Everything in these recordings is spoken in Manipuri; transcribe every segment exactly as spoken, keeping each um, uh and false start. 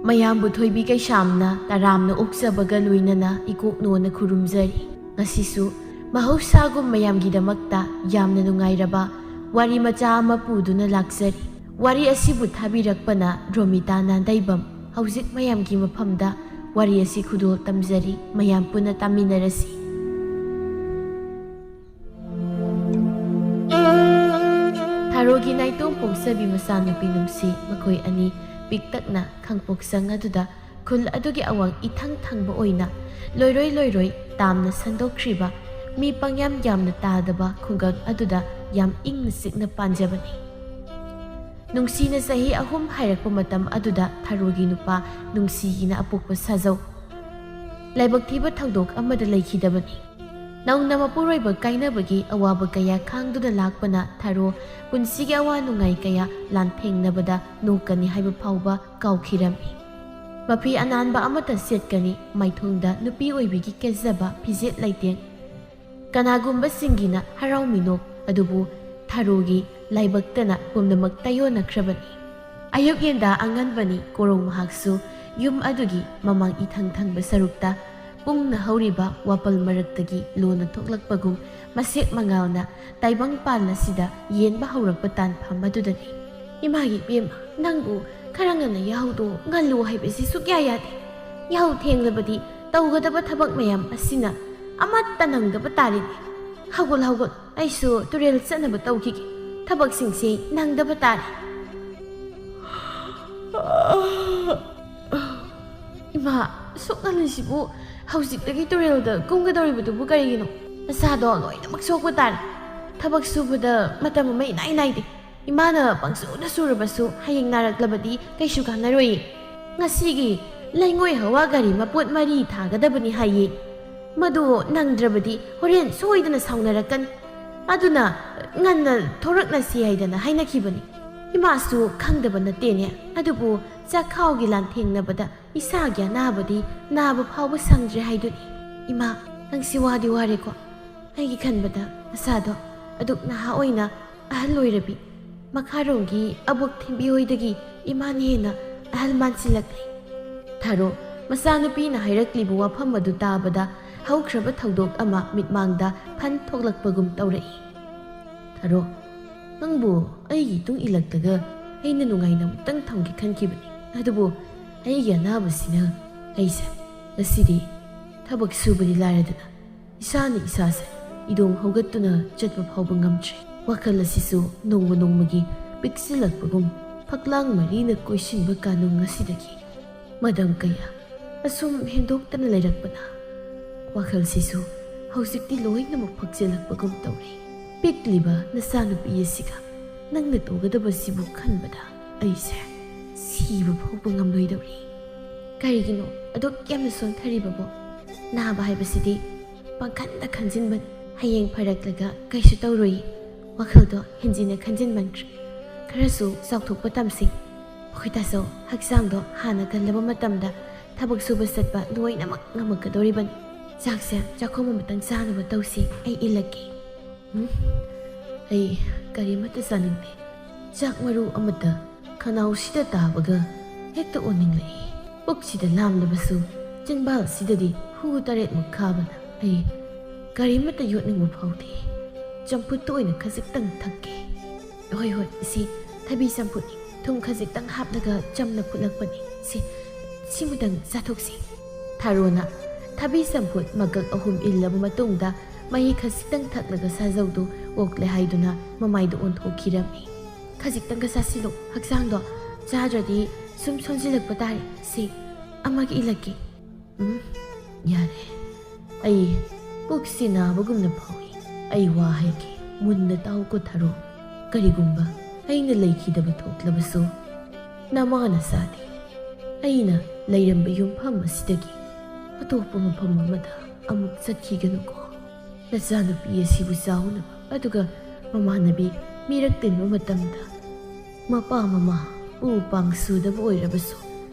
ꯃꯌꯥꯝꯕꯨ ꯊꯣꯏꯕꯤ ꯀꯩꯁꯥꯝꯅ ꯇꯔꯥꯝꯅ ꯑꯣꯛꯆꯕꯒ ꯂꯣꯏꯅꯅ ꯏꯀꯣꯛꯅꯣꯅ ꯈꯨꯔꯨꯝꯖꯔꯤ꯫ ꯉꯁꯤꯁꯨ ꯃꯍꯧꯁꯥꯒꯨꯝ ꯃꯌꯥꯝꯒꯤꯗꯃꯛꯇ ꯌꯥꯝꯅ ꯅꯨꯡꯉꯥꯏꯔꯕ ꯋꯥꯔꯤ ꯃꯆꯥ ꯑꯃ ꯄꯨꯗꯨꯅ ꯂꯥꯛꯆꯔꯤ꯫ ꯋꯥꯔꯤ ꯑꯁꯤꯕꯨ ꯊꯥꯕꯤꯔꯛꯄꯅ ꯔꯣꯃꯤꯇꯥ ꯅꯥꯟꯗꯩꯕꯝ꯫ ꯍꯧꯖꯤꯛ ꯃꯌꯥꯝꯒꯤ ꯃꯐꯝꯗ ꯋꯥꯔꯤ ꯑꯁꯤ ꯈꯨꯗꯣꯜ ꯇꯝꯖꯔꯤ꯫ ꯃꯌꯥꯝ ꯄꯨꯟꯅ ꯇꯥꯃꯤꯟꯅꯔꯁꯤ꯫ ꯊꯥꯔꯣꯒꯤ ꯅꯥꯏꯇꯣꯝ ꯄꯣꯛꯆꯕꯤ ꯃꯆꯥꯅꯨꯄꯤ ꯅꯨꯡꯁꯤ ꯃꯈꯣꯏ ꯑꯅꯤ ꯄꯤꯛꯇꯛꯅ ꯈꯥꯡꯄꯣꯛꯁꯪ ꯑꯗꯨꯗ ꯈꯨꯜ ꯑꯗꯨꯒꯤ ꯑꯋꯥꯡ ꯏꯊꯪ ꯊꯪꯕ ꯑꯣꯏꯅ ꯂꯣꯏꯔꯣꯏ ꯂꯣꯏꯔꯣꯏ ꯇꯥꯝꯅ ꯁꯟꯗꯣꯛꯈ꯭ꯔꯤꯕ ꯃꯤ ꯄꯪꯌꯥꯝ ꯌꯥꯝꯅ ꯇꯥꯗꯕ ꯈꯨꯡꯒꯪ ꯑꯗꯨꯗ ꯌꯥꯝ ꯏꯪꯅ ꯆꯤꯛꯅ ꯄꯥꯟꯖꯕꯅꯤ꯫ ꯅꯨꯡꯁꯤꯅ ꯆꯍꯤ ꯑꯍꯨꯝ ꯍꯥꯏꯔꯛꯄ ꯃꯇꯝ ꯑꯗꯨꯗ ꯊꯥꯔꯣꯒꯤ ꯅꯨꯄꯥ ꯅꯨꯡꯁꯤꯒꯤꯅ ꯑꯄꯣꯛꯄ ꯁꯥꯖꯧ꯫ ꯂꯥꯏꯕꯛ ꯊꯤꯕ ꯊꯧꯗꯣꯛ ꯑꯃꯗ ꯂꯩꯈꯤꯗꯕꯅꯤ꯫ ꯅꯧꯅ ꯃꯄꯨꯔꯣꯏꯕ ꯀꯥꯏꯅꯕꯒꯤ ꯑꯋꯥꯕ ꯀꯌꯥ ꯈꯥꯡꯗꯨꯅ ꯂꯥꯛꯄꯅ ꯊꯥꯔꯣ ꯄꯨꯟꯁꯤꯒꯤ ꯑꯋꯥ ꯅꯨꯡꯉꯥꯏ ꯀꯌꯥ ꯂꯥꯟꯊꯦꯡꯅꯕꯗ ꯅꯣꯛꯀꯅꯤ ꯍꯥꯏꯕ ꯐꯥꯎꯕ ꯀꯥꯎꯈꯤꯔꯝꯃꯤ꯫ ꯃꯐꯤ ꯑꯅꯥꯟꯕ ꯑꯃꯠꯇ ꯁꯦꯠꯀꯅꯤ, ꯃꯥꯏꯊꯣꯡꯗ ꯅꯨꯄꯤ ꯑꯣꯏꯕꯤꯒꯤ ꯀꯦꯖꯕ ꯐꯤꯖꯦꯠ ꯂꯩꯇꯦꯡ꯫ ꯀꯅꯥꯒꯨꯝꯕꯁꯤꯡꯒꯤꯅ ꯍꯔꯥꯎꯃꯤꯅꯣꯛ ꯑꯗꯨꯕꯨ ꯊꯥꯔꯣꯒꯤ ꯂꯥꯏꯕꯛꯇꯅ ꯄꯨꯝꯅꯃꯛ ꯇꯥꯏꯌꯣꯟꯅꯈ꯭ꯔꯕꯅꯤ꯫ ꯑꯌꯨꯛ ꯌꯦꯟꯗꯥ ꯑꯉꯟꯕꯅꯤ, ꯀꯣꯔꯧ ꯃꯍꯥꯛꯁꯨ ꯌꯨꯝ ꯑꯗꯨꯒꯤ ꯃꯃꯥꯡ ꯏꯊꯪ ꯊꯪꯕ ꯁꯔꯨꯛꯇ ꯄꯨꯡꯅ ꯍꯧꯔꯤꯕ ꯋꯥꯄꯜ ꯃꯔꯛꯇꯒꯤ ꯂꯣꯟꯅ ꯊꯣꯛꯂꯛꯄꯒꯨꯝ ꯃꯁꯦꯛ ꯃꯉꯥꯜꯅ ꯇꯥꯏꯕꯪ ꯄꯥꯟ ꯑꯁꯤꯗ ꯌꯦꯟꯕ ꯍꯧꯔꯛꯄ ꯇꯥꯟꯐꯝ ꯑꯗꯨꯗꯅꯤ꯫ ꯏꯃꯥꯒꯤ ꯏꯕꯦꯝꯃ, ꯅꯪꯕꯨ ꯈꯔ ꯉꯟꯅ ꯌꯥꯍꯧꯗꯣ ꯉꯜꯂꯨ ꯍꯥꯏꯕꯁꯤ ꯁꯨꯛꯌꯥ ꯌꯥꯗꯦ꯫ ꯌꯥꯍꯧ ꯊꯦꯡꯂꯕꯗꯤ ꯇꯧꯒꯗꯕ ꯊꯕꯛ ꯃꯌꯥꯝ ꯑꯁꯤꯅ ꯑꯃꯠꯇ ꯅꯪꯗꯕ ꯇꯥꯔꯦꯅꯦ꯫ ꯍꯧꯒꯠ ꯍꯧꯒꯠ, ꯑꯩꯁꯨ ꯇꯨꯔꯦꯜ ꯆꯠꯅꯕ ꯇꯧꯈꯤꯒꯦ꯫ ꯊꯕꯛꯁꯤꯡꯁꯦ ꯅꯪꯗꯕ ꯇꯥꯔꯦ꯫ ꯏꯃꯥ, ꯑꯁꯨꯛ ꯉꯜꯂꯤꯁꯤꯕꯨ ꯍꯧꯖꯤꯛꯇꯒꯤ ꯇꯨꯔꯦꯜꯗ ꯀꯨꯝꯒꯗꯧꯔꯤꯕꯗꯨꯕꯨ ꯀꯔꯤꯒꯤꯅꯣ? ꯅꯁꯥꯗꯣ ꯂꯣꯏꯅꯃꯛ ꯁꯣꯛꯄ ꯇꯥꯔꯦ꯫ ꯊꯕꯛ ꯁꯨꯕꯗ ꯃꯇꯝ ꯑꯃ ꯏꯅꯥꯏ ꯅꯥꯏꯗꯦ꯫ ꯏꯃꯥꯅ ꯄꯪꯁꯨꯗ ꯁꯨꯔꯕꯁꯨ ꯍꯌꯦꯡ ꯅꯥꯔꯛꯂꯕꯗꯤ ꯀꯩꯁꯨ ꯀꯥꯟꯅꯔꯣꯏꯌꯦ꯫ ꯉꯁꯤꯒꯤ ꯂꯩꯉꯣꯏ ꯍꯋꯥ ꯒꯥꯔꯤ ꯃꯄꯣꯠ ꯃꯔꯤ ꯊꯥꯒꯗꯕꯅꯤ ꯍꯥꯏꯌꯦ꯫ ꯃꯗꯨ ꯅꯪꯗ꯭ꯔꯕꯗꯤ ꯍꯣꯔꯦꯟ ꯁꯣꯏꯗꯅ ꯁꯥꯎꯅꯔꯛꯀꯅꯤ꯫ ꯑꯗꯨꯅ ꯉꯟꯅ ꯊꯣꯔꯛꯅꯁꯤ ꯍꯥꯏꯗꯅ ꯍꯥꯏꯅꯈꯤꯕꯅꯤ꯫ ꯏꯃꯥꯁꯨ ꯈꯪꯗꯕ ꯅꯠꯇꯦꯅꯦ꯫ ꯑꯗꯨꯕꯨ ꯆꯥꯛꯈꯥꯎꯒꯤ ꯂꯥꯟꯊꯦꯡꯅꯕꯗ ꯏꯁꯥꯒꯤ ꯑꯅꯥꯕꯗꯤ ꯅꯥꯕ ꯐꯥꯎꯕ ꯁꯪꯗ꯭ꯔꯦ ꯍꯥꯏꯗꯨꯅꯤ꯫ ꯏꯃꯥ, ꯅꯪꯁꯤ ꯋꯥꯗꯤ ꯋꯥꯔꯦꯀꯣ꯫ ꯑꯩꯒꯤ ꯈꯟꯕꯗ ꯅꯁꯥꯗꯣ ꯑꯗꯨꯛ ꯅꯍꯥ ꯑꯣꯏꯅ ꯑꯍꯜ ꯑꯣꯏꯔꯕꯤ, ꯃꯈꯥꯔꯣꯝꯒꯤ ꯑꯕꯣꯛ ꯊꯤꯟꯕꯤ ꯍꯣꯏꯗꯒꯤ ꯏꯃꯥꯅ ꯍꯦꯟꯅ ꯑꯍꯜ ꯃꯥꯟꯁꯤꯜꯂꯛꯂꯦ꯫ ꯊꯥꯔꯣ, ꯃꯆꯥꯅꯨꯄꯤꯅ ꯍꯥꯏꯔꯛꯂꯤꯕ ꯋꯥꯐꯝ ꯑꯗꯨ ꯇꯥꯕꯗ ꯍꯧꯈ꯭ꯔꯕ ꯊꯧꯗꯣꯛ ꯑꯃ ꯃꯤꯠꯃꯥꯡꯗ ꯐꯟ ꯊꯣꯛꯂꯛꯄꯒꯨꯝ ꯇꯧꯔꯛꯏ꯫ ꯊꯥꯔꯣ, ꯅꯪꯕꯨ ꯑꯩꯒꯤ ꯏꯇꯨꯡ ꯏꯜꯂꯛꯂꯒ ꯑꯩꯅ ꯅꯨꯡꯉꯥꯏꯅ ꯑꯃꯨꯛꯇꯪ ꯊꯝꯒꯦ ꯈꯟꯈꯤꯕꯅꯤ꯫ ꯑꯗꯨꯕꯨ ꯑꯩꯒꯤ ꯑꯅꯥꯕꯁꯤꯅ ꯑꯩꯁꯦ ꯉꯁꯤꯗꯤ ꯊꯕꯛ ꯁꯨꯕꯗꯤ ꯂꯥꯏꯔꯗꯅ ꯏꯁꯥꯅ ꯏꯁꯥꯁꯦ ꯏꯗꯣꯡ ꯍꯧꯒꯠꯇꯨꯅ ꯆꯠꯄ ꯐꯥꯎꯕ ꯉꯝꯗ꯭ꯔꯦ꯫ ꯋꯥꯈꯜ ꯑꯁꯤꯁꯨ ꯅꯣꯡꯃ ꯅꯣꯡꯃꯒꯤ ꯄꯤꯛꯁꯤꯜꯂꯛꯄꯒꯨꯝ ꯐꯛꯂꯥꯡ ꯃꯔꯤꯅ ꯀꯣꯏꯁꯤꯟꯕ ꯀꯥꯅꯨꯡ ꯑꯁꯤꯗꯒꯤ ꯃꯇꯝ ꯀꯌꯥ ꯑꯁꯨꯝ ꯍꯦꯟꯗꯣꯛꯇꯅ ꯂꯩꯔꯛꯄꯅ ꯋꯥꯈꯜꯁꯤꯁꯨ ꯍꯧꯖꯤꯛꯇꯤ ꯂꯣꯏꯅꯃꯛ ꯐꯛꯆꯤꯜꯂꯛꯄꯒꯨꯝ ꯇꯧꯔꯦ꯫ ꯄꯤꯛꯂꯤꯕ ꯅꯆꯥꯅꯨꯄꯤ ꯑꯁꯤꯒ ꯅꯪꯅ ꯇꯧꯒꯗꯕꯁꯤꯕꯨ ꯈꯟꯕꯗ ꯑꯩꯁꯦ ꯁꯤꯕ ꯐꯥꯎꯕ ꯉꯝꯂꯣꯏꯗꯧꯔꯤ꯫ ꯀꯔꯤꯒꯤꯅꯣ ꯑꯗꯨꯛ ꯌꯥꯝꯅ ꯁꯣꯟꯊꯔꯤꯕꯕꯣ? ꯅꯥꯕ ꯍꯥꯏꯕꯁꯤꯗꯤ ꯄꯪꯈꯟꯗ ꯈꯟꯖꯤꯟꯕꯅꯤ꯫ ꯍꯌꯦꯡ ꯐꯔꯛꯂꯒ ꯀꯩꯁꯨ ꯇꯧꯔꯣꯏ꯫ ꯋꯥꯈꯜꯗꯣ ꯍꯦꯟꯖꯤꯟꯅ ꯈꯟꯖꯤꯟꯃꯟꯈ꯭ꯔꯦ꯫ ꯈꯔꯁꯨ ꯆꯥꯎꯊꯣꯛꯄ ꯇꯝꯁꯤ꯫ ꯑꯩꯈꯣꯏ ꯇꯥꯆꯧ ꯍꯛꯆꯥꯡꯗꯣ ꯍꯥꯟꯅ ꯀꯜꯂꯕ ꯃꯇꯝꯗ ꯊꯕꯛ ꯁꯨꯕ ꯆꯠꯄ ꯂꯣꯏꯅꯃꯛ ꯉꯝꯃꯛꯀꯗꯧꯔꯤꯕꯅꯤ꯫ ꯆꯥꯛꯁꯦ ꯆꯥꯛꯈꯣꯝ ꯑꯃꯇꯪ ꯆꯥꯅꯕ ꯇꯧꯁꯤ, ꯑꯩ ꯏꯜꯂꯛꯀꯦ꯫ ꯎꯝ, ꯑꯩ ꯀꯔꯤꯃꯠꯇ ꯆꯥꯅꯤꯡꯗꯦ꯫ ꯆꯥꯛ ꯃꯔꯨ ꯑꯃꯠꯇ ꯈꯅꯥꯎꯁꯤꯗ ꯇꯥꯕꯒ ꯍꯦꯛꯇ ꯑꯣꯅꯤꯡꯂꯛꯏ꯫ ꯄꯨꯛꯁꯤꯗ ꯂꯥꯝꯂꯕꯁꯨ ꯆꯤꯟꯕꯥꯜꯁꯤꯗꯗꯤ ꯍꯨ ꯇꯔꯦꯠꯃꯨꯛ ꯈꯥꯕꯅ ꯑꯩ ꯀꯔꯤꯃꯠꯇ ꯌꯣꯠꯅꯤꯡꯕ ꯐꯥꯎꯗꯦ꯫ ꯆꯝꯐꯨꯠꯇ ꯑꯣꯏꯅ ꯈꯖꯤꯛꯇꯪ ꯊꯛꯀꯦ꯫ ꯍꯣꯏ, ꯍꯣꯏ, ꯁꯤ ꯊꯕꯤ ꯆꯝꯐꯨꯠꯅꯤ꯫ ꯊꯨꯝ ꯈꯖꯤꯛꯇꯪ ꯍꯥꯞꯂꯒ ꯆꯝꯅ ꯐꯨꯠꯂꯛꯄꯅꯤ꯫ ꯁꯤ, ꯁꯤꯃꯇꯪ ꯆꯥꯊꯣꯛꯁꯤ꯫ ꯊꯥꯔꯣꯅ ꯊꯕꯤ ꯆꯝꯐꯨꯠ ꯃꯀꯛ ꯑꯍꯨꯝ ꯏꯜꯂꯕ ꯃꯇꯨꯡꯗ ꯃꯍꯤ ꯈꯖꯤꯛꯇꯪ ꯊꯛꯂꯒ ꯁꯥꯖꯧꯗꯨ ꯑꯣꯛꯂꯦ ꯍꯥꯏꯗꯨꯅ ꯃꯃꯥꯏꯗ ꯑꯣꯟꯊꯣꯛꯈꯤꯔꯝꯃꯤ꯫ ꯈꯖꯤꯛꯇꯪꯒ ꯆꯥꯁꯤꯜꯂꯨ, ꯍꯛꯆꯥꯡꯗꯣ꯫ ꯆꯥꯗ꯭ꯔꯗꯤ ꯁꯨꯝ ꯁꯣꯟꯖꯤꯜꯂꯛꯄ ꯇꯥꯔꯦ꯫ ꯁꯤ, ꯑꯃꯒ ꯏꯜꯂꯛꯀꯦ꯫ ꯎꯝ, ꯌꯥꯔꯦ꯫ ꯑꯩ ꯄꯨꯛꯁꯤ ꯅꯥꯕꯒꯨꯝꯅ ꯐꯥꯎꯏ꯫ ꯑꯩ ꯋꯥ ꯍꯥꯏꯒꯦ, ꯃꯨꯟꯅ ꯇꯥꯎꯀꯣ ꯊꯥꯔꯣ꯫ ꯀꯔꯤꯒꯨꯝꯕ ꯑꯩꯅ ꯂꯩꯈꯤꯗꯕ ꯊꯣꯛꯂꯕꯁꯨ, ꯅꯃꯥꯅ ꯆꯥꯗꯦ꯫ ꯑꯩꯅ ꯂꯩꯔꯝꯕ ꯌꯨꯝꯐꯝ ꯑꯁꯤꯗꯒꯤ ꯑꯇꯣꯞꯄ ꯃꯐꯝ ꯑꯃꯗ ꯑꯃꯨꯛ ꯆꯠꯈꯤꯒꯅꯨꯀꯣ꯫ ꯅꯆꯥꯅꯨꯄꯤ ꯑꯁꯤꯕꯨ ꯆꯥꯎꯅꯕ, ꯑꯗꯨꯒ ꯃꯃꯥꯟꯅꯕꯤ ꯃꯤꯔꯛ ꯇꯤꯟꯕ ꯃꯇꯝꯗ ꯃꯄꯥ ꯃꯃꯥ ꯎ ꯄꯥꯡ ꯁꯨꯗꯕ ꯑꯣꯏꯔꯕꯁꯨ,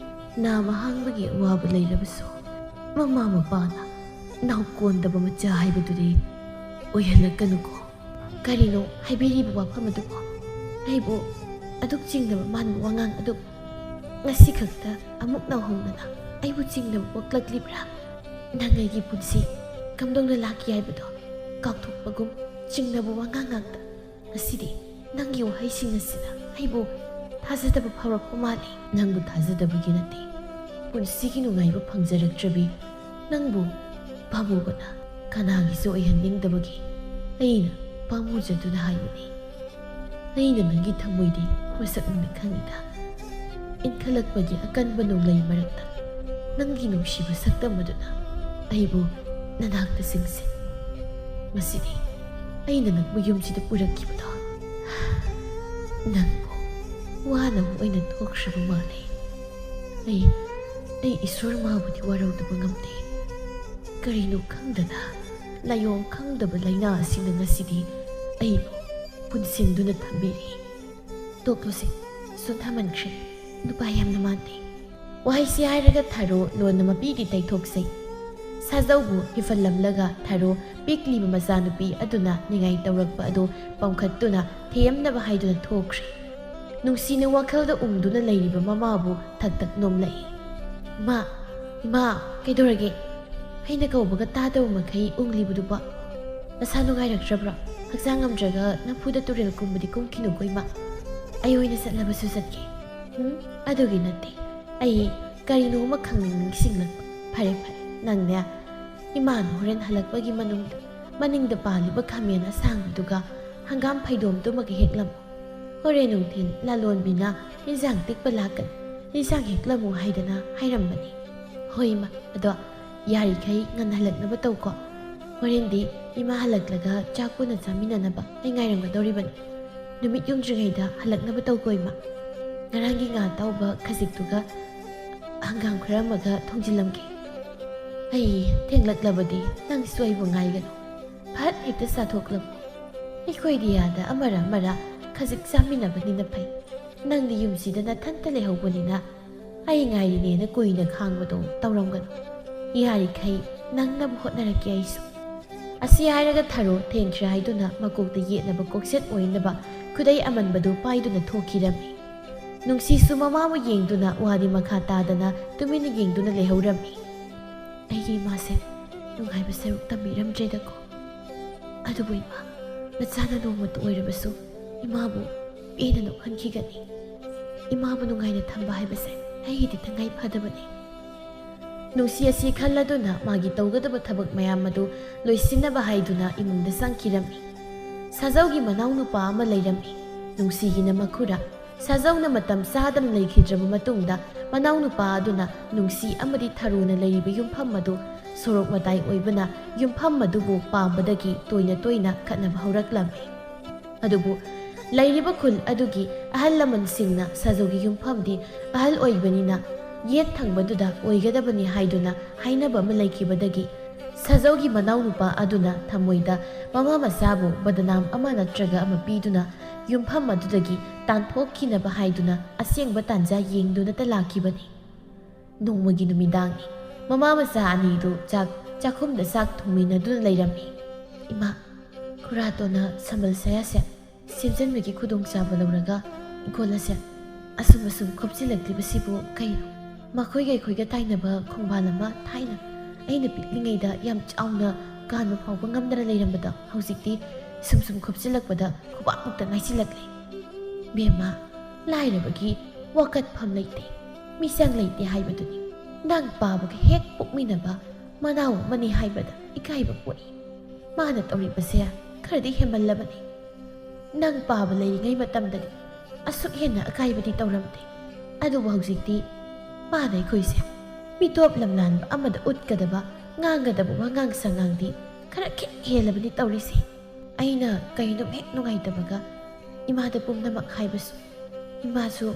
ꯅꯥꯃ ꯍꯥꯡꯕꯒꯤ ꯑꯋꯥꯕ ꯂꯩꯔꯕꯁꯨ, ꯃꯃꯥ ꯃꯄꯥꯅ ꯅꯥꯎ ꯀꯣꯟꯗꯕ ꯃꯆꯥ ꯍꯥꯏꯕꯗꯨꯗꯤ ꯑꯣꯏꯍꯜꯂꯛꯀꯅꯨꯀꯣ꯫ ꯀꯔꯤꯅꯣ ꯍꯥꯏꯕꯤꯔꯤꯕ ꯋꯥꯐꯝ ꯑꯗꯨꯕꯨ? ꯑꯩꯕꯨ ꯑꯗꯨꯛ ꯆꯤꯡꯅꯕ ꯃꯥꯟꯕ ꯋꯥꯉꯥꯡ ꯑꯗꯨ ꯉꯁꯤ ꯈꯛꯇ ꯑꯃꯨꯛ ꯅꯧꯍꯧꯅꯅ ꯑꯩꯕꯨ ꯆꯤꯡꯅꯕ ꯄꯣꯛꯂꯛꯂꯤꯕ꯭ꯔꯥ? ꯅꯪ ꯑꯩꯒꯤ ꯄꯨꯟꯁꯤ ꯀꯝꯗꯧꯅ ꯂꯥꯛꯈꯤ ꯍꯥꯏꯕꯗꯣ ꯀꯥꯎꯊꯣꯛꯄꯒꯨꯝ ꯆꯤꯡꯅꯕ ꯋꯥꯉꯥꯡ ꯉꯥꯛꯇ꯫ ꯉꯁꯤꯗꯤ ꯅꯪꯒꯤ ꯋꯥꯍꯩꯁꯤꯡ ꯑꯁꯤꯅ ꯑꯩꯕꯨ ꯊꯥꯖꯗꯕ ꯐꯥꯎꯔꯛꯄ ꯃꯥꯜꯂꯤ꯫ ꯅꯪꯕꯨ ꯊꯥꯖꯗꯕꯒꯤ ꯅꯠꯇꯦ, ꯄꯨꯟꯁꯤꯒꯤ ꯅꯨꯡꯉꯥꯏꯕ ꯐꯪꯖꯔꯛꯇ꯭ꯔꯕꯤ ꯅꯪꯕꯨ ꯄꯥꯝꯃꯨꯕꯅ ꯀꯅꯥꯒꯤꯁꯨ ꯑꯣꯏꯍꯟꯅꯤꯡꯗꯕꯒꯤ ꯑꯩꯅ ꯄꯥꯝꯃꯨꯖꯗꯨꯅ ꯍꯥꯏꯕꯅꯤ꯫ ꯑꯩꯅ ꯅꯪꯒꯤ ꯊꯃꯣꯏꯗꯤ ꯃꯁꯛ ꯃꯨꯟꯅ ꯈꯪꯏꯗ꯫ ꯏꯟꯈꯠꯂꯛꯄꯒꯤ ꯑꯀꯟꯕ ꯅꯣꯡꯂꯩ ꯃꯔꯛꯇ ꯅꯪꯒꯤ ꯅꯨꯡꯁꯤꯕ ꯁꯛꯇꯝ ꯑꯗꯨꯅ ꯑꯩꯕꯨ ꯅꯅꯥꯛꯇ ꯆꯤꯡꯁꯤꯟ꯫ ꯃꯁꯤꯗꯤ ꯑꯩꯅ ꯅꯪꯕꯨ ꯌꯨꯝꯁꯤꯗ ꯄꯨꯔꯛꯈꯤꯕꯗꯣ ꯅꯪꯕꯨ ꯋꯥꯅꯕ ꯑꯣꯏꯅ ꯊꯣꯛꯈ꯭ꯔꯕ ꯃꯥꯜꯂꯦ꯫ ꯑꯩ, ꯑꯩ ꯏꯁꯣꯔ ꯃꯥꯕꯨꯗꯤ ꯋꯥꯔꯧꯗꯕ ꯉꯝꯗꯦ꯫ ꯀꯔꯤꯅꯣ ꯈꯪꯗꯅ ꯂꯥꯏꯑꯣꯡ ꯈꯪꯗꯕ ꯂꯥꯏꯅꯥ ꯑꯁꯤꯅ ꯉꯁꯤꯗꯤ ꯑꯩꯕꯨ ꯄꯨꯟꯁꯤꯟꯗꯨꯅ ꯊꯝꯕꯤꯔꯤ꯫ ꯇꯣꯛꯂꯨꯁꯦ, ꯁꯣꯟꯊꯃꯟꯈ꯭ꯔꯦ, ꯅꯨꯄꯥ ꯌꯥꯝꯅ ꯃꯥꯟꯗꯦ꯫ ꯋꯥꯍꯩꯁꯤ ꯍꯥꯏꯔꯒ ꯊꯥꯔꯣ ꯂꯣꯟꯅ ꯃꯄꯤꯗꯤ ꯇꯩꯊꯣꯛꯆꯩ꯫ ꯁꯥꯖꯧꯕꯨ ꯍꯤꯐꯜꯂꯝꯂꯒ ꯊꯥꯔꯣ ꯄꯤꯛꯂꯤꯕ ꯃꯆꯥꯅꯨꯄꯤ ꯑꯗꯨꯅ ꯅꯤꯡꯉꯥꯏ ꯇꯧꯔꯛꯄ ꯑꯗꯨ ꯄꯥꯝꯈꯠꯇꯨꯅ ꯊꯦꯝꯅꯕ ꯍꯥꯏꯗꯨꯅ ꯊꯣꯛꯈ꯭ꯔꯦ꯫ ꯅꯨꯡꯁꯤꯅ ꯋꯥꯈꯜꯗ ꯎꯝꯗꯨꯅ ꯂꯩꯔꯤꯕ ꯃꯃꯥꯕꯨ ꯊꯛ ꯊꯛ ꯅꯣꯝꯂꯛꯏ꯫ "ꯏꯃꯥ, ꯏꯃꯥ, ꯀꯩꯗꯧꯔꯒꯦ? ꯑꯩꯅ ꯀꯧꯕꯒ ꯇꯥꯗꯕ ꯃꯈꯩ ꯎꯪꯂꯤꯕꯗꯨꯕꯣ? ꯅꯁꯥ ꯅꯨꯡꯉꯥꯏꯔꯛꯇ꯭ꯔꯕ꯭ꯔꯣ? ꯍꯛꯆꯥꯡ ꯉꯝꯗ꯭ꯔꯒ ꯅꯝꯐꯨꯗ ꯇꯨꯔꯦꯜ ꯀꯨꯝꯕꯗꯤ ꯀꯨꯝꯈꯤꯅꯨꯀꯣ ꯏꯃꯥ꯫ ꯑꯩ ꯑꯣꯏꯅ ꯆꯠꯂꯕꯁꯨ ꯆꯠꯀꯦ꯫" "ꯎꯝ, ꯑꯗꯨꯒꯤ ꯅꯠꯇꯦ꯫ ꯑꯩ ꯀꯔꯤꯅꯣ ꯑꯃ ꯈꯪꯅꯤꯡ ꯅꯤꯡꯁꯤꯡꯂꯛꯄ꯫ ꯐꯔꯦ, ꯐꯔꯦ, ꯅꯪꯅꯦ, ꯏꯃꯥꯅ ꯍꯣꯔꯦꯟ ꯍꯜꯂꯛꯄꯒꯤ ꯃꯅꯨꯡꯗ ꯃꯅꯤꯡꯗ ꯄꯥꯜꯂꯤꯕ ꯈꯥꯃꯦꯟ ꯑꯁꯥꯡꯕꯤꯗꯨꯒ ꯍꯪꯒꯥꯝ ꯐꯩꯗꯣꯝꯗꯨꯃꯒ ꯍꯦꯛꯂꯝꯃꯨ꯫ ꯍꯣꯔꯦꯟ ꯅꯨꯡꯊꯤꯜ ꯂꯥꯂꯣꯟꯕꯤꯅ ꯏꯟꯖꯥꯡ ꯇꯤꯛꯄ ꯂꯥꯛꯀꯅꯤ, ꯏꯟꯖꯥꯡ ꯍꯦꯛꯂꯝꯃꯨ ꯍꯥꯏꯗꯅ ꯍꯥꯏꯔꯝꯕꯅꯤ꯫" "ꯍꯣꯏ ꯏꯃꯥ, ꯑꯗꯣ ꯌꯥꯔꯤꯈꯩ ꯉꯟꯅ ꯍꯜꯂꯛꯅꯕ ꯇꯧꯀꯣ꯫ ꯍꯣꯔꯦꯟꯗꯤ ꯏꯃꯥ ꯍꯜꯂꯛꯂꯒ ꯆꯥꯛ ꯄꯨꯟꯅ ꯆꯥꯃꯤꯟꯅꯅꯕ ꯑꯩ ꯉꯥꯏꯔꯝꯒꯗꯧꯔꯤꯕꯅꯤ꯫ ꯅꯨꯃꯤꯠ ꯌꯨꯡꯗ꯭ꯔꯤꯉꯩꯗ ꯍꯜꯂꯛꯅꯕ ꯇꯧꯀꯣ ꯏꯃꯥ꯫ ꯉꯔꯥꯡꯒꯤ ꯉꯥ ꯑꯇꯥꯎꯕ ꯈꯖꯤꯛꯇꯨꯒ ꯍꯪꯒꯥꯝ ꯈꯔ ꯑꯃꯒ ꯊꯣꯡꯖꯤꯜꯂꯝꯒꯦ꯫ ꯑꯩ ꯊꯦꯡꯂꯛꯂꯕꯗꯤ ꯅꯪꯁꯨ ꯑꯩꯕꯨ ꯉꯥꯏꯒꯅꯨ꯫ ꯐꯠ ꯍꯦꯛꯇ ꯆꯥꯊꯣꯛꯂꯝꯃꯨ꯫ ꯑꯩꯈꯣꯏꯗꯤ ꯑꯥꯗ ꯑꯃꯔ ꯑꯃꯔ ꯈꯖꯤꯛ ꯆꯥꯃꯤꯟꯅꯕꯅꯤꯅ ꯐꯩ꯫ ꯅꯪꯗꯤ ꯌꯨꯝꯁꯤꯗ ꯅꯊꯟꯇ ꯂꯩꯍꯧꯕꯅꯤꯅ ꯑꯩ ꯉꯥꯏꯔꯤꯅꯦꯅ ꯀꯨꯏꯅ ꯈꯥꯡꯕꯗꯣ ꯇꯧꯔꯝꯒꯅꯨ꯫ ꯌꯥꯔꯤꯈꯩ ꯅꯪꯅꯕ ꯍꯣꯠꯅꯔꯛꯀꯦ ꯑꯩꯁꯨ꯫ ꯑꯁꯤ ꯍꯥꯏꯔꯒ ꯊꯔꯣ ꯊꯦꯡꯈ꯭ꯔꯦ ꯍꯥꯏꯗꯨꯅ ꯃꯀꯣꯛꯇ ꯌꯦꯠꯅꯕ ꯀꯣꯛꯁꯦꯠ ꯑꯣꯏꯅꯕ ꯈꯨꯗꯩ ꯑꯃꯟꯕꯗꯨ ꯄꯥꯏꯗꯨꯅ ꯊꯣꯛꯈꯤꯔꯝꯃꯤ꯫ ꯅꯨꯡꯁꯤꯁꯨ ꯃꯃꯥꯕꯨ ꯌꯦꯡꯗꯨꯅ ꯋꯥꯗꯤ ꯃꯈꯥ ꯇꯥꯗꯅ ꯇꯨꯃꯤꯟꯅ ꯌꯦꯡꯗꯨꯅ ꯂꯩꯍꯧꯔꯝꯃꯤ꯫ ꯑꯩꯒꯤ ꯏꯃꯥꯁꯦ ꯅꯨꯡꯉꯥꯏꯕ ꯁꯔꯨꯛ ꯇꯝꯕꯤꯔꯝꯗ꯭ꯔꯦꯗꯀꯣ꯫ ꯑꯗꯨꯕꯨ ꯏꯃꯥ, ꯃꯆꯥꯅ ꯅꯣꯡꯃꯇ ꯑꯣꯏꯔꯕꯁꯨ ꯏꯃꯥꯕꯨ ꯄꯦꯟꯅ ꯅꯣꯛꯍꯟꯈꯤꯒꯅꯤ꯫ ꯏꯃꯥꯕꯨ ꯅꯨꯡꯉꯥꯏꯅ ꯊꯝꯕ ꯍꯥꯏꯕꯁꯦ ꯑꯩꯒꯤꯗꯤ ꯇꯉꯥꯏ ꯐꯗꯕꯅꯤ꯫ ꯅꯨꯡꯁꯤ ꯑꯁꯤ ꯈꯜꯂꯗꯨꯅ ꯃꯥꯒꯤ ꯇꯧꯒꯗꯕ ꯊꯕꯛ ꯃꯌꯥꯝ ꯑꯗꯨ ꯂꯣꯏꯁꯤꯟꯅꯕ ꯍꯥꯏꯗꯨꯅ ꯏꯃꯨꯡꯗ ꯆꯪꯈꯤꯔꯝꯃꯤ꯫ ꯁꯥꯖꯧꯒꯤ ꯃꯅꯥꯎꯅꯨꯄꯥ ꯑꯃ ꯂꯩꯔꯝꯃꯤ꯫ ꯅꯨꯡꯁꯤꯒꯤꯅ ꯃꯈꯨꯔꯥ꯫ ꯁꯥꯖꯧꯅ ꯃꯇꯝ ꯆꯥꯗꯅ ꯂꯩꯈꯤꯗ꯭ꯔꯕ ꯃꯇꯨꯡꯗ ꯃꯅꯥꯎꯅꯨꯄꯥ ꯑꯗꯨꯅ ꯅꯨꯡꯁꯤ ꯑꯃꯗꯤ ꯊꯔꯣꯅ ꯂꯩꯔꯤꯕ ꯌꯨꯝꯐꯝ ꯑꯗꯨ ꯁꯣꯔꯣꯛ ꯃꯇꯥꯏ ꯑꯣꯏꯕꯅ ꯌꯨꯝꯐꯝ ꯑꯗꯨꯕꯨ ꯄꯥꯝꯕꯗꯒꯤ ꯇꯣꯏꯅ ꯇꯣꯏꯅ ꯈꯠꯅꯕ ꯍꯧꯔꯛꯂꯝꯃꯤ꯫ ꯑꯗꯨꯕꯨ ꯂꯩꯔꯤꯕ ꯈꯨꯜ ꯑꯗꯨꯒꯤ ꯑꯍꯜ ꯂꯃꯟꯁꯤꯡꯅ ꯁꯥꯖꯧꯒꯤ ꯌꯨꯝꯐꯝꯗꯤ ꯑꯍꯜ ꯑꯣꯏꯕꯅꯤꯅ ꯌꯦꯠ ꯊꯪꯕꯗꯨꯗ ꯑꯣꯏꯒꯗꯕꯅꯤ ꯍꯥꯏꯗꯨꯅ ꯍꯥꯏꯅꯕ ꯑꯃ ꯂꯩꯈꯤꯕꯗꯒꯤ ꯁꯥꯖꯧꯒꯤ ꯃꯅꯥꯎꯅꯨꯄꯥ ꯑꯗꯨꯅ ꯊꯃꯣꯏꯗ ꯃꯃꯥ ꯃꯆꯥꯕꯨ ꯕꯗꯅꯥꯝ ꯑꯃ ꯅꯠꯇ꯭ꯔꯒ ꯑꯃ ꯄꯤꯗꯨꯅ ꯌꯨꯝꯐꯝ ꯑꯗꯨꯗꯒꯤ ꯇꯥꯟꯊꯣꯛꯈꯤꯅꯕ ꯍꯥꯏꯗꯨꯅ ꯑꯁꯦꯡꯕ ꯇꯥꯟꯖꯥ ꯌꯦꯡꯗꯨꯅꯇ ꯂꯥꯛꯈꯤꯕꯅꯤ꯫ ꯅꯣꯡꯃꯒꯤ ꯅꯨꯃꯤꯗꯥꯡꯅꯤ꯫ ꯃꯃꯥ ꯃꯆꯥ ꯑꯅꯤꯗꯨ ꯆꯥꯛ ꯆꯥꯛꯈꯨꯝꯗ ꯆꯥꯛ ꯊꯣꯡꯃꯤꯟꯅꯗꯨꯅ ꯂꯩꯔꯝꯃꯤ꯫ "ꯏꯃꯥ, ꯈꯨꯔꯥꯇꯣꯟꯅ ꯁꯝꯕꯜ ꯁꯌꯥꯁꯦ ꯁꯦꯝꯖꯤꯟꯕꯒꯤ ꯈꯨꯗꯣꯡꯆꯥꯕ ꯂꯧꯔꯒ ꯏꯪꯈꯣꯜ ꯑꯁꯦ ꯑꯁꯨꯝ ꯑꯁꯨꯝ ꯈꯣꯞꯆꯤꯜꯂꯛꯂꯤꯕꯁꯤꯕꯨ ꯀꯩꯅꯣ? ꯃꯈꯣꯏꯒ ꯑꯩꯈꯣꯏꯒ ꯇꯥꯏꯅꯕ ꯈꯣꯡꯕꯥꯜ ꯑꯃ ꯊꯥꯏꯅ ꯑꯩꯅ ꯄꯤꯛꯂꯤꯉꯩꯗ ꯌꯥꯝ ꯆꯥꯎꯅ ꯀꯥꯟꯕ ꯐꯥꯎꯕ ꯉꯝꯗꯅ ꯂꯩꯔꯝꯕꯗꯣ ꯍꯧꯖꯤꯛꯇꯤ ꯁꯨꯝ ꯁꯨꯝ ꯈꯣꯞꯆꯤꯜꯂꯛꯄꯗ ꯈꯨꯕꯥꯛꯃꯨꯛꯇ ꯉꯥꯏꯁꯤꯜꯂꯛꯂꯦ꯫ ꯕꯦꯝꯃ, ꯂꯥꯏꯔꯕꯒꯤ ꯋꯥꯀꯠꯐꯝ ꯂꯩꯇꯦ, ꯃꯤꯆꯪ ꯂꯩꯇꯦ ꯍꯥꯏꯕꯗꯨꯅꯤ꯫ ꯅꯪ ꯄꯥꯕꯒ ꯍꯦꯛ ꯄꯣꯛꯃꯤꯟꯅꯕ ꯃꯅꯥꯎ ꯑꯃꯅꯤ ꯍꯥꯏꯕꯗ ꯏꯀꯥꯏꯕ ꯄꯣꯛꯏ꯫ ꯃꯥꯅ ꯇꯧꯔꯤꯕꯁꯦ ꯈꯔꯗꯤ ꯍꯦꯟꯃꯜꯂꯕꯅꯤ꯫ ꯅꯪ ꯄꯥꯕ ꯂꯩꯔꯤꯉꯩ ꯃꯇꯝꯗꯗꯤ ꯑꯁꯨꯛ ꯍꯦꯟꯅ ꯑꯀꯥꯏꯕꯗꯤ ꯇꯧꯔꯝꯗꯦ꯫ ꯑꯗꯨꯕꯨ ꯍꯧꯖꯤꯛꯇꯤ ꯃꯥꯅ ꯑꯩꯈꯣꯏꯁꯦ ꯃꯤꯇꯣꯞ ꯂꯝꯂꯥꯟꯕ ꯑꯃꯗ ꯎꯠꯀꯗꯕ, ꯉꯥꯡꯒꯗꯕ ꯋꯥꯉꯥꯡ ꯁꯉꯥꯡꯗꯤ ꯈꯔ ꯈꯤꯛ ꯍꯦꯜꯂꯕꯅꯤ ꯇꯧꯔꯤꯁꯦ꯫ ꯑꯩꯅ ꯀꯩꯅꯣꯝ ꯍꯦꯛ ꯅꯨꯡꯉꯥꯏꯇꯕꯒ ꯏꯃꯥꯗ ꯄꯨꯝꯅꯃꯛ ꯍꯥꯏꯕꯁꯨ ꯏꯃꯥꯁꯨ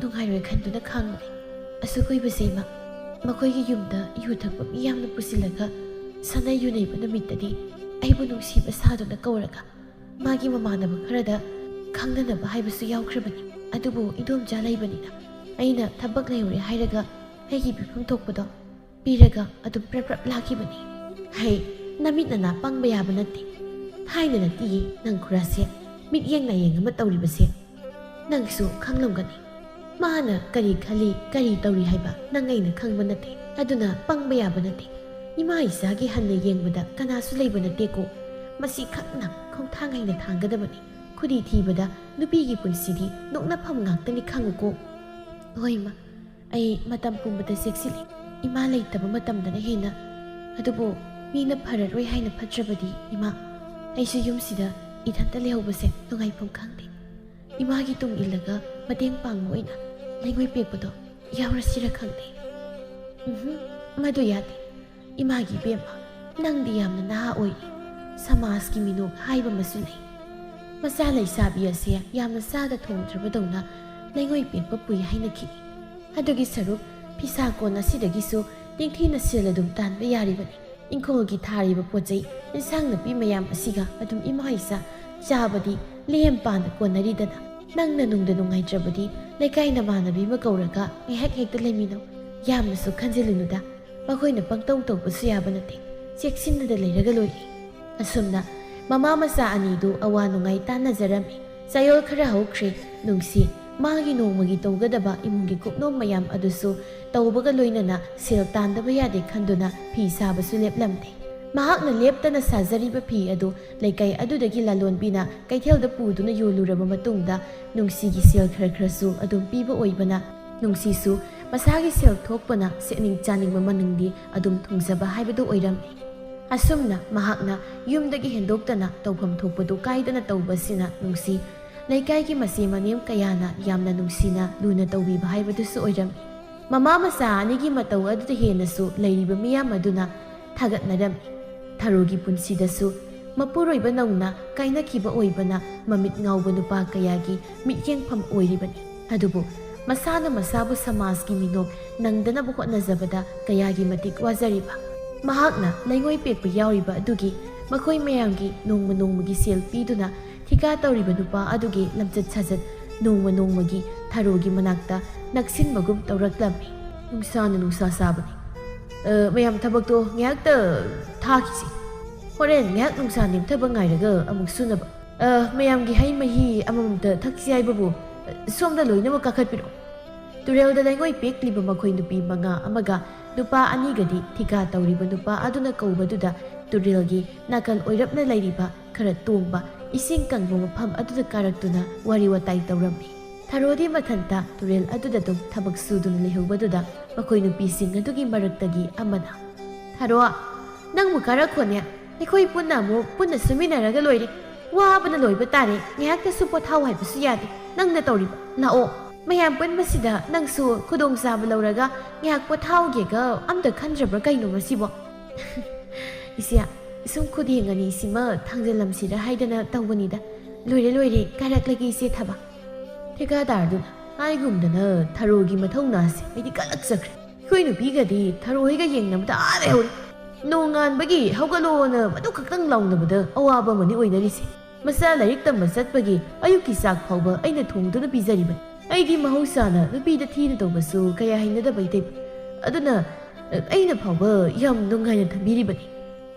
ꯅꯨꯡꯉꯥꯏꯔꯣꯏ ꯈꯟꯗꯨꯅ ꯈꯥꯡꯕꯅꯤ꯫ ꯑꯁꯨꯛ ꯀꯨꯏꯕꯁꯦ ꯏꯃꯥ, ꯃꯈꯣꯏꯒꯤ ꯌꯨꯝꯗ ꯌꯨ ꯊꯛꯄ ꯃꯤ ꯌꯥꯝꯅ ꯄꯨꯁꯤꯜꯂꯒ ꯁꯥꯟꯅ ꯌꯨꯅꯩꯕ ꯅꯨꯃꯤꯠꯇꯗꯤ ꯑꯩꯕꯨ ꯅꯨꯡꯁꯤꯕ ꯁꯥꯗꯨꯅ ꯀꯧꯔꯒ ꯃꯥꯒꯤ ꯃꯃꯥꯟꯅꯕ ꯈꯔꯗ ꯈꯪꯅꯅꯕ ꯍꯥꯏꯕꯁꯨ ꯌꯥꯎꯈ꯭ꯔꯕꯅꯤ꯫ ꯑꯗꯨꯕꯨ ꯏꯗꯣꯝꯆꯥ ꯂꯩꯕꯅꯤꯅ ꯑꯩꯅ ꯊꯕꯛ ꯂꯩꯔꯦ ꯍꯥꯏꯔꯒ ꯑꯩꯒꯤ ꯄꯤꯐꯝ ꯊꯣꯛꯄꯗꯣ ꯄꯤꯔꯒ ꯑꯗꯨꯝ ꯄ꯭ꯔꯞ ꯄ꯭ꯔꯞ ꯂꯥꯛꯈꯤꯕꯅꯤ꯫ ꯍꯩ, ꯅꯃꯤꯠ ꯅꯅꯥ ꯄꯪꯕ ꯌꯥꯕ ꯅꯠꯇꯦ꯫ ꯊꯥꯏꯅ ꯅꯠꯇꯤꯌꯦ ꯅꯪ ꯈꯨꯔꯥꯁꯦ ꯃꯤꯠꯌꯦꯡ ꯅꯥꯌꯦꯡ ꯑꯃ ꯇꯧꯔꯤꯕꯁꯦ꯫ ꯅꯪꯁꯨ ꯈꯪꯂꯝꯒꯅꯤ꯫ ꯃꯥꯅ ꯀꯔꯤ ꯈꯜꯂꯤ, ꯀꯔꯤ ꯇꯧꯔꯤ ꯍꯥꯏꯕ ꯅꯪ ꯑꯩꯅ ꯈꯪꯕ ꯅꯠꯇꯦ꯫ ꯑꯗꯨꯅ ꯄꯪꯕ ꯌꯥꯕ ꯅꯠꯇꯦ꯫ ꯏꯃꯥ ꯏꯆꯥꯒꯤ ꯍꯟꯅ ꯌꯦꯡꯕꯗ ꯀꯅꯥꯁꯨ ꯂꯩꯕ ꯅꯠꯇꯦꯀꯣ꯫ ꯃꯁꯤ ꯈꯛꯅ ꯈꯣꯡꯊꯥꯡ ꯍꯩꯅ ꯊꯥꯡꯒꯗꯕꯅꯤ꯫ ꯈꯨꯗꯤ ꯊꯤꯕꯗ ꯅꯨꯄꯤꯒꯤ ꯄꯨꯟꯁꯤꯗꯤ ꯅꯣꯛꯅꯐꯝ ꯉꯥꯛꯇꯅꯤ ꯈꯪꯉꯨꯀꯣ꯫ ꯍꯣꯏ ꯏꯃꯥ, ꯑꯩ ꯃꯇꯝ ꯄꯨꯝꯕꯗ ꯆꯦꯛꯁꯤꯜꯂꯤ꯫ ꯏꯃꯥ ꯂꯩꯇꯕ ꯃꯇꯝꯗꯅ ꯍꯦꯟꯅ꯫ ꯑꯗꯨꯕꯨ ꯃꯤꯅ ꯐꯔꯔꯣꯏ ꯍꯥꯏꯅ ꯐꯠꯇ꯭ꯔꯕꯗꯤ ꯏꯃꯥ, ꯑꯩꯁꯨ ꯌꯨꯝꯁꯤꯗ ꯏꯊꯟꯇ ꯂꯩꯍꯧꯕꯁꯦ ꯅꯨꯡꯉꯥꯏꯐꯝ ꯈꯪꯗꯦ꯫ ꯏꯃꯥꯒꯤ ꯇꯨꯡ ꯏꯜꯂꯒ ꯃꯇꯦꯡ ꯄꯥꯡꯕ ꯑꯣꯏꯅ ꯂꯩꯉꯣꯏ ꯄꯦꯛꯄꯗꯣ ꯌꯥꯎꯔꯁꯤꯔ ꯈꯪꯗꯦ꯫ ꯎꯝꯍꯨꯝ, ꯃꯗꯨ ꯌꯥꯗꯦ꯫ ꯏꯃꯥꯒꯤ ꯏꯕꯦꯝꯃ, ꯅꯪꯗꯤ ꯌꯥꯝꯅ ꯅꯍꯥ ꯑꯣꯏꯔꯤ꯫ ꯁꯃꯥꯖꯀꯤ ꯃꯤꯅꯣꯛ ꯍꯥꯏꯕ ꯑꯃꯁꯨ ꯂꯩ꯫ ꯃꯆꯥ ꯂꯩꯁꯥꯕꯤ ꯑꯁꯦ ꯌꯥꯝꯅ ꯆꯥꯗ ꯊꯣꯡꯗ꯭ꯔꯕꯗꯧꯅ ꯂꯩꯉꯣꯏ ꯄꯦꯛꯄ ꯄꯨꯏ ꯍꯥꯏꯅꯈꯤꯅꯤ꯫ ꯑꯗꯨꯒꯤ ꯁꯔꯨꯛ ꯐꯤꯁꯥ ꯀꯣꯟ ꯑꯁꯤꯗꯒꯤꯁꯨ ꯅꯤꯡꯊꯤꯅ ꯁꯦꯜ ꯑꯗꯨꯝ ꯇꯥꯟꯕ ꯌꯥꯔꯤꯕꯅꯤ꯫ ꯏꯪꯈꯣꯜꯒꯤ ꯊꯥꯔꯤꯕ ꯄꯣꯠ ꯆꯩ, ꯏꯟꯁꯥꯡ ꯅꯥꯄꯤ ꯃꯌꯥꯝ ꯑꯁꯤꯒ ꯑꯗꯨꯝ ꯏꯃꯥ ꯏꯆꯥ ꯆꯥꯕꯗꯤ ꯂꯦꯝ ꯄꯥꯅ ꯀꯣꯟꯅꯔꯤꯗꯅ꯫ ꯅꯪꯅ ꯅꯨꯡꯗ ꯅꯨꯡꯉꯥꯏꯇ꯭ꯔꯕꯗꯤ ꯂꯩꯀꯥꯏ ꯅꯃꯥꯟꯅꯕꯤ ꯑꯃ ꯀꯧꯔꯒ ꯉꯥꯏꯍꯥꯛ ꯍꯦꯛꯇ ꯂꯩꯃꯤꯟꯅꯧ꯫ ꯌꯥꯝꯅꯁꯨ ꯈꯟꯖꯤꯜꯂꯨꯅꯨꯗ꯫ ꯃꯈꯣꯏꯅ ꯄꯪꯇꯧ ꯇꯧꯕꯁꯨ ꯌꯥꯕ ꯅꯠꯇꯦ꯫ ꯆꯦꯛꯁꯤꯟꯅꯗ ꯂꯩꯔꯒ ꯂꯣꯏꯔꯦ꯫ ꯑꯁꯨꯝꯅ ꯃꯃꯥ ꯃꯆꯥ ꯑꯅꯤꯗꯨ ꯑꯋꯥ ꯅꯨꯡꯉꯥꯏ ꯇꯥꯟꯅꯖꯔꯝꯃꯤ꯫ ꯆꯌꯣꯜ ꯈꯔ ꯍꯧꯈ꯭ꯔꯦ꯫ ꯅꯨꯡꯁꯤ ꯃꯥꯒꯤ ꯅꯣꯡꯃꯒꯤ ꯇꯧꯒꯗꯕ ꯏꯃꯨꯡꯒꯤ ꯀꯨꯞꯅꯣꯝ ꯃꯌꯥꯝ ꯑꯗꯨꯁꯨ ꯇꯧꯕꯒ ꯂꯣꯏꯅꯅ ꯁꯦꯜ ꯇꯥꯟꯗꯕ ꯌꯥꯗꯦ ꯈꯟꯗꯨꯅ ꯐꯤ ꯁꯥꯕꯁꯨ ꯂꯦꯞꯂꯝꯗꯦ꯫ ꯃꯍꯥꯛꯅ ꯂꯦꯞꯇꯅ ꯁꯥꯖꯔꯤꯕ ꯐꯤ ꯑꯗꯨ ꯂꯩꯀꯥꯏ ꯑꯗꯨꯗꯒꯤ ꯂꯂꯣꯟꯕꯤꯅ ꯀꯩꯊꯦꯜꯗ ꯄꯨꯗꯨꯅ ꯌꯣꯜꯂꯨꯔꯕ ꯃꯇꯨꯡꯗ ꯅꯨꯡꯁꯤꯒꯤ ꯁꯦꯜ ꯈꯔ ꯈꯔꯁꯨ ꯑꯗꯨꯝ ꯄꯤꯕ ꯑꯣꯏꯕꯅ ꯅꯨꯡꯁꯤꯁꯨ ꯃꯁꯥꯒꯤ ꯁꯦꯜ ꯊꯣꯛꯄꯅ ꯁꯦꯠꯅꯤꯡ ꯆꯥꯅꯤꯡꯕ ꯃꯅꯤꯡꯗꯤ ꯑꯗꯨꯝ ꯊꯨꯡꯖꯕ ꯍꯥꯏꯕꯗꯨ ꯑꯣꯏꯔꯝꯃꯤ꯫ ꯑꯁꯨꯝꯅ ꯃꯍꯥꯛꯅ ꯌꯨꯝꯗꯒꯤ ꯍꯦꯟꯗꯣꯛꯇꯅ ꯇꯧꯐꯝ ꯊꯣꯛꯄꯗꯨ ꯀꯥꯏꯗꯅ ꯇꯧꯕꯁꯤꯅ ꯅꯨꯡꯁꯤ ꯂꯩꯀꯥꯏꯒꯤ ꯃꯆꯦ ꯃꯅꯦꯝ ꯀꯌꯥꯅ ꯌꯥꯝꯅ ꯅꯨꯡꯁꯤꯅ ꯂꯨꯅ ꯇꯧꯕꯤꯕ ꯍꯥꯏꯕꯗꯨꯁꯨ ꯑꯣꯏꯔꯝꯃꯤ꯫ ꯃꯃꯥ ꯃꯆꯥ ꯑꯅꯤꯒꯤ ꯃꯇꯧ ꯑꯗꯨꯗ ꯍꯦꯟꯅꯁꯨ ꯂꯩꯔꯤꯕ ꯃꯤꯌꯥꯝ ꯑꯗꯨꯅ ꯊꯥꯒꯠꯅꯔꯝꯃꯤ꯫ ꯊꯔꯣꯒꯤ ꯄꯨꯟꯁꯤꯗꯁꯨ ꯃꯄꯨꯔꯣꯏꯕ ꯅꯧꯅ ꯀꯥꯏꯅꯈꯤꯕ ꯑꯣꯏꯕꯅ ꯃꯃꯤꯠ ꯉꯥꯎꯕ ꯅꯨꯄꯥ ꯀꯌꯥꯒꯤ ꯃꯤꯠꯌꯦꯡꯐꯝ ꯑꯣꯏꯔꯤꯕꯅꯤ꯫ ꯑꯗꯨꯕꯨ ꯃꯁꯥꯅ ꯃꯁꯥꯕꯨ ꯁꯃꯥꯖꯀꯤ ꯃꯤꯅꯣꯛ ꯅꯪꯗꯅꯕ ꯍꯣꯠꯅꯖꯕꯗ ꯀꯌꯥꯒꯤ ꯃꯇꯤꯛ ꯋꯥꯖꯔꯤꯕ꯫ ꯃꯍꯥꯛꯅ ꯂꯩꯉꯣꯏ ꯄꯦꯛꯄ ꯌꯥꯎꯔꯤꯕ ꯑꯗꯨꯒꯤ ꯃꯈꯣꯏ ꯃꯌꯥꯝꯒꯤ ꯅꯣꯡꯃ ꯅꯣꯡꯃꯒꯤ ꯁꯦꯜ ꯄꯤꯗꯨꯅ ꯊꯤꯀꯥ ꯇꯧꯔꯤꯕ ꯅꯨꯄꯥ ꯑꯗꯨꯒꯤ ꯂꯝꯆꯠ ꯁꯥꯖꯠ ꯅꯣꯡꯃ ꯅꯣꯡꯃꯒꯤ ꯊꯔꯣꯒꯤ ꯃꯅꯥꯛꯇ ꯅꯛꯁꯤꯟꯕꯒꯨꯝ ꯇꯧꯔꯛꯂꯝꯃꯤ꯫ ꯅꯨꯡꯁꯥꯅ ꯅꯨꯡꯁꯥ ꯁꯥꯕꯅꯤ꯫ ꯑ, ꯃꯌꯥꯝ ꯊꯕꯛꯇꯣ ꯉꯥꯏꯍꯥꯛꯇ ꯊꯥꯈꯤꯁꯤ꯫ ꯍꯣꯔꯦꯟ ꯉꯥꯏꯍꯥꯛ ꯅꯨꯡꯁꯥ ꯅꯦꯝꯊꯕ ꯉꯥꯏꯔꯒ ꯑꯃꯨꯛ ꯁꯨꯅꯕ꯫ ꯑ, ꯃꯌꯥꯝꯒꯤ ꯍꯩ ꯃꯍꯤ ꯑꯃꯃꯝꯇ ꯊꯛꯁꯤ ꯍꯥꯏꯕꯕꯨ, ꯑ, ꯁꯣꯝꯗ ꯂꯣꯏꯅꯃꯛ ꯀꯥꯈꯠꯄꯤꯔꯛꯑꯣ꯫ ꯇꯨꯔꯦꯜꯗ ꯂꯩꯉꯣꯏ ꯄꯦꯛꯂꯤꯕ ꯃꯈꯣꯏ ꯅꯨꯄꯤ ꯃꯉꯥ ꯑꯃꯒ ꯅꯨꯄꯥ ꯑꯅꯤꯒꯗꯤ ꯊꯤꯀꯥ ꯇꯧꯔꯤꯕ ꯅꯨꯄꯥ ꯑꯗꯨꯅ ꯀꯧꯕꯗꯨꯗ ꯇꯨꯔꯦꯜꯒꯤ ꯅꯥꯀꯜ ꯑꯣꯏꯔꯞꯅ ꯂꯩꯔꯤꯕ ꯈꯔ ꯇꯣꯡꯕ ꯏꯁꯤꯡ ꯀꯪꯕ ꯃꯐꯝ ꯑꯗꯨꯗ ꯀꯥꯔꯛꯇꯨꯅ ꯋꯥꯔꯤ ꯋꯥꯇꯥꯏ ꯇꯧꯔꯝꯃꯤ꯫ ꯊꯔꯣꯗꯤ ꯃꯊꯟꯇ ꯇꯨꯔꯦꯜ ꯑꯗꯨꯗ ꯑꯗꯨꯝ ꯊꯕꯛ ꯁꯨꯗꯨꯅ ꯂꯩꯍꯧꯕꯗꯨꯗ ꯃꯈꯣꯏ ꯅꯨꯄꯤꯁꯤꯡ ꯑꯗꯨꯒꯤ ꯃꯔꯛꯇꯒꯤ ꯑꯃꯅ, "ꯊꯔꯣ, ꯅꯪꯕꯨ ꯀꯥꯔꯛꯈꯣꯅꯦ, ꯑꯩꯈꯣꯏ ꯄꯨꯟꯅ ꯑꯃꯨꯛ ꯄꯨꯟꯅ ꯁꯨꯃꯤꯟꯅꯔꯒ ꯂꯣꯏꯔꯦ꯫ ꯋꯥꯕꯅ ꯂꯣꯏꯕ ꯇꯥꯔꯦ, ꯉꯥꯏꯍꯥꯛꯇꯁꯨ ꯄꯣꯊꯥꯎ ꯍꯥꯏꯕꯁꯨ ꯌꯥꯗꯦ꯫ ꯅꯪꯅ ꯇꯧꯔꯤꯕ, ꯂꯥꯛꯑꯣ꯫ ꯃꯌꯥꯝ ꯄꯨꯟꯕꯁꯤꯗ ꯅꯪꯁꯨ ꯈꯨꯗꯣꯡꯆꯥꯕ ꯂꯧꯔꯒ ꯉꯥꯏꯍꯥꯛ ꯄꯣꯊꯥꯎꯒꯦꯒ ꯑꯝꯇ ꯈꯟꯗ꯭ꯔꯕ꯭ꯔꯥ ꯀꯩꯅꯣ ꯃꯁꯤꯕꯣ?" "ꯏꯆꯦ, ꯁꯨꯝ ꯈꯨꯗꯦꯡ ꯑꯅꯤꯁꯤꯃ ꯊꯥꯡꯖꯜꯂꯝꯁꯤꯔ ꯍꯥꯏꯗꯅ ꯇꯧꯕꯅꯤꯗ꯫ ꯂꯣꯏꯔꯦ, ꯂꯣꯏꯔꯦ, ꯀꯥꯔꯛꯂꯒꯦ ꯏꯆꯦ ꯊꯕꯛ꯫" ꯊꯤꯀꯥꯗꯥꯔꯗꯨꯅ ꯍꯥꯏꯒꯨꯝꯗꯅ ꯊꯔꯣꯒꯤ ꯃꯊꯧꯅꯥꯁꯦ ꯑꯩꯗꯤ ꯀꯜꯂꯛꯆꯈ꯭ꯔꯦ꯫ ꯑꯩꯈꯣꯏ ꯅꯨꯄꯤꯒꯗꯤ ꯊꯔꯣ ꯍꯣꯏꯒ ꯌꯦꯡꯅꯕꯗ ꯑꯥ ꯂꯩꯍꯧꯔꯦ꯫ ꯅꯣꯡꯉꯥꯟꯕꯒꯤ "ꯍꯧꯒꯠꯂꯣꯅ" ꯃꯗꯨ ꯈꯛꯇꯪ ꯂꯥꯎꯅꯕꯗ ꯑꯋꯥꯕ ꯑꯃꯅꯤ ꯑꯣꯏꯅꯔꯤꯁꯦ꯫ ꯃꯆꯥ ꯂꯥꯏꯔꯤꯛ ꯇꯝꯕ ꯆꯠꯄꯒꯤ ꯑꯌꯨꯛꯀꯤ ꯆꯥꯛ ꯐꯥꯎꯕ ꯑꯩꯅ ꯊꯣꯡꯗꯨꯅ ꯄꯤꯖꯔꯤꯕꯅꯤ꯫ ꯑꯩꯗꯤ ꯃꯍꯧꯁꯥꯅ ꯅꯨꯄꯤꯗ ꯊꯤꯅ ꯇꯧꯕꯁꯨ ꯀꯌꯥ ꯍꯩꯅꯗꯕ ꯏꯇꯩꯃ꯫ ꯑꯗꯨꯅ, ꯑ, ꯑꯩꯅ ꯐꯥꯎꯕ ꯌꯥꯝ ꯅꯨꯡꯉꯥꯏꯅ ꯊꯝꯕꯤꯔꯤꯕꯅꯤ꯫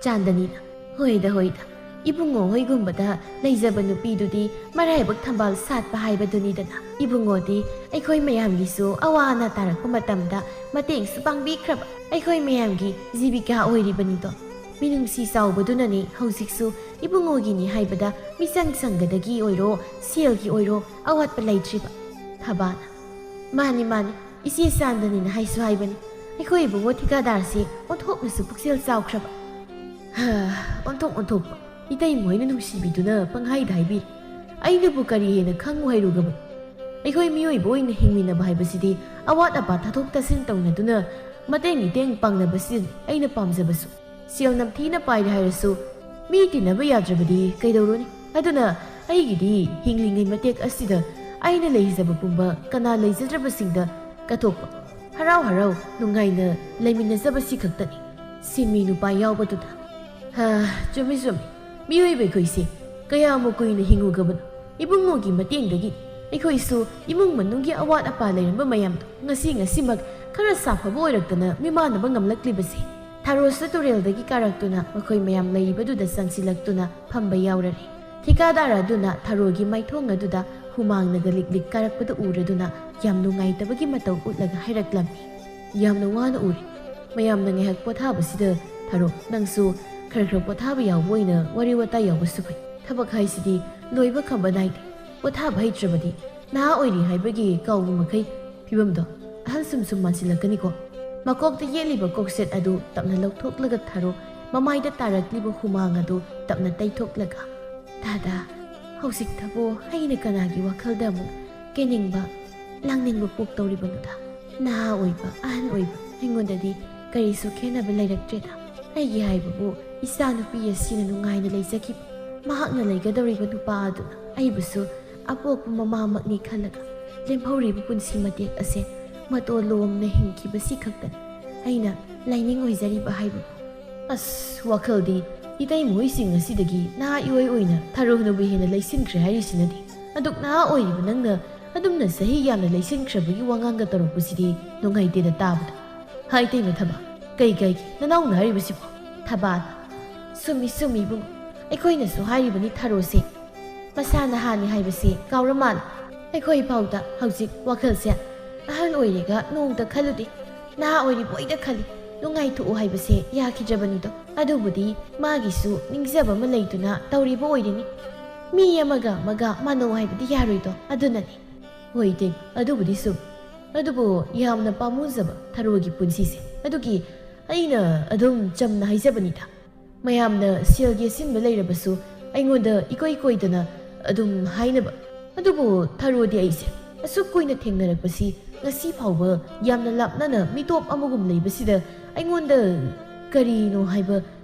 ꯆꯥꯟꯗꯅꯤꯅ, "ꯍꯣꯏꯗ, ꯍꯣꯏꯗ, ꯏꯕꯨꯡꯉꯣ ꯍꯣꯏꯒꯨꯝꯕꯗ ꯂꯩꯖꯕ ꯅꯨꯄꯤꯗꯨꯗꯤ ꯃꯔꯥꯏꯕꯛ ꯊꯝꯕꯥꯜ ꯁꯥꯠꯄ ꯍꯥꯏꯕꯗꯨꯅꯤꯗꯅ꯫ ꯏꯕꯨꯡꯉꯣꯗꯤ ꯑꯩꯈꯣꯏ ꯃꯌꯥꯝꯒꯤꯁꯨ ꯑꯋꯥ ꯑꯅꯥ ꯇꯥꯔꯛꯄ ꯃꯇꯝꯗ ꯃꯇꯦꯡꯁꯨ ꯄꯥꯡꯕꯤꯈ꯭ꯔꯕ, ꯑꯩꯈꯣꯏ ꯃꯌꯥꯝꯒꯤ ꯖꯤꯕꯤꯀꯥ ꯑꯣꯏꯔꯤꯕꯅꯤꯗꯣ꯫ ꯃꯤꯅꯨꯡꯁꯤ ꯆꯥꯎꯕꯗꯨꯅꯅꯦ ꯍꯧꯖꯤꯛꯁꯨ ꯏꯕꯨꯡꯉꯣꯒꯤꯅꯤ ꯍꯥꯏꯕꯗ ꯃꯤꯆꯪ ꯆꯪꯒꯗꯒꯤ ꯑꯣꯏꯔꯣ, ꯁꯦꯜꯒꯤ ꯑꯣꯏꯔꯣ ꯑꯋꯥꯠꯄ ꯂꯩꯇ꯭ꯔꯤꯕ꯫" ꯊꯕꯥꯅ, "ꯃꯥꯅꯤ, ꯃꯥꯅꯤ, ꯏꯆꯦ ꯆꯥꯟꯗꯅꯤꯅ ꯍꯥꯏꯁꯨ ꯍꯥꯏꯕꯅꯤ꯫ ꯑꯩꯈꯣꯏ ꯏꯕꯨꯡꯉꯣ ꯊꯤꯀꯥꯗꯥꯔꯁꯤ ꯑꯣꯟꯊꯣꯛꯅꯁꯨ ꯄꯨꯛꯆꯦꯜ ꯆꯥꯎꯈ꯭ꯔꯕ꯫" ꯍꯥ, ꯑꯣꯟꯊꯣꯛ ꯑꯣꯟꯊꯣꯛꯄ꯫ ꯏꯇꯩꯃ ꯍꯣꯏꯅ ꯅꯨꯡꯁꯤꯕꯤꯗꯨꯅ ꯄꯪꯍꯥꯏꯗ ꯍꯥꯏꯕꯤꯔꯤ꯫ ꯑꯩꯅꯕꯨ ꯀꯔꯤ ꯍꯦꯟꯅ ꯈꯪꯉꯨ ꯍꯥꯏꯔꯨꯒꯕ? ꯑꯩꯈꯣꯏ ꯃꯤꯑꯣꯏꯕ ꯑꯣꯏꯅ ꯍꯤꯡꯃꯤꯟꯅꯕ ꯍꯥꯏꯕꯁꯤꯗꯤ ꯑꯋꯥꯠ ꯑꯄꯥ ꯊꯥꯊꯣꯛ ꯇꯥꯁꯤꯟ ꯇꯧꯅꯗꯨꯅ ꯃꯇꯦꯡ ꯏꯇꯦꯡ ꯄꯥꯡꯅꯕꯁꯤꯅꯤ ꯑꯩꯅ ꯄꯥꯝꯖꯕꯁꯨ꯫ ꯁꯦꯜ ꯅꯝꯊꯤꯅ ꯄꯥꯏꯔꯦ ꯍꯥꯏꯔꯁꯨ ꯃꯤ ꯇꯤꯟꯅꯕ ꯌꯥꯗ꯭ꯔꯕꯗꯤ ꯀꯩꯗꯧꯔꯨꯅꯤ? ꯑꯗꯨꯅ ꯑꯩꯒꯤꯗꯤ ꯍꯤꯡꯂꯤꯉꯩ ꯃꯇꯦꯛ ꯑꯁꯤꯗ ꯑꯩꯅ ꯂꯩꯖꯕ ꯄꯨꯝꯕ ꯀꯅꯥ ꯂꯩꯖꯗ꯭ꯔꯕꯁꯤꯡꯗ ꯀꯠꯊꯣꯛꯄ, ꯍꯔꯥꯎ ꯍꯔꯥꯎ ꯅꯨꯡꯉꯥꯏꯅ ꯂꯩꯃꯤꯟꯅꯖꯕꯁꯤ ꯈꯛꯇꯅꯤ꯫ ꯁꯤꯟꯃꯤ ꯅꯨꯄꯥ ꯌꯥꯎꯕꯗꯨꯅ꯫ ꯍꯥ, ꯆꯨꯝꯃꯤ, ꯆꯨꯝꯃꯤ꯫ ꯃꯤꯑꯣꯏꯕ ꯑꯩꯈꯣꯏꯁꯦ ꯀꯌꯥꯃꯨꯛ ꯀꯨꯏꯅ ꯍꯤꯡꯉꯨꯒꯕꯅꯣ? ꯏꯕꯨꯡꯉꯣꯒꯤ ꯃꯇꯦꯡꯗꯒꯤ ꯑꯩꯈꯣꯏꯁꯨ ꯏꯃꯨꯡ ꯃꯅꯨꯡꯒꯤ ꯑꯋꯥꯠ ꯑꯄꯥ ꯂꯩꯔꯝꯕ ꯃꯌꯥꯝꯗꯣ ꯉꯁꯤ ꯉꯁꯤꯃꯛ ꯈꯔ ꯁꯥꯐꯕ ꯑꯣꯏꯔꯛꯇꯅ ꯃꯤꯃꯥꯟꯅꯕ ꯉꯝꯂꯛꯂꯤꯕꯁꯦ꯫ ꯊꯥꯔꯣꯁꯨ ꯇꯨꯔꯦꯜꯗꯒꯤ ꯀꯥꯔꯛꯇꯨꯅ ꯃꯈꯣꯏ ꯃꯌꯥꯝ ꯂꯩꯔꯤꯕꯗꯨꯗ ꯆꯪꯁꯤꯜꯂꯛꯇꯨꯅ ꯐꯝꯕ ꯌꯥꯎꯔꯔꯦ꯫ ꯊꯤꯀꯥꯗꯥꯔ ꯑꯗꯨꯅ ꯊꯥꯔꯣꯒꯤ ꯃꯥꯏꯊꯣꯡ ꯑꯗꯨꯗ ꯍꯨꯃꯥꯡꯅꯒ ꯂꯤꯛ ꯂꯤꯛ ꯀꯥꯔꯛꯄꯗ ꯎꯔꯗꯨꯅ ꯌꯥꯝ ꯅꯨꯡꯉꯥꯏꯇꯕꯒꯤ ꯃꯇꯧ ꯎꯠꯂꯒ ꯍꯥꯏꯔꯛꯂꯝꯃꯤ, "ꯌꯥꯝꯅ ꯋꯥꯅ ꯎꯔꯦ꯫ ꯃꯌꯥꯝꯅ ꯉꯥꯏꯍꯥꯛ ꯄꯣꯊꯥꯕꯁꯤꯗ ꯊꯥꯔꯣ, ꯅꯪꯁꯨ ꯈꯔ ꯈꯔ ꯄꯣꯊꯥꯕ ꯌꯥꯎꯕ ꯑꯣꯏꯅ ꯋꯥꯔꯤ ꯋꯥꯇꯥꯏ ꯌꯥꯎꯕꯁꯨ ꯐꯩ꯫ ꯊꯕꯛ ꯍꯥꯏꯁꯤꯗꯤ ꯂꯣꯏꯕ ꯈꯝꯕ ꯅꯥꯏꯗꯦ꯫ ꯄꯣꯊꯥꯕ ꯍꯩꯇ꯭ꯔꯕꯗꯤ ꯅꯍꯥ ꯑꯣꯏꯔꯤ ꯍꯥꯏꯕꯒꯤ ꯀꯥꯎꯕ ꯃꯈꯩ ꯐꯤꯕꯝꯗꯣ ꯑꯍꯜ ꯁꯨꯝ ꯁꯨꯝ ꯃꯥꯟꯁꯤꯜꯂꯛꯀꯅꯤꯀꯣ꯫" ꯃꯀꯣꯛꯇ ꯌꯦꯠꯂꯤꯕ ꯀꯣꯛꯁꯦꯠ ꯑꯗꯨ ꯇꯞꯅ ꯂꯧꯊꯣꯛꯂꯒ ꯊꯥꯔꯣ ꯃꯃꯥꯏꯗ ꯇꯥꯔꯛꯂꯤꯕ ꯍꯨꯃꯥꯡ ꯑꯗꯨ ꯇꯞꯅ ꯇꯩꯊꯣꯛꯂꯒ, "ꯇꯥꯗꯥ, ꯍꯧꯖꯤꯛꯇꯕꯨ ꯑꯩꯅ ꯀꯅꯥꯒꯤ ꯋꯥꯈꯜꯗ ꯑꯃꯨꯛ ꯀꯦꯅꯤꯡꯕ, ꯂꯥꯡꯅꯤꯡꯕ ꯄꯣꯛꯇꯧꯔꯤꯕꯅꯣꯗ? ꯅꯍꯥ ꯑꯣꯏꯕ, ꯑꯍꯟ ꯑꯣꯏꯕ, ꯑꯩꯉꯣꯟꯗꯗꯤ ꯀꯔꯤꯁꯨ ꯈꯦꯠꯅꯕ ꯂꯩꯔꯛꯇ꯭ꯔꯦꯗ꯫ ꯑꯩꯒꯤ ꯍꯥꯏꯕꯕꯨ ꯏꯆꯥꯅꯨꯄꯤ ꯑꯁꯤꯅ ꯅꯨꯡꯉꯥꯏꯅ ꯂꯩꯖꯈꯤꯕ, ꯃꯍꯥꯛꯅ ꯂꯩꯒꯗꯧꯔꯤꯕ ꯅꯨꯄꯥ ꯑꯗꯨꯅ ꯑꯩꯕꯨꯁꯨ ꯑꯄꯣꯛꯄ ꯃꯃꯥꯃꯛꯅꯤ ꯈꯜꯂꯒ ꯂꯦꯝꯍꯧꯔꯤꯕ ꯄꯨꯟꯁꯤ ꯃꯇꯦꯛ ꯑꯁꯦ ꯃꯇꯣꯟ ꯂꯣꯝꯅ ꯍꯤꯡꯈꯤꯕꯁꯤ ꯈꯛꯇꯅꯤ ꯑꯩꯅ ꯂꯥꯏꯅꯤꯡ ꯑꯣꯏꯖꯔꯤꯕ ꯍꯥꯏꯕꯕꯨ꯫" ꯑꯁ, ꯋꯥꯈꯜꯗꯤ ꯏꯇꯩꯃ ꯍꯣꯏꯁꯤꯡ ꯑꯁꯤꯗꯒꯤ ꯅꯍꯥ ꯏꯑꯣꯏ ꯑꯣꯏꯅ ꯊꯥꯔꯣꯅꯕꯨ ꯍꯦꯟꯅ ꯂꯩꯁꯤꯟꯈ꯭ꯔꯦ ꯍꯥꯏꯔꯤꯁꯤꯅꯗꯤ꯫ ꯑꯗꯨꯛ ꯅꯍꯥ ꯑꯣꯏꯔꯤꯕ ꯅꯪꯅ ꯑꯗꯨꯝꯅ ꯆꯍꯤ ꯌꯥꯝꯅ ꯂꯩꯁꯤꯟꯈ꯭ꯔꯕꯒꯤ ꯋꯥꯉꯥꯡꯒ ꯇꯧꯔꯛꯄꯁꯤꯗꯤ ꯅꯨꯡꯉꯥꯏꯇꯦꯗ ꯇꯥꯕꯗ꯫ ꯍꯥꯏ ꯏꯇꯩꯃ ꯊꯕꯥ, ꯀꯩ ꯀꯥꯏꯒꯦ ꯅꯅꯥꯎꯅ ꯍꯥꯏꯔꯤꯕꯁꯤꯕꯣ? ꯊꯕꯥꯅ, "ꯆꯨꯝꯃꯤ, ꯆꯨꯝꯃꯤ ꯏꯕꯨꯡꯉꯣ꯫ ꯑꯩꯈꯣꯏꯅꯁꯨ ꯍꯥꯏꯔꯤꯕꯅꯤ ꯊꯥꯔꯣꯁꯦ꯫ ꯃꯁꯥ ꯅꯍꯥꯅꯤ ꯍꯥꯏꯕꯁꯤ ꯀꯥꯎꯔ ꯃꯥꯜꯂꯦ꯫ ꯑꯩꯈꯣꯏ ꯐꯥꯎꯗ ꯍꯧꯖꯤꯛ ꯋꯥꯈꯜꯁꯦ ꯑꯍꯜ ꯑꯣꯏꯔꯦꯒ ꯅꯣꯡꯇ ꯈꯜꯂꯨꯗꯦ꯫ ꯅꯍꯥ ꯑꯣꯏꯔꯤꯕꯣꯏꯗ ꯈꯜꯂꯤ꯫ ꯅꯨꯡꯉꯥꯏꯊꯣꯛꯎ ꯍꯥꯏꯕꯁꯦ ꯌꯥꯈꯤꯗ꯭ꯔꯕꯅꯤꯗꯣ꯫ ꯑꯗꯨꯕꯨꯗꯤ ꯃꯥꯒꯤꯁꯨ ꯅꯤꯡꯖꯕ ꯑꯃ ꯂꯩꯗꯨꯅ ꯇꯧꯔꯤꯕ ꯑꯣꯏꯔꯤꯅꯤ꯫ ꯃꯤ ꯑꯃꯒ ꯑꯃꯒ ꯃꯥꯟꯅꯧ ꯍꯥꯏꯕꯗꯤ ꯌꯥꯔꯣꯏꯗꯣ꯫ ꯑꯗꯨꯅꯅꯤ꯫" ꯍꯣꯏ ꯏꯇꯩꯃ, ꯑꯗꯨꯕꯨꯗꯤ ꯆꯨꯝ꯫ ꯑꯗꯨꯕꯨ ꯌꯥꯝꯅ ꯄꯥꯝꯃꯨꯖꯕ ꯊꯥꯔꯣꯒꯤ ꯄꯨꯟꯁꯤꯁꯦ꯫ ꯑꯗꯨꯒꯤ ꯑꯩꯅ ꯑꯗꯨꯝ ꯆꯝꯅ ꯍꯥꯏꯖꯕꯅꯤꯗ꯫ ꯃꯌꯥꯝꯅ ꯁꯦꯜꯒꯤ ꯑꯁꯤꯟꯕ ꯂꯩꯔꯕꯁꯨ ꯑꯩꯉꯣꯟꯗ ꯏꯀꯣꯏ ꯀꯣꯏꯗꯅ ꯑꯗꯨꯝ ꯍꯥꯏꯅꯕ꯫ ꯑꯗꯨꯕꯨ ꯊꯥꯔꯣꯗꯤ ꯑꯩꯁꯦ ꯑꯁꯨꯛ ꯀꯨꯏꯅ ꯊꯦꯡꯅꯔꯛꯄꯁꯤ ꯉꯁꯤ ꯐꯥꯎꯕ ꯌꯥꯝꯅ ꯂꯥꯞꯅꯅ ꯃꯤꯇꯣꯞ ꯑꯃꯒꯨꯝ ꯂꯩꯕꯁꯤꯗ ꯑꯩꯉꯣꯟꯗ ꯀꯔꯤꯅꯣ ꯍꯥꯏꯕ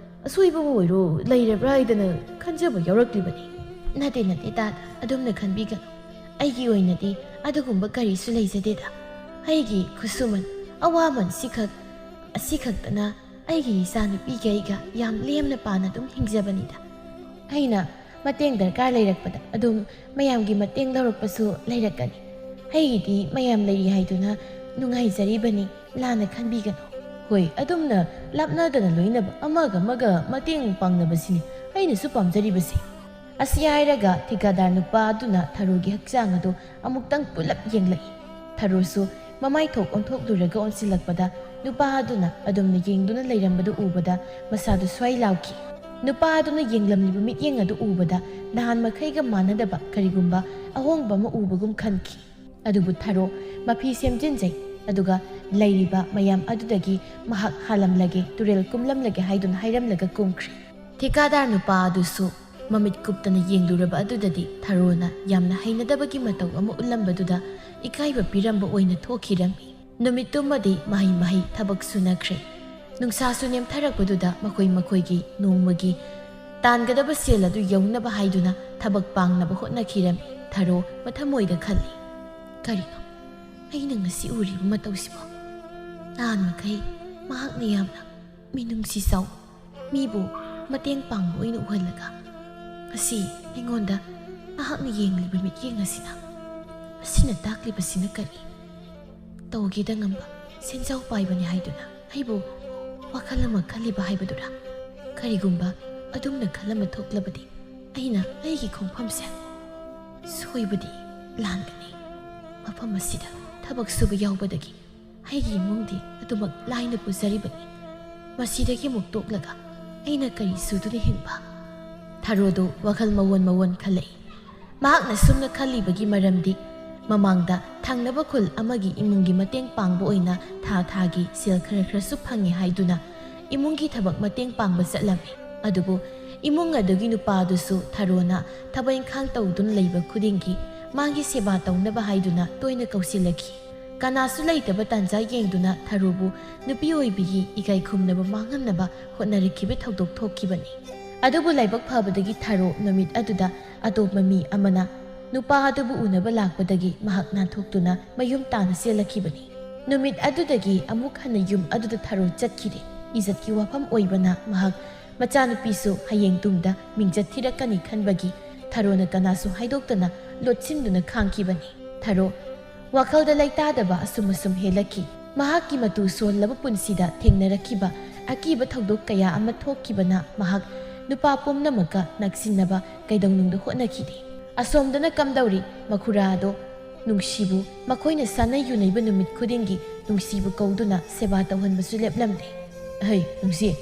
ꯑꯁꯣꯏꯕꯕꯨ ꯑꯣꯏꯔꯣ ꯂꯩꯔꯕ꯭ꯔꯥ ꯍꯥꯏꯗꯅ ꯈꯟꯖꯕ ꯌꯥꯎꯔꯛꯂꯤꯕꯅꯤ꯫ ꯅꯠꯇꯦ, ꯅꯠꯇꯦ ꯇꯥꯗ, ꯑꯗꯨꯝꯅ ꯈꯟꯕꯤꯒꯅꯨ꯫ ꯑꯩꯒꯤ ꯑꯣꯏꯅꯗꯤ ꯑꯗꯨꯒꯨꯝꯕ ꯀꯔꯤꯁꯨ ꯂꯩꯖꯗꯦꯗ꯫ ꯑꯩꯒꯤ ꯈꯨꯠꯁꯨꯃꯟ, ꯑꯋꯥꯃꯟ ꯁꯤꯈꯛ, ꯑꯁꯤꯈꯛꯇꯅ ꯑꯩꯒꯤ ꯏꯆꯥꯅꯨꯄꯤꯒ ꯑꯩꯒ ꯌꯥꯝ ꯂꯦꯝꯅ ꯄꯥꯅ ꯑꯗꯨꯝ ꯍꯤꯡꯖꯕꯅꯤꯗ꯫ ꯑꯩꯅ ꯃꯇꯦꯡ ꯗꯔꯀꯥꯔ ꯂꯩꯔꯛꯄꯗ ꯑꯗꯨꯝ ꯃꯌꯥꯝꯒꯤ ꯃꯇꯦꯡ ꯂꯧꯔꯛꯄꯁꯨ ꯂꯩꯔꯛꯀꯅꯤ꯫ ꯑꯩꯒꯤꯗꯤ ꯃꯌꯥꯝ ꯂꯩꯔꯤ ꯍꯥꯏꯗꯨꯅ "ꯅꯨꯡꯉꯥꯏꯖꯔꯤꯕꯅꯤ, ꯂꯥꯟꯅ ꯈꯟꯕꯤꯒꯅꯨ꯫ ꯍꯣꯏ, ꯑꯗꯨꯝꯅ ꯂꯥꯞꯅꯗꯅ ꯂꯣꯏꯅꯕ, ꯑꯃꯒ ꯑꯃꯒ ꯃꯇꯦꯡ ꯄꯥꯡꯅꯕꯁꯤꯅꯤ ꯑꯩꯅꯁꯨ ꯄꯥꯝꯖꯔꯤꯕꯁꯤ"꯫ ꯑꯁꯤ ꯍꯥꯏꯔꯒ ꯊꯤꯀꯥꯗꯥꯔ ꯅꯨꯄꯥ ꯑꯗꯨꯅ ꯊꯔꯣꯒꯤ ꯍꯛꯆꯥꯡ ꯑꯗꯨ ꯑꯃꯨꯛꯇꯪ ꯄꯨꯂꯞ ꯌꯦꯡꯂꯛꯏ꯫ ꯊꯔꯣꯁꯨ ꯃꯃꯥꯏ ꯊꯣꯛ ꯑꯣꯟꯊꯣꯛꯂꯨꯔꯒ ꯑꯣꯟꯁꯤꯜꯂꯛꯄꯗ, ꯅꯨꯄꯥ ꯑꯗꯨꯅ ꯑꯗꯨꯝꯅ ꯌꯦꯡꯗꯨꯅ ꯂꯩꯔꯝꯕꯗꯨ ꯎꯕꯗ ꯃꯁꯥꯗꯨ ꯁ꯭ꯋꯥꯏ ꯂꯥꯎꯈꯤ꯫ ꯅꯨꯄꯥ ꯑꯗꯨꯅ ꯌꯦꯡꯂꯝꯂꯤꯕ ꯃꯤꯠꯌꯦꯡ ꯑꯗꯨ ꯎꯕꯗ ꯅꯍꯥꯟ ꯃꯈꯩꯒ ꯃꯥꯟꯅꯗꯕ ꯀꯔꯤꯒꯨꯝꯕ ꯑꯍꯣꯡꯕ ꯑꯃ ꯎꯕꯒꯨꯝ ꯈꯟꯈꯤ꯫ ꯑꯗꯨꯕꯨ ꯊꯔꯣ ꯃꯐꯤ ꯁꯦꯝꯖꯤꯟꯖꯩ, ꯑꯗꯨꯒ ꯂꯩꯔꯤꯕ ꯃꯌꯥꯝ ꯑꯗꯨꯗꯒꯤ ꯃꯍꯥꯛ ꯍꯥꯜꯂꯝꯂꯒꯦ, ꯇꯨꯔꯦꯜ ꯀꯨꯝꯂꯝꯂꯒꯦ ꯍꯥꯏꯗꯨꯅ ꯍꯥꯏꯔꯝꯂꯒ ꯀꯨꯝꯈ꯭ꯔꯦ꯫ ꯊꯤꯀꯥꯗꯥꯔ ꯅꯨꯄꯥ ꯑꯗꯨꯁꯨ ꯃꯃꯤꯠ ꯀꯨꯞꯇꯅ ꯌꯦꯡꯂꯨꯔꯕ ꯑꯗꯨꯗꯗꯤ ꯊꯔꯣꯅ ꯌꯥꯝꯅ ꯍꯩꯅꯗꯕꯒꯤ ꯃꯇꯧ ꯑꯃ ꯎꯠꯂꯝꯕꯗꯨꯗ ꯏꯀꯥꯏꯕ ꯄꯤꯔꯝꯕ ꯑꯣꯏꯅ ꯊꯣꯛꯈꯤꯔꯝꯃꯤ꯫ ꯅꯨꯃꯤꯠꯇꯨꯃꯗꯤ ꯃꯍꯩ ꯃꯍꯩ ꯊꯕꯛ ꯁꯨꯅꯈ꯭ꯔꯦ꯫ ꯅꯨꯡꯁꯥꯁꯨ ꯅꯦꯝꯊꯔꯛꯄꯗꯨꯗ ꯃꯈꯣꯏ ꯃꯈꯣꯏꯒꯤ ꯅꯣꯡꯃꯒꯤ ꯇꯥꯟꯒꯗꯕ ꯁꯦꯜ ꯑꯗꯨ ꯌꯧꯅꯕ ꯍꯥꯏꯗꯨꯅ ꯊꯕꯛ ꯄꯥꯡꯅꯕ ꯍꯣꯠꯅꯈꯤꯔꯝꯃꯤ꯫ ꯊꯔꯣ ꯃꯊꯃꯣꯏꯗ ꯈꯜꯂꯤ, "ꯀꯔꯤꯅꯣ ꯑꯩꯅ ꯉꯁꯤ ꯎꯔꯤꯕ ꯃꯇꯧꯁꯤꯕꯣ? ꯅꯍꯥꯟ ꯃꯈꯩ ꯃꯍꯥꯛꯅ ꯌꯥꯝꯅ ꯃꯤꯅꯨꯡꯁꯤ ꯆꯥꯎꯕ, ꯃꯤꯕꯨ ꯃꯇꯦꯡ ꯄꯥꯡꯕ ꯑꯣꯏꯅ ꯎꯍꯜꯂꯒ, ꯉꯁꯤ ꯑꯩꯉꯣꯟꯗ ꯃꯍꯥꯛꯅ ꯌꯦꯡꯂꯤꯕ ꯃꯤꯠꯌꯦꯡ ꯑꯁꯤꯅ, ꯑꯁꯤꯅ ꯇꯥꯛꯂꯤꯕꯁꯤꯅ ꯀꯔꯤ? ꯇꯧꯒꯦꯗ ꯉꯝꯕ ꯁꯦꯟꯖꯥꯎ ꯄꯥꯏꯕꯅꯤ ꯍꯥꯏꯗꯨꯅ ꯑꯩꯕꯨ ꯋꯥꯈꯜ ꯑꯃ ꯈꯜꯂꯤꯕ ꯍꯥꯏꯕꯗꯨꯔꯥ? ꯀꯔꯤꯒꯨꯝꯕ ꯑꯗꯨꯝꯅ ꯈꯜꯂꯝꯕ ꯊꯣꯛꯂꯕꯗꯤ ꯑꯩꯅ ꯑꯩꯒꯤ ꯈꯣꯡꯐꯝꯁꯦ ꯁꯣꯏꯕꯗꯤ ꯂꯥꯟꯒꯅꯤ꯫ ꯃꯐꯝ ꯑꯁꯤꯗ ꯊꯕꯛ ꯁꯨꯕ ꯌꯥꯎꯕꯗꯒꯤ ꯑꯩꯒꯤ ꯏꯃꯨꯡꯗꯤ ꯑꯗꯨꯃꯛ ꯂꯥꯏꯅ ꯄꯨꯖꯔꯤꯕꯅꯤ꯫ ꯃꯁꯤꯗꯒꯤ ꯑꯃꯨꯛ ꯇꯣꯛꯂꯒ ꯑꯩꯅ ꯀꯔꯤ ꯁꯨꯗꯨꯅ ꯍꯤꯡꯕ?" ꯊꯔꯣꯗꯨ ꯋꯥꯈꯜ ꯃꯑꯣꯟ ꯃꯑꯣꯟ ꯈꯜꯂꯛꯏ꯫ ꯃꯍꯥꯛꯅ ꯁꯨꯝꯅ ꯈꯜꯂꯤꯕꯒꯤ ꯃꯔꯝꯗꯤ, ꯃꯃꯥꯡꯗ ꯊꯪꯅꯕ ꯈꯨꯜ ꯑꯃꯒꯤ ꯏꯃꯨꯡꯒꯤ ꯃꯇꯦꯡ ꯄꯥꯡꯕ ꯑꯣꯏꯅ ꯊꯥ ꯊꯥꯒꯤ ꯁꯦꯜ ꯈꯔ ꯈꯔꯁꯨ ꯐꯪꯉꯤ ꯍꯥꯏꯗꯨꯅ ꯏꯃꯨꯡꯒꯤ ꯊꯕꯛ ꯃꯇꯦꯡ ꯄꯥꯡꯕ ꯆꯠꯂꯝꯃꯤ꯫ ꯑꯗꯨꯕꯨ ꯏꯃꯨꯡ ꯑꯗꯨꯒꯤ ꯅꯨꯄꯥ ꯑꯗꯨꯁꯨ ꯊꯔꯣꯅ ꯊꯕꯛ ꯏꯪꯈꯥꯡ ꯇꯧꯗꯨꯅ ꯂꯩꯕ ꯈꯨꯗꯤꯡꯒꯤ ꯃꯥꯒꯤ ꯁꯦꯕꯥ ꯇꯧꯅꯕ ꯍꯥꯏꯗꯨꯅ ꯇꯣꯏꯅ ꯀꯧꯁꯤꯜꯂꯛꯈꯤ꯫ ꯀꯅꯥꯁꯨ ꯂꯩꯇꯕ ꯇꯥꯟꯖꯥ ꯌꯦꯡꯗꯨꯅ ꯊꯔꯣꯕꯨ ꯅꯨꯄꯤ ꯑꯣꯏꯕꯤꯒꯤ ꯏꯀꯥꯏ ꯈꯨꯝꯅꯕ ꯃꯥꯡꯍꯟꯅꯕ ꯍꯣꯠꯅꯔꯛꯈꯤꯕ ꯊꯧꯗꯣꯛ ꯊꯣꯛꯈꯤꯕꯅꯤ꯫ ꯑꯗꯨꯕꯨ ꯂꯥꯏꯕꯛ ꯐꯕꯗꯒꯤ ꯊꯔꯣ ꯅꯨꯃꯤꯠ ꯑꯗꯨꯗ ꯑꯇꯣꯞꯄ ꯃꯤ ꯑꯃꯅ ꯅꯨꯄꯥ ꯑꯗꯨꯕꯨ ꯎꯅꯕ ꯂꯥꯛꯄꯗꯒꯤ ꯃꯍꯥꯛ ꯅꯥꯟꯊꯣꯛꯇꯨꯅ ꯃꯌꯨꯝ ꯇꯥꯅ ꯆꯦꯜꯂꯛꯈꯤꯕꯅꯤ꯫ ꯅꯨꯃꯤꯠ ꯑꯗꯨꯗꯒꯤ ꯑꯃꯨꯛ ꯍꯟꯅ ꯌꯨꯝ ꯑꯗꯨꯗ ꯊꯔꯣ ꯆꯠꯈꯤꯗꯦ꯫ ꯏꯖꯠꯀꯤ ꯋꯥꯐꯝ ꯑꯣꯏꯕꯅ ꯃꯍꯥꯛ ꯃꯆꯥꯅꯨꯄꯤꯁꯨ ꯍꯌꯦꯡ ꯇꯨꯡꯗ ꯃꯤꯡꯆꯠ ꯊꯤꯔꯛꯀꯅꯤ ꯈꯟꯕꯒꯤ ꯊꯔꯣꯅ ꯀꯅꯥꯁꯨ ꯍꯥꯏꯗꯣꯛꯇꯅ ꯂꯣꯠꯁꯤꯟꯗꯨꯅ ꯈꯥꯡꯈꯤꯕꯅꯤ꯫ ꯊꯔꯣ ꯋꯥꯈꯜꯗ ꯂꯩꯇꯥꯗꯕ ꯑꯁꯨꯝ ꯑꯁꯨꯝ ꯍꯦꯜꯂꯛꯈꯤ꯫ ꯃꯍꯥꯛꯀꯤ ꯃꯇꯨ ꯁꯣꯜꯂꯕ ꯄꯨꯟꯁꯤꯗ ꯊꯦꯡꯅꯔꯛꯈꯤꯕ ꯑꯀꯤꯕ ꯊꯧꯗꯣꯛ ꯀꯌꯥ ꯑꯃ ꯊꯣꯛꯈꯤꯕꯅ ꯃꯍꯥꯛ ꯅꯨꯄꯥ ꯄꯨꯝꯅꯃꯛꯀ ꯅꯛꯁꯤꯟꯅꯕ ꯀꯩꯗꯧꯅꯨꯡꯗ ꯍꯣꯠꯅꯈꯤꯗꯦ꯫ ꯑꯁꯣꯝꯗꯅ ꯀꯝꯗꯧꯔꯤ? ꯃꯈꯨꯔꯥ ꯑꯗꯣ ꯅꯨꯡꯁꯤꯕꯨ ꯃꯈꯣꯏꯅ ꯁꯥꯟꯅ ꯌꯨꯅꯩꯕ ꯅꯨꯃꯤꯠ ꯈꯨꯗꯤꯡꯒꯤ ꯅꯨꯡꯁꯤꯕꯨ ꯀꯧꯗꯨꯅ ꯁꯦꯕꯥ ꯇꯧꯍꯟꯕꯁꯨ ꯂꯦꯞꯂꯝꯗꯦ꯫ "ꯍꯩ ꯅꯨꯡꯁꯤ,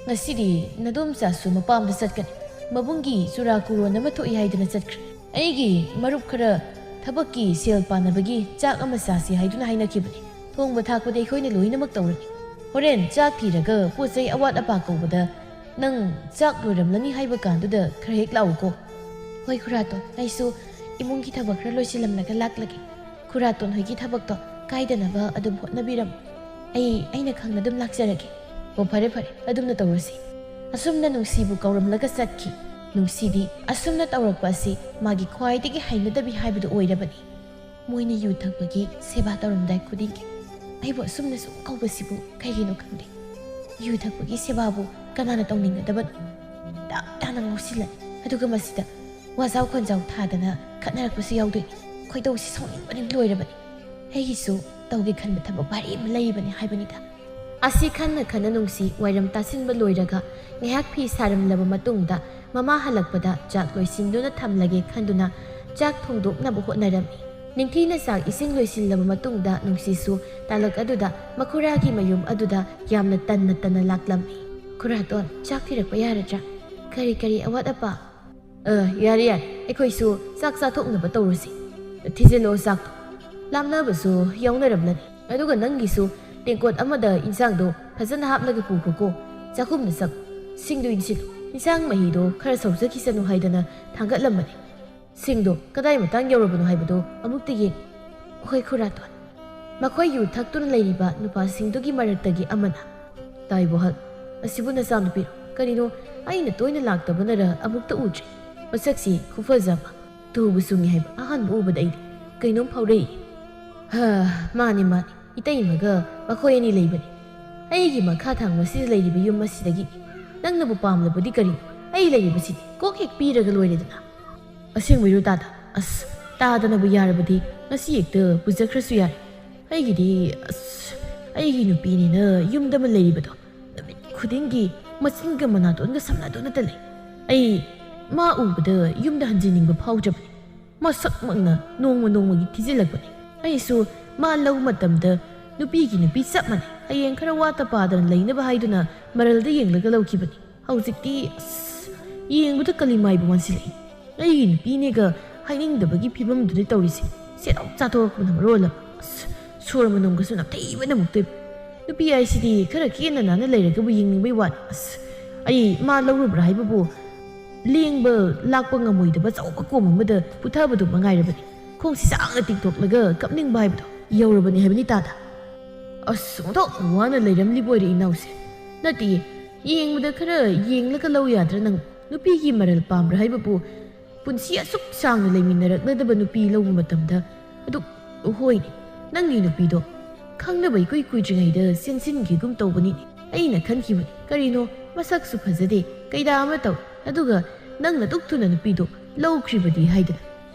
ꯉꯁꯤꯗꯤ ꯅꯗꯣꯝꯆꯥꯁꯨ ꯃꯄꯥꯝꯗ ꯆꯠꯀꯅꯤ꯫ ꯃꯕꯨꯡꯒꯤ ꯆꯨꯔꯥꯀꯣꯔꯣꯟ ꯑꯃ ꯊꯣꯛꯏ ꯍꯥꯏꯗꯅ ꯆꯠꯈ꯭ꯔꯦ꯫ ꯑꯩꯒꯤ ꯃꯔꯨꯞ ꯈꯔ ꯊꯕꯛꯀꯤ ꯁꯦꯜ ꯄꯥꯅꯕꯒꯤ ꯆꯥꯛ ꯑꯃ ꯆꯥꯁꯤ ꯍꯥꯏꯗꯨꯅ ꯍꯥꯏꯅꯈꯤꯕꯅꯤ꯫ ꯊꯣꯡꯕ ꯊꯥꯛꯄꯗꯤ ꯑꯩꯈꯣꯏꯅ ꯂꯣꯏꯅꯃꯛ ꯇꯧꯔꯅꯤ꯫ ꯍꯣꯔꯦꯟ ꯆꯥꯛ ꯊꯤꯔꯒ ꯄꯣꯠ ꯆꯩ ꯑꯋꯥꯠ ꯑꯄꯥ ꯀꯧꯕꯗ ꯅꯪ ꯆꯥꯛ ꯂꯣꯏꯔꯝꯂꯅꯤ ꯍꯥꯏꯕ ꯀꯥꯟꯗꯨꯗ ꯈꯔ ꯍꯦꯛ ꯂꯥꯛꯎꯀꯣ꯫" "ꯍꯣꯏ ꯈꯨꯔꯥꯇꯣꯟ, ꯑꯩꯁꯨ ꯏꯃꯨꯡꯒꯤ ꯊꯕꯛ ꯈꯔ ꯂꯣꯏꯁꯤꯜꯂꯝꯂꯒ ꯂꯥꯛꯂꯒꯦ꯫ ꯈꯨꯔꯥꯇꯣꯟ ꯍꯣꯏꯒꯤ ꯊꯕꯛꯇꯣ ꯀꯥꯏꯗꯅꯕ ꯑꯗꯨꯝ ꯍꯣꯠꯅꯕꯤꯔꯝꯃꯨ꯫ ꯑꯩ ꯑꯩꯅ ꯈꯪꯅ ꯑꯗꯨꯝ ꯂꯥꯛꯆꯔꯒꯦ꯫" "ꯑꯣ ꯐꯔꯦ ꯐꯔꯦ, ꯑꯗꯨꯝꯅ ꯇꯧꯔꯁꯤ꯫" ꯑꯁꯨꯝꯅ ꯅꯨꯡꯁꯤꯕꯨ ꯀꯧꯔꯝꯂꯒ ꯆꯠꯈꯤ꯫ ꯅꯨꯡꯁꯤꯗꯤ ꯑꯁꯨꯝꯅ ꯇꯧꯔꯛꯄ ꯑꯁꯤ ꯃꯥꯒꯤ ꯈ꯭ꯋꯥꯏꯗꯒꯤ ꯍꯩꯅꯗꯕꯤ ꯍꯥꯏꯕꯗꯨ ꯑꯣꯏꯔꯕꯅꯤ꯫ ꯃꯣꯏꯅ ꯌꯨ ꯊꯛꯄꯒꯤ ꯁꯦꯕꯥ ꯇꯧꯔꯝꯗꯥꯏ ꯈꯨꯗꯤꯡꯒꯤ ꯑꯩꯕꯨ ꯑꯁꯨꯝꯅ ꯁꯨꯝ ꯀꯧꯕꯁꯤꯕꯨ ꯀꯩꯒꯤꯅꯣ ꯈꯪꯗꯦ꯫ ꯌꯨ ꯊꯛꯄꯒꯤ ꯁꯦꯕꯥꯕꯨ ꯀꯅꯥꯅ ꯇꯧꯅꯤꯡꯒꯗꯕꯅꯣ? ꯇꯞ ꯇꯥꯅ ꯉꯥꯎꯁꯤꯜꯂꯅꯤ꯫ ꯑꯗꯨꯒ ꯃꯁꯤꯗ ꯋꯥꯖꯥꯎ ꯈꯣꯟꯖꯥꯎ ꯊꯥꯗꯅ ꯈꯠꯅꯔꯛꯄꯁꯨ ꯌꯥꯎꯗꯣꯏꯅꯤ꯫ ꯈꯣꯏꯗꯧꯁꯤ ꯁꯥꯎꯅꯤꯡꯕꯅ ꯂꯣꯏꯔꯕꯅꯤ꯫ ꯑꯩꯒꯤꯁꯨ ꯇꯧꯒꯦ ꯈꯟꯕ ꯊꯕꯛ ꯚꯥꯔꯤ ꯑꯃ ꯂꯩꯔꯤꯕꯅꯤ ꯍꯥꯏꯕꯅꯤꯗ꯫ ꯑꯁꯤ ꯈꯟꯅ ꯈꯟꯅ ꯅꯨꯡꯁꯤ ꯋꯥꯏꯔꯝ ꯇꯥꯁꯤꯟꯕ ꯂꯣꯏꯔꯒ ꯉꯥꯏꯍꯥꯛ ꯐꯤ ꯁꯥꯔꯝꯂꯕ ꯃꯇꯨꯡꯗ ꯃꯃꯥ ꯍꯜꯂꯛꯄꯗ ꯆꯥꯛ ꯂꯣꯏꯁꯤꯟꯗꯨꯅ ꯊꯝꯂꯒꯦ ꯈꯟꯗꯨꯅ ꯆꯥꯛ ꯊꯣꯡꯗꯣꯛꯅꯕ ꯍꯣꯠꯅꯔꯝꯃꯤ꯫ ꯅꯤꯡꯊꯤꯅ ꯆꯥꯛ ꯏꯁꯤꯡ ꯂꯣꯏꯁꯤꯜꯂꯕ ꯃꯇꯨꯡꯗ ꯅꯨꯡꯁꯤꯁꯨ ꯇꯥꯂꯛ ꯑꯗꯨꯗ ꯃꯈꯨꯔꯥꯒꯤ ꯃꯌꯨꯝ ꯑꯗꯨꯗ ꯌꯥꯝꯅ ꯇꯟꯅ ꯇꯟꯅ ꯂꯥꯛꯂꯝꯃꯤ꯫ "ꯈꯨꯔꯥꯇꯣꯟ, ꯆꯥꯛ ꯊꯤꯔꯛꯄ ꯌꯥꯔꯗ꯭ꯔꯥ? ꯀꯔꯤ ꯀꯔꯤ ꯑꯋꯥꯠ ꯑꯄꯥ?" "ꯑ, ꯌꯥꯔꯦ ꯌꯥꯔꯦ, ꯑꯩꯈꯣꯏꯁꯨ ꯆꯥꯛ ꯆꯥꯊꯣꯛꯅꯕ ꯇꯧꯔꯁꯤ꯫ ꯊꯤꯖꯤꯜꯂꯣ ꯆꯥꯛꯇꯣ꯫ ꯂꯥꯝꯅꯕꯁꯨ ꯌꯥꯎꯅꯔꯝꯂꯅꯤ꯫ ꯑꯗꯨꯒ ꯅꯪꯒꯤꯁꯨ ꯇꯦꯡꯀꯣꯠ ꯑꯃꯗ ꯏꯟꯁꯥꯡꯗꯣ ꯐꯖꯅ ꯍꯥꯞꯂꯒ ꯄꯨꯈꯣꯀꯣ꯫ ꯆꯥꯛꯈꯨꯝꯗ ꯆꯪ꯫ ꯁꯤꯡꯗꯣ ꯏꯟꯁꯤꯜꯂꯨ꯫ ꯏꯟꯁꯥꯡ ꯃꯍꯤꯗꯣ ꯈꯔ ꯁꯧꯖꯈꯤꯁꯅꯨ ꯍꯥꯏꯗꯅ ꯊꯥꯡꯒꯠꯂꯝꯕꯅꯤ꯫ ꯁꯤꯡꯗꯣ ꯀꯗꯥꯏ ꯃꯇꯥꯡ ꯌꯧꯔꯕꯅꯣ ꯍꯥꯏꯕꯗꯣ ꯑꯃꯨꯛꯇ ꯌꯦꯡ꯫" "ꯍꯣꯏ ꯈꯨꯔꯥꯇꯣꯟ꯫" ꯃꯈꯣꯏ ꯌꯨ ꯊꯛꯇꯨꯅ ꯂꯩꯔꯤꯕ ꯅꯨꯄꯥꯁꯤꯡꯗꯨꯒꯤ ꯃꯔꯛꯇꯒꯤ ꯑꯃꯅ, "ꯇꯥꯏꯕꯣꯍꯜ, ꯑꯁꯤꯕꯨ ꯅꯆꯥꯅꯨꯄꯤꯔꯣ? ꯀꯔꯤꯅꯣ, ꯑꯩꯅ ꯇꯣꯏꯅ ꯂꯥꯛꯇꯕꯅꯔ ꯑꯃꯨꯛꯇ ꯎꯗ꯭ꯔꯤ꯫ ꯃꯁꯛꯁꯤ ꯈꯨꯐꯖ ꯑꯃ, ꯇꯨꯕꯨ ꯆꯨꯡꯉꯤ ꯍꯥꯏꯕ ꯑꯍꯥꯟꯕ ꯎꯕꯗ ꯑꯩꯗꯤ ꯀꯩꯅꯣꯝ ꯐꯥꯎꯔꯛꯏ꯫" "ꯍꯥ, ꯃꯥꯅꯤ ꯃꯥꯅꯤ, ꯏꯇꯩꯃꯒ ꯃꯈꯣꯏ ꯑꯅꯤ ꯂꯩꯕꯅꯤ꯫ ꯑꯩꯒꯤ ꯃꯈꯥ ꯊꯪꯕꯁꯤꯗ ꯂꯩꯔꯤꯕ ꯌꯨꯝ ꯑꯁꯤꯗꯒꯤ꯫ ꯅꯪꯅꯕꯨ ꯄꯥꯝꯂꯕꯗꯤ ꯀꯔꯤ, ꯑꯩ ꯂꯩꯔꯤꯕꯁꯤꯗꯤ ꯀꯣꯛ ꯍꯦꯛ ꯄꯤꯔꯒ ꯂꯣꯏꯔꯦꯗꯅ꯫" "ꯑꯁꯦꯡꯕꯩꯔꯣ ꯇꯥꯗ? ꯑꯁ, ꯇꯥꯗꯅꯕꯨ ꯌꯥꯔꯕꯗꯤ ꯉꯁꯤ ꯍꯦꯛꯇ ꯄꯨꯖꯈ꯭ꯔꯁꯨ ꯌꯥꯔꯦ꯫ ꯑꯩꯒꯤꯗꯤ ꯑꯁ ꯑꯩꯒꯤ ꯅꯨꯄꯤꯅꯤꯅ ꯌꯨꯝꯗ ꯑꯃ ꯂꯩꯔꯤꯕꯗꯣ ꯅꯨꯃꯤꯠ ꯈꯨꯗꯤꯡꯒꯤ ꯃꯆꯤꯟꯒ ꯃꯅꯥꯇꯣꯟꯒ ꯁꯝꯅꯗꯨꯅꯇ ꯂꯩ꯫ ꯑꯩ ꯃꯥ ꯎꯕꯗ ꯌꯨꯝꯗ ꯍꯟꯖꯤꯟꯅꯤꯡꯕ ꯐꯥꯎꯗ꯭ꯔꯕꯅꯤ꯫ ꯃꯁꯛꯃꯛꯅ ꯅꯣꯡꯃ ꯅꯣꯡꯃꯒꯤ ꯊꯤꯖꯤꯜꯂꯛꯄꯅꯤ꯫ ꯑꯩꯁꯨ ꯃꯥ ꯂꯧ ꯃꯇꯝꯗ ꯅꯨꯄꯤꯒꯤ ꯅꯨꯄꯤ ꯆꯞ ꯃꯥꯟꯅꯩ꯫ ꯍꯌꯦꯡ ꯈꯔ ꯋꯥꯠꯇ ꯄꯥꯗꯅ ꯂꯩꯅꯕ ꯍꯥꯏꯗꯨꯅ ꯃꯔꯜꯗ ꯌꯦꯡꯂꯒ ꯂꯧꯈꯤꯕꯅꯤ꯫ ꯍꯧꯖꯤꯛꯇꯤ ꯑꯁ ꯌꯦꯡꯕꯗ ꯀꯂꯤꯃꯥꯏꯕꯨ ꯃꯥꯟꯁꯤꯜꯂꯛꯏ꯫ ꯑꯩꯒꯤ ꯅꯨꯄꯤꯅꯦꯒ ꯍꯥꯏꯅꯤꯡꯗꯕꯒꯤ ꯐꯤꯕꯝꯗꯨꯅꯤ ꯇꯧꯔꯤꯁꯦ꯫ ꯁꯦꯠ ꯂꯥꯎ ꯆꯥꯊꯣꯔꯛꯄꯅ ꯃꯔꯣꯜ ꯑꯃ ꯑꯁ ꯁꯣꯔ ꯃꯅꯝꯒꯁꯨ ꯅꯝꯊꯩꯕꯅ ꯑꯃꯨꯛꯇꯣꯏꯕ꯫ ꯅꯨꯄꯤ ꯍꯥꯏꯁꯤꯗꯤ ꯈꯔ ꯀꯦꯅ ꯅꯥꯟꯅ ꯂꯩꯔꯒꯕꯨ ꯌꯦꯡꯅꯤꯡꯕꯩ ꯋꯥꯅꯤ꯫ ꯑꯁ ꯑꯩ ꯃꯥ ꯂꯧꯔꯨꯕ꯭ꯔꯥ ꯍꯥꯏꯕꯕꯨ ꯂꯦꯡꯕ ꯂꯥꯛꯄ ꯉꯝꯃꯣꯏꯗꯕ ꯑꯆꯧꯕ ꯀꯣꯝ ꯑꯃꯗ ꯄꯨꯊꯕꯗꯨ ꯃꯉꯥꯏꯔꯕꯅꯤ꯫ ꯈꯣꯡꯁꯤ ꯁꯥꯡꯅ ꯇꯤꯡꯊꯣꯛꯂꯒ ꯀꯞꯅꯤꯡꯕ ꯍꯥꯏꯕꯗꯣ ꯌꯧꯔꯕꯅꯤ ꯍꯥꯏꯕꯅꯤ ꯇꯥꯗ꯫ ꯑꯁ ꯑꯣꯟꯊꯣꯛꯅ ꯋꯥꯅ ꯂꯩꯔꯝꯂꯤꯕ ꯑꯣꯏꯔꯦ ꯏꯅꯥꯎꯁꯦ꯫ ꯅꯠꯇꯦ, ꯌꯦꯡꯕꯗ ꯈꯔ ꯌꯦꯡꯂꯒ ꯂꯧ ꯌꯥꯗ꯭ꯔꯥ ꯅꯪ? ꯅꯨꯄꯤꯒꯤ ꯃꯔꯜ ꯄꯥꯝꯕ꯭ꯔꯥ ꯍꯥꯏꯕꯕꯨ ꯄꯨꯟꯁꯤ ꯑꯁꯨꯛ ꯁꯥꯡꯅ ꯂꯩꯃꯤꯟꯅꯔꯛꯂꯗꯕ ꯅꯨꯄꯤ ꯂꯧꯕ ꯃꯇꯝꯗ ꯑꯗꯨꯛ ꯍꯣꯏꯅꯦ, ꯅꯪꯒꯤ ꯅꯨꯄꯤꯗꯣ ꯈꯪꯅꯕ ꯏꯀꯨꯏ ꯀꯨꯏꯗ꯭ꯔꯤꯉꯩꯗ ꯆꯦꯟꯁꯤꯟꯈꯤꯒꯨꯝ ꯇꯧꯕꯅꯤꯅꯦ꯫ ꯑꯩꯅ ꯈꯟꯈꯤꯕꯅꯤ, ꯀꯔꯤꯅꯣ ꯃꯁꯛꯁꯨ ꯐꯖꯗꯦ, ꯀꯩꯗꯥ ꯑꯃ ꯇꯧ, ꯑꯗꯨꯒ ꯅꯪꯅ ꯑꯗꯨꯛ ꯊꯨꯅ ꯅꯨꯄꯤꯗꯣ ꯂꯧꯈ꯭ꯔꯤꯕꯗꯤ ꯍꯥꯏꯗꯅ꯫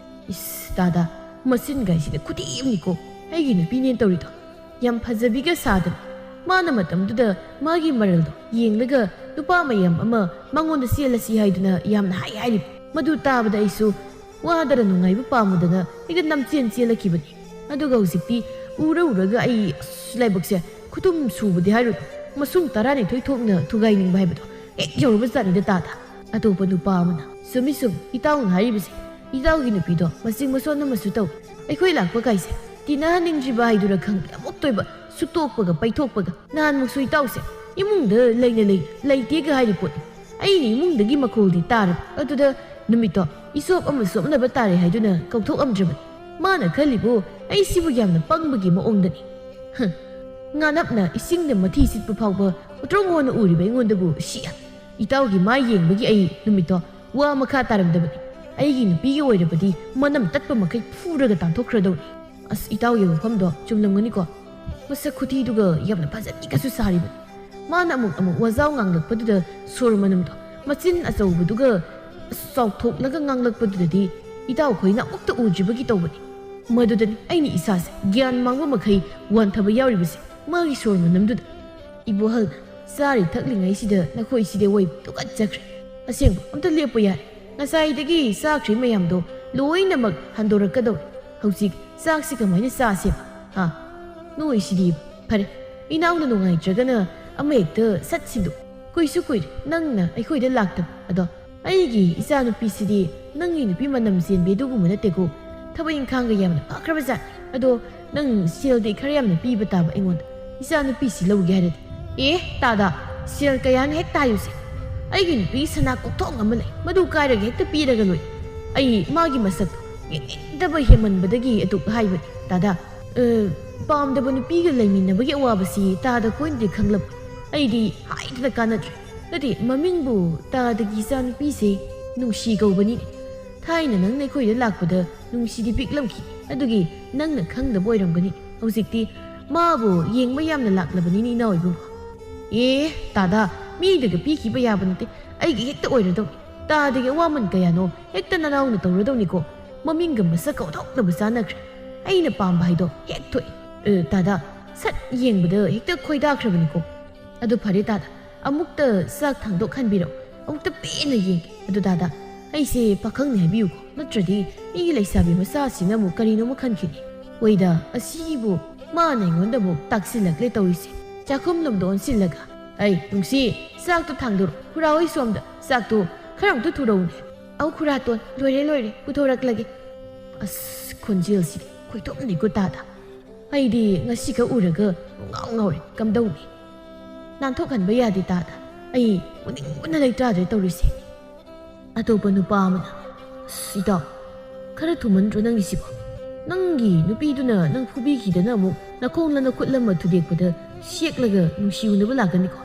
ꯏꯁ ꯇꯥꯗ, ꯃꯆꯤꯟꯒꯥꯏꯁꯤꯗ ꯈꯨꯗꯤ ꯑꯃꯅꯤꯀꯣ ꯑꯩꯒꯤ ꯅꯨꯄꯤꯅꯦꯅ ꯇꯧꯔꯤꯗꯣ꯫ ꯌꯥꯝ ꯐꯖꯕꯤꯒ ꯁꯥꯗꯅ ꯃꯥꯅ ꯃꯇꯝꯗꯨꯗ ꯃꯥꯒꯤ ꯃꯔꯜꯗꯣ ꯌꯦꯡꯂꯒ ꯅꯨꯄꯥ ꯃꯌꯥꯝ ꯑꯃ ꯃꯉꯣꯟꯗ ꯆꯦꯜꯂꯁꯤ ꯍꯥꯏꯗꯨꯅ ꯌꯥꯝꯅ ꯍꯥꯏ ꯍꯥꯏꯔꯤꯕ꯫ ꯃꯗꯨ ꯇꯥꯕꯗ ꯑꯩꯁꯨ ꯋꯥꯗꯔ ꯅꯨꯡꯉꯥꯏꯕ ꯄꯥꯝꯃꯨꯗꯅ ꯍꯦꯛꯇ ꯅꯝꯆꯦꯟ ꯆꯦꯜꯂꯛꯈꯤꯕꯅꯤ꯫ ꯑꯗꯨꯒ ꯍꯧꯖꯤꯛꯇꯤ ꯎꯔ ꯎꯔꯒ ꯑꯩ ꯑꯁ ꯂꯥꯏꯕꯛꯁꯦ ꯈꯨꯇꯨꯝ ꯁꯨꯕꯗꯤ ꯍꯥꯏꯔꯨꯅꯨ, ꯃꯁꯨꯡ ꯇꯔꯥꯅꯤꯊꯣꯏ ꯊꯣꯛꯅ ꯊꯨꯒꯥꯏꯅꯤꯡꯕ ꯍꯥꯏꯕꯗꯣ ꯍꯦꯛ ꯌꯧꯔꯕ ꯖꯥꯠꯅꯤꯗ ꯇꯥꯗ꯫ ꯑꯇꯣꯞꯄ ꯅꯨꯄꯥ ꯑꯃꯅ, "ꯆꯨꯝꯃꯤ ꯆꯨꯝꯃꯤ, ꯏꯇꯥꯎꯅ ꯍꯥꯏꯔꯤꯕꯁꯦ꯫ ꯏꯇꯥꯎꯒꯤ ꯅꯨꯄꯤꯗꯣ ꯃꯆꯤꯡ ꯃꯁꯣꯟ ꯑꯃꯁꯨ ꯇꯧꯏ꯫ ꯑꯩꯈꯣꯏ ꯂꯥꯛꯄ ꯀꯥꯏꯁꯦ ꯇꯤꯟꯅꯍꯟꯅꯤꯡꯗ꯭ꯔꯤꯕ ꯍꯥꯏꯗꯨꯔ ꯈꯪꯗꯦ, ꯑꯃꯨꯛꯇꯣꯏꯕ ꯁꯨꯛꯇꯣꯛꯄꯒ ꯄꯩꯊꯣꯛꯄꯒ꯫ ꯅꯍꯥꯟꯃꯨꯛꯁꯨ ꯏꯇꯥꯎꯁꯦ ꯏꯃꯨꯡꯗ ꯂꯩꯅ ꯂꯩꯅ ꯂꯩꯇꯦꯒ ꯍꯥꯏꯔꯤ ꯄꯣꯠꯅꯤ꯫ ꯑꯩꯅ ꯏꯃꯨꯡꯗꯒꯤ ꯃꯈꯣꯜꯗꯤ ꯇꯥꯔꯕ꯫ ꯑꯗꯨꯗ ꯅꯨꯃꯤꯠꯇꯣ ꯏꯁꯣꯞ ꯑꯃ ꯁꯣꯞꯅꯕ ꯇꯥꯔꯦ ꯍꯥꯏꯗꯨꯅ ꯀꯧꯊꯣꯛꯑꯝꯗ꯭ꯔꯕꯅꯤ꯫ ꯃꯥꯅ ꯈꯜꯂꯤꯕꯨ ꯑꯩꯁꯤꯕꯨ ꯌꯥꯝꯅ ꯄꯪꯕꯒꯤ ꯃꯑꯣꯡꯗꯅꯤ꯫ ꯍ, ꯉꯥꯅꯞꯅ ꯏꯁꯤꯡꯗ ꯃꯊꯤ ꯁꯤꯠꯄ ꯐꯥꯎꯕ ꯎꯇ꯭ꯔꯣꯡ ꯑꯣꯟꯅ ꯎꯔꯤꯕ ꯑꯩꯉꯣꯟꯗꯕꯨ ꯁꯤ ꯏꯇꯥꯎꯒꯤ ꯃꯥꯏ ꯌꯦꯡꯕꯒꯤ ꯑꯩ ꯅꯨꯃꯤꯠꯇꯣ ꯋꯥ ꯃꯈꯥ ꯇꯥꯔꯝꯗꯕꯅꯤ꯫ ꯑꯩꯒꯤ ꯅꯨꯄꯤꯒꯤ ꯑꯣꯏꯔꯕꯗꯤ ꯃꯅꯝ ꯇꯠꯄ ꯃꯈꯩ ꯐꯨꯔꯒ ꯇꯥꯟꯊꯣꯛꯈ꯭ꯔꯗꯧꯅꯤ꯫ ꯑꯁ, ꯏꯇꯥꯎꯒꯤ ꯋꯥꯐꯝꯗꯣ ꯆꯨꯝꯂꯝꯒꯅꯤꯀꯣ? ꯃꯁꯛ ꯈꯨꯊꯤꯗꯨꯒ ꯌꯥꯝꯅ ꯐꯖꯕꯤꯒꯁꯨ ꯁꯥꯔꯤꯕꯅꯤ꯫ ꯃꯥꯅ ꯑꯃꯨꯛ ꯑꯃꯨꯛ ꯋꯥꯖꯥꯎ ꯉꯥꯡꯂꯛꯄꯗꯨꯗ ꯁꯣꯔ ꯃꯅꯝꯗꯣ ꯃꯆꯤꯟ ꯑꯆꯧꯕꯗꯨꯒ ꯆꯥꯎꯊꯣꯛꯂꯒ ꯉꯥꯡꯂꯛꯄꯗꯨꯗꯗꯤ ꯏꯇꯥꯎꯈꯣꯏꯅ ꯑꯃꯨꯛꯇ ꯎꯗ꯭ꯔꯤꯕꯒꯤ ꯇꯧꯕꯅꯤ꯫ ꯃꯗꯨꯗꯅꯤ ꯑꯩꯅ ꯏꯁꯥꯁꯦ ꯒ꯭ꯌꯥꯟ ꯃꯥꯡꯕ ꯃꯈꯩ ꯋꯥꯟꯊꯕ ꯌꯥꯎꯔꯤꯕꯁꯦ, ꯃꯥꯒꯤ ꯁꯣꯔ ꯃꯅꯝꯗꯨꯗ꯫ ꯏꯕꯣꯍꯜꯅ ꯆꯥꯔꯤ ꯊꯛꯂꯤꯉꯩꯁꯤꯗ ꯅꯈꯣꯏꯁꯤꯗꯤ ꯑꯋꯣꯏꯕ ꯇꯨꯀꯠꯆꯈ꯭ꯔꯦ꯫ ꯑꯁꯦꯡꯕ ꯑꯝꯇ ꯂꯦꯞꯄꯨ ꯌꯥꯔꯦ꯫ ꯉꯁꯥꯏꯗꯒꯤ ꯆꯥꯈ꯭ꯔꯤ ꯃꯌꯥꯝꯗꯣ ꯂꯣꯏꯅꯃꯛ ꯍꯟꯗꯣꯔꯛꯀꯗꯧꯔꯦ꯫ ꯍꯧꯖꯤꯛ ꯆꯥꯛꯁꯤ ꯀꯃꯥꯏꯅ ꯆꯥꯁꯦꯕ? ꯍꯥ? ꯅꯣꯏꯁꯤꯗꯤ꯫ ꯐꯔꯦ, ꯏꯅꯥꯎꯅ ꯅꯨꯡꯉꯥꯏꯇ꯭ꯔꯒꯅ ꯑꯃ ꯍꯦꯛꯇ ꯁꯠ ꯁꯤꯟꯗꯣꯛ꯫ ꯀꯨꯏꯁꯨ ꯀꯨꯏꯔꯦ ꯅꯪꯅ ꯑꯩꯈꯣꯏꯗ ꯂꯥꯛꯇꯕ꯫ ꯑꯗꯣ ꯑꯩꯒꯤ ꯏꯆꯥꯅꯨꯄꯤꯁꯤꯗꯤ ꯅꯪꯒꯤ ꯅꯨꯄꯤ ꯃꯅꯝ ꯆꯦꯟꯕꯤ ꯑꯗꯨꯒꯨꯝꯕ ꯅꯠꯇꯦꯀꯣ꯫ ꯊꯕꯛ ꯏꯪꯈꯥꯡꯒ ꯌꯥꯝꯅ ꯐꯈ꯭ꯔꯕꯖꯥꯠꯅꯤ꯫ ꯑꯗꯣ ꯅꯪ ꯁꯦꯜꯗꯤ ꯈꯔ ꯌꯥꯝꯅ ꯄꯤꯕ ꯇꯥꯕ ꯑꯩꯉꯣꯟꯗ, ꯏꯆꯥꯅꯨꯄꯤꯁꯤ ꯂꯧꯒꯦ ꯍꯥꯏꯔꯗꯤ꯫ ꯑꯦ, ꯇꯥꯗ, ꯁꯦꯜ ꯀꯌꯥꯅ ꯍꯦꯛ ꯇꯥꯏꯌꯨꯁꯦ꯫ ꯑꯩꯒꯤ ꯅꯨꯄꯤ ꯁꯅꯥ ꯀꯣꯛꯊꯣꯡ ꯑꯃ ꯂꯩ, ꯃꯗꯨ ꯀꯥꯏꯔꯒ ꯍꯦꯛꯇ ꯄꯤꯔꯒ ꯂꯣꯏ꯫ ꯑꯩ ꯃꯥꯒꯤ ꯃꯁꯛ ꯌꯦꯡꯅꯤꯡꯗꯕ ꯍꯦꯟꯃꯟꯕꯗꯒꯤ ꯑꯗꯨꯛ ꯍꯥꯏꯕꯅꯤ꯫ ꯇꯥꯗ, ꯑ, ꯄꯥꯝꯗꯕ ꯅꯨꯄꯤꯒ ꯂꯩꯃꯤꯟꯅꯕꯒꯤ ꯑꯋꯥꯕꯁꯤ ꯇꯥꯗ ꯈꯣꯏꯅꯗꯤ ꯈꯪꯂꯝꯃꯣꯏ꯫ ꯑꯩꯗꯤ ꯍꯥꯏꯗꯅ ꯀꯥꯟꯅꯗ꯭ꯔꯦ꯫ ꯅꯠꯇꯦ, ꯃꯃꯤꯡꯕꯨ ꯇꯥꯗꯒꯤ ꯏꯆꯥꯅꯨꯄꯤꯁꯦ ꯅꯨꯡꯁꯤ ꯀꯧꯕꯅꯤꯅꯦ꯫ ꯊꯥꯏꯅ ꯅꯪꯅ ꯑꯩꯈꯣꯏꯗ ꯂꯥꯛꯄꯗ ꯅꯨꯡꯁꯤꯗꯤ ꯄꯤꯛꯂꯝꯈꯤ, ꯑꯗꯨꯒꯤ ꯅꯪꯅ ꯈꯪꯗꯕ ꯑꯣꯏꯔꯝꯒꯅꯤ꯫ ꯍꯧꯖꯤꯛꯇꯤ ꯃꯥꯕꯨ ꯌꯦꯡꯕ ꯌꯥꯝꯅ ꯂꯥꯛꯂꯕꯅꯤꯅꯦ, ꯏꯅꯥꯎ ꯏꯕꯨꯡꯉꯣ꯫ ꯑꯦ, ꯇꯥꯗ, ꯃꯤꯗꯒ ꯄꯤꯈꯤꯕ ꯌꯥꯕ ꯅꯠꯇꯦ, ꯑꯩꯒꯤ ꯍꯦꯛꯇ ꯑꯣꯏꯔꯗꯧꯅꯤ꯫ ꯇꯥꯗꯒꯤ ꯑꯋꯥꯃꯟ ꯀꯌꯥꯅꯣ ꯍꯦꯛꯇ ꯅꯅꯥꯎꯅ ꯇꯧꯔꯗꯧꯅꯤꯀꯣ꯫ ꯃꯃꯤꯡꯒ ꯃꯁꯛꯀ ꯑꯣꯟꯊꯣꯛꯅꯕ ꯆꯥꯟꯅꯈ꯭ꯔꯦ꯫ ꯑꯩꯅ ꯄꯥꯝꯕ ꯍꯥꯏꯗꯣ ꯍꯦꯛ ꯊꯣꯛꯑꯦ꯫ ꯑ, ꯇꯥꯗ, ꯁꯠ ꯌꯦꯡꯕꯗ ꯍꯦꯛꯇ ꯈꯣꯏꯗꯥꯈ꯭ꯔꯕꯅꯤꯀꯣ꯫ ꯑꯗꯨ ꯐꯔꯦ ꯇꯥꯗ, ꯑꯃꯨꯛꯇ ꯆꯥꯛ ꯊꯥꯡꯗꯣꯛꯍꯟꯕꯤꯔꯣ, ꯑꯃꯨꯛꯇ ꯄꯦꯟꯅ ꯌꯦꯡꯒꯦ꯫ ꯑꯗꯨ ꯇꯥꯗ, ꯑꯩꯁꯦ ꯄꯥꯈꯪꯅꯤ ꯍꯥꯏꯕꯤꯌꯨꯀꯣ, ꯅꯠꯇ꯭ꯔꯗꯤ ꯃꯤꯒꯤ ꯂꯩꯁꯥꯕꯤ ꯃꯆꯥꯁꯤꯅ ꯑꯃꯨꯛ ꯀꯔꯤꯅꯣꯃ ꯈꯟꯈꯤꯅꯤ꯫ ꯍꯣꯏꯗ, ꯑꯁꯤꯕꯨ ꯃꯥꯅ ꯑꯩꯉꯣꯟꯗ ꯑꯃꯨꯛ ꯇꯥꯛꯁꯤꯜꯂꯛꯂꯦ ꯇꯧꯔꯤꯁꯦ꯫ ꯆꯥꯛꯈꯨꯝꯂꯣꯝꯗ ꯑꯣꯟꯁꯤꯜꯂꯒ, "ꯑꯩ ꯅꯨꯡꯁꯤ, ꯆꯥꯛꯇꯣ ꯊꯥꯡꯗꯣꯔꯛ, ꯈꯨꯔꯥ ꯍꯣꯏ ꯁꯣꯝꯗ ꯆꯥꯛꯇꯣ ꯈꯔ ꯑꯃꯨꯛꯇ ꯊꯨꯔꯛꯎꯅꯦ꯫" "ꯑꯧ ꯈꯨꯔꯥꯇꯣꯟ, ꯂꯣꯏꯔꯦ ꯂꯣꯏꯔꯦ, ꯄꯨꯊꯣꯔꯛꯂꯒꯦ꯫" ꯑꯁ, ꯈꯣꯟꯖꯦꯜꯁꯤꯗꯤ ꯈꯣꯏꯊꯣꯝꯅꯤꯀꯣ ꯇꯥꯗ꯫ ꯑꯩꯗꯤ ꯉꯁꯤꯈꯛ ꯎꯔꯒ ꯉꯥꯎ ꯉꯥꯎꯔꯦ, ꯀꯝꯗꯧꯅꯤ? ꯅꯥꯟꯊꯣꯛꯍꯟꯕ ꯌꯥꯗꯦ ꯇꯥꯗ꯫ ꯑꯩ ꯎꯅꯤꯡꯕꯅ ꯂꯩꯇꯥꯗ꯭ꯔꯦ ꯇꯧꯔꯤꯁꯦ꯫ ꯑꯇꯣꯞꯄ ꯅꯨꯄꯥ ꯑꯃꯅ, "ꯑꯁ, ꯏꯇꯥꯎ, ꯈꯔ ꯊꯨꯃꯟꯗ꯭ꯔꯣ ꯅꯪꯒꯤꯁꯤꯕꯣ? ꯅꯪꯒꯤ ꯅꯨꯄꯤꯗꯨꯅ ꯅꯪ ꯐꯨꯕꯤꯈꯤꯗꯅ ꯑꯃꯨꯛ ꯅꯈꯣꯡꯂ ꯅꯈꯨꯠꯂ ꯑꯃ ꯊꯨꯗꯦꯛꯄꯗ ꯁꯦꯛꯂꯒ ꯅꯨꯡꯁꯤ ꯎꯅꯕ ꯂꯥꯛꯀꯅꯤꯀꯣ꯫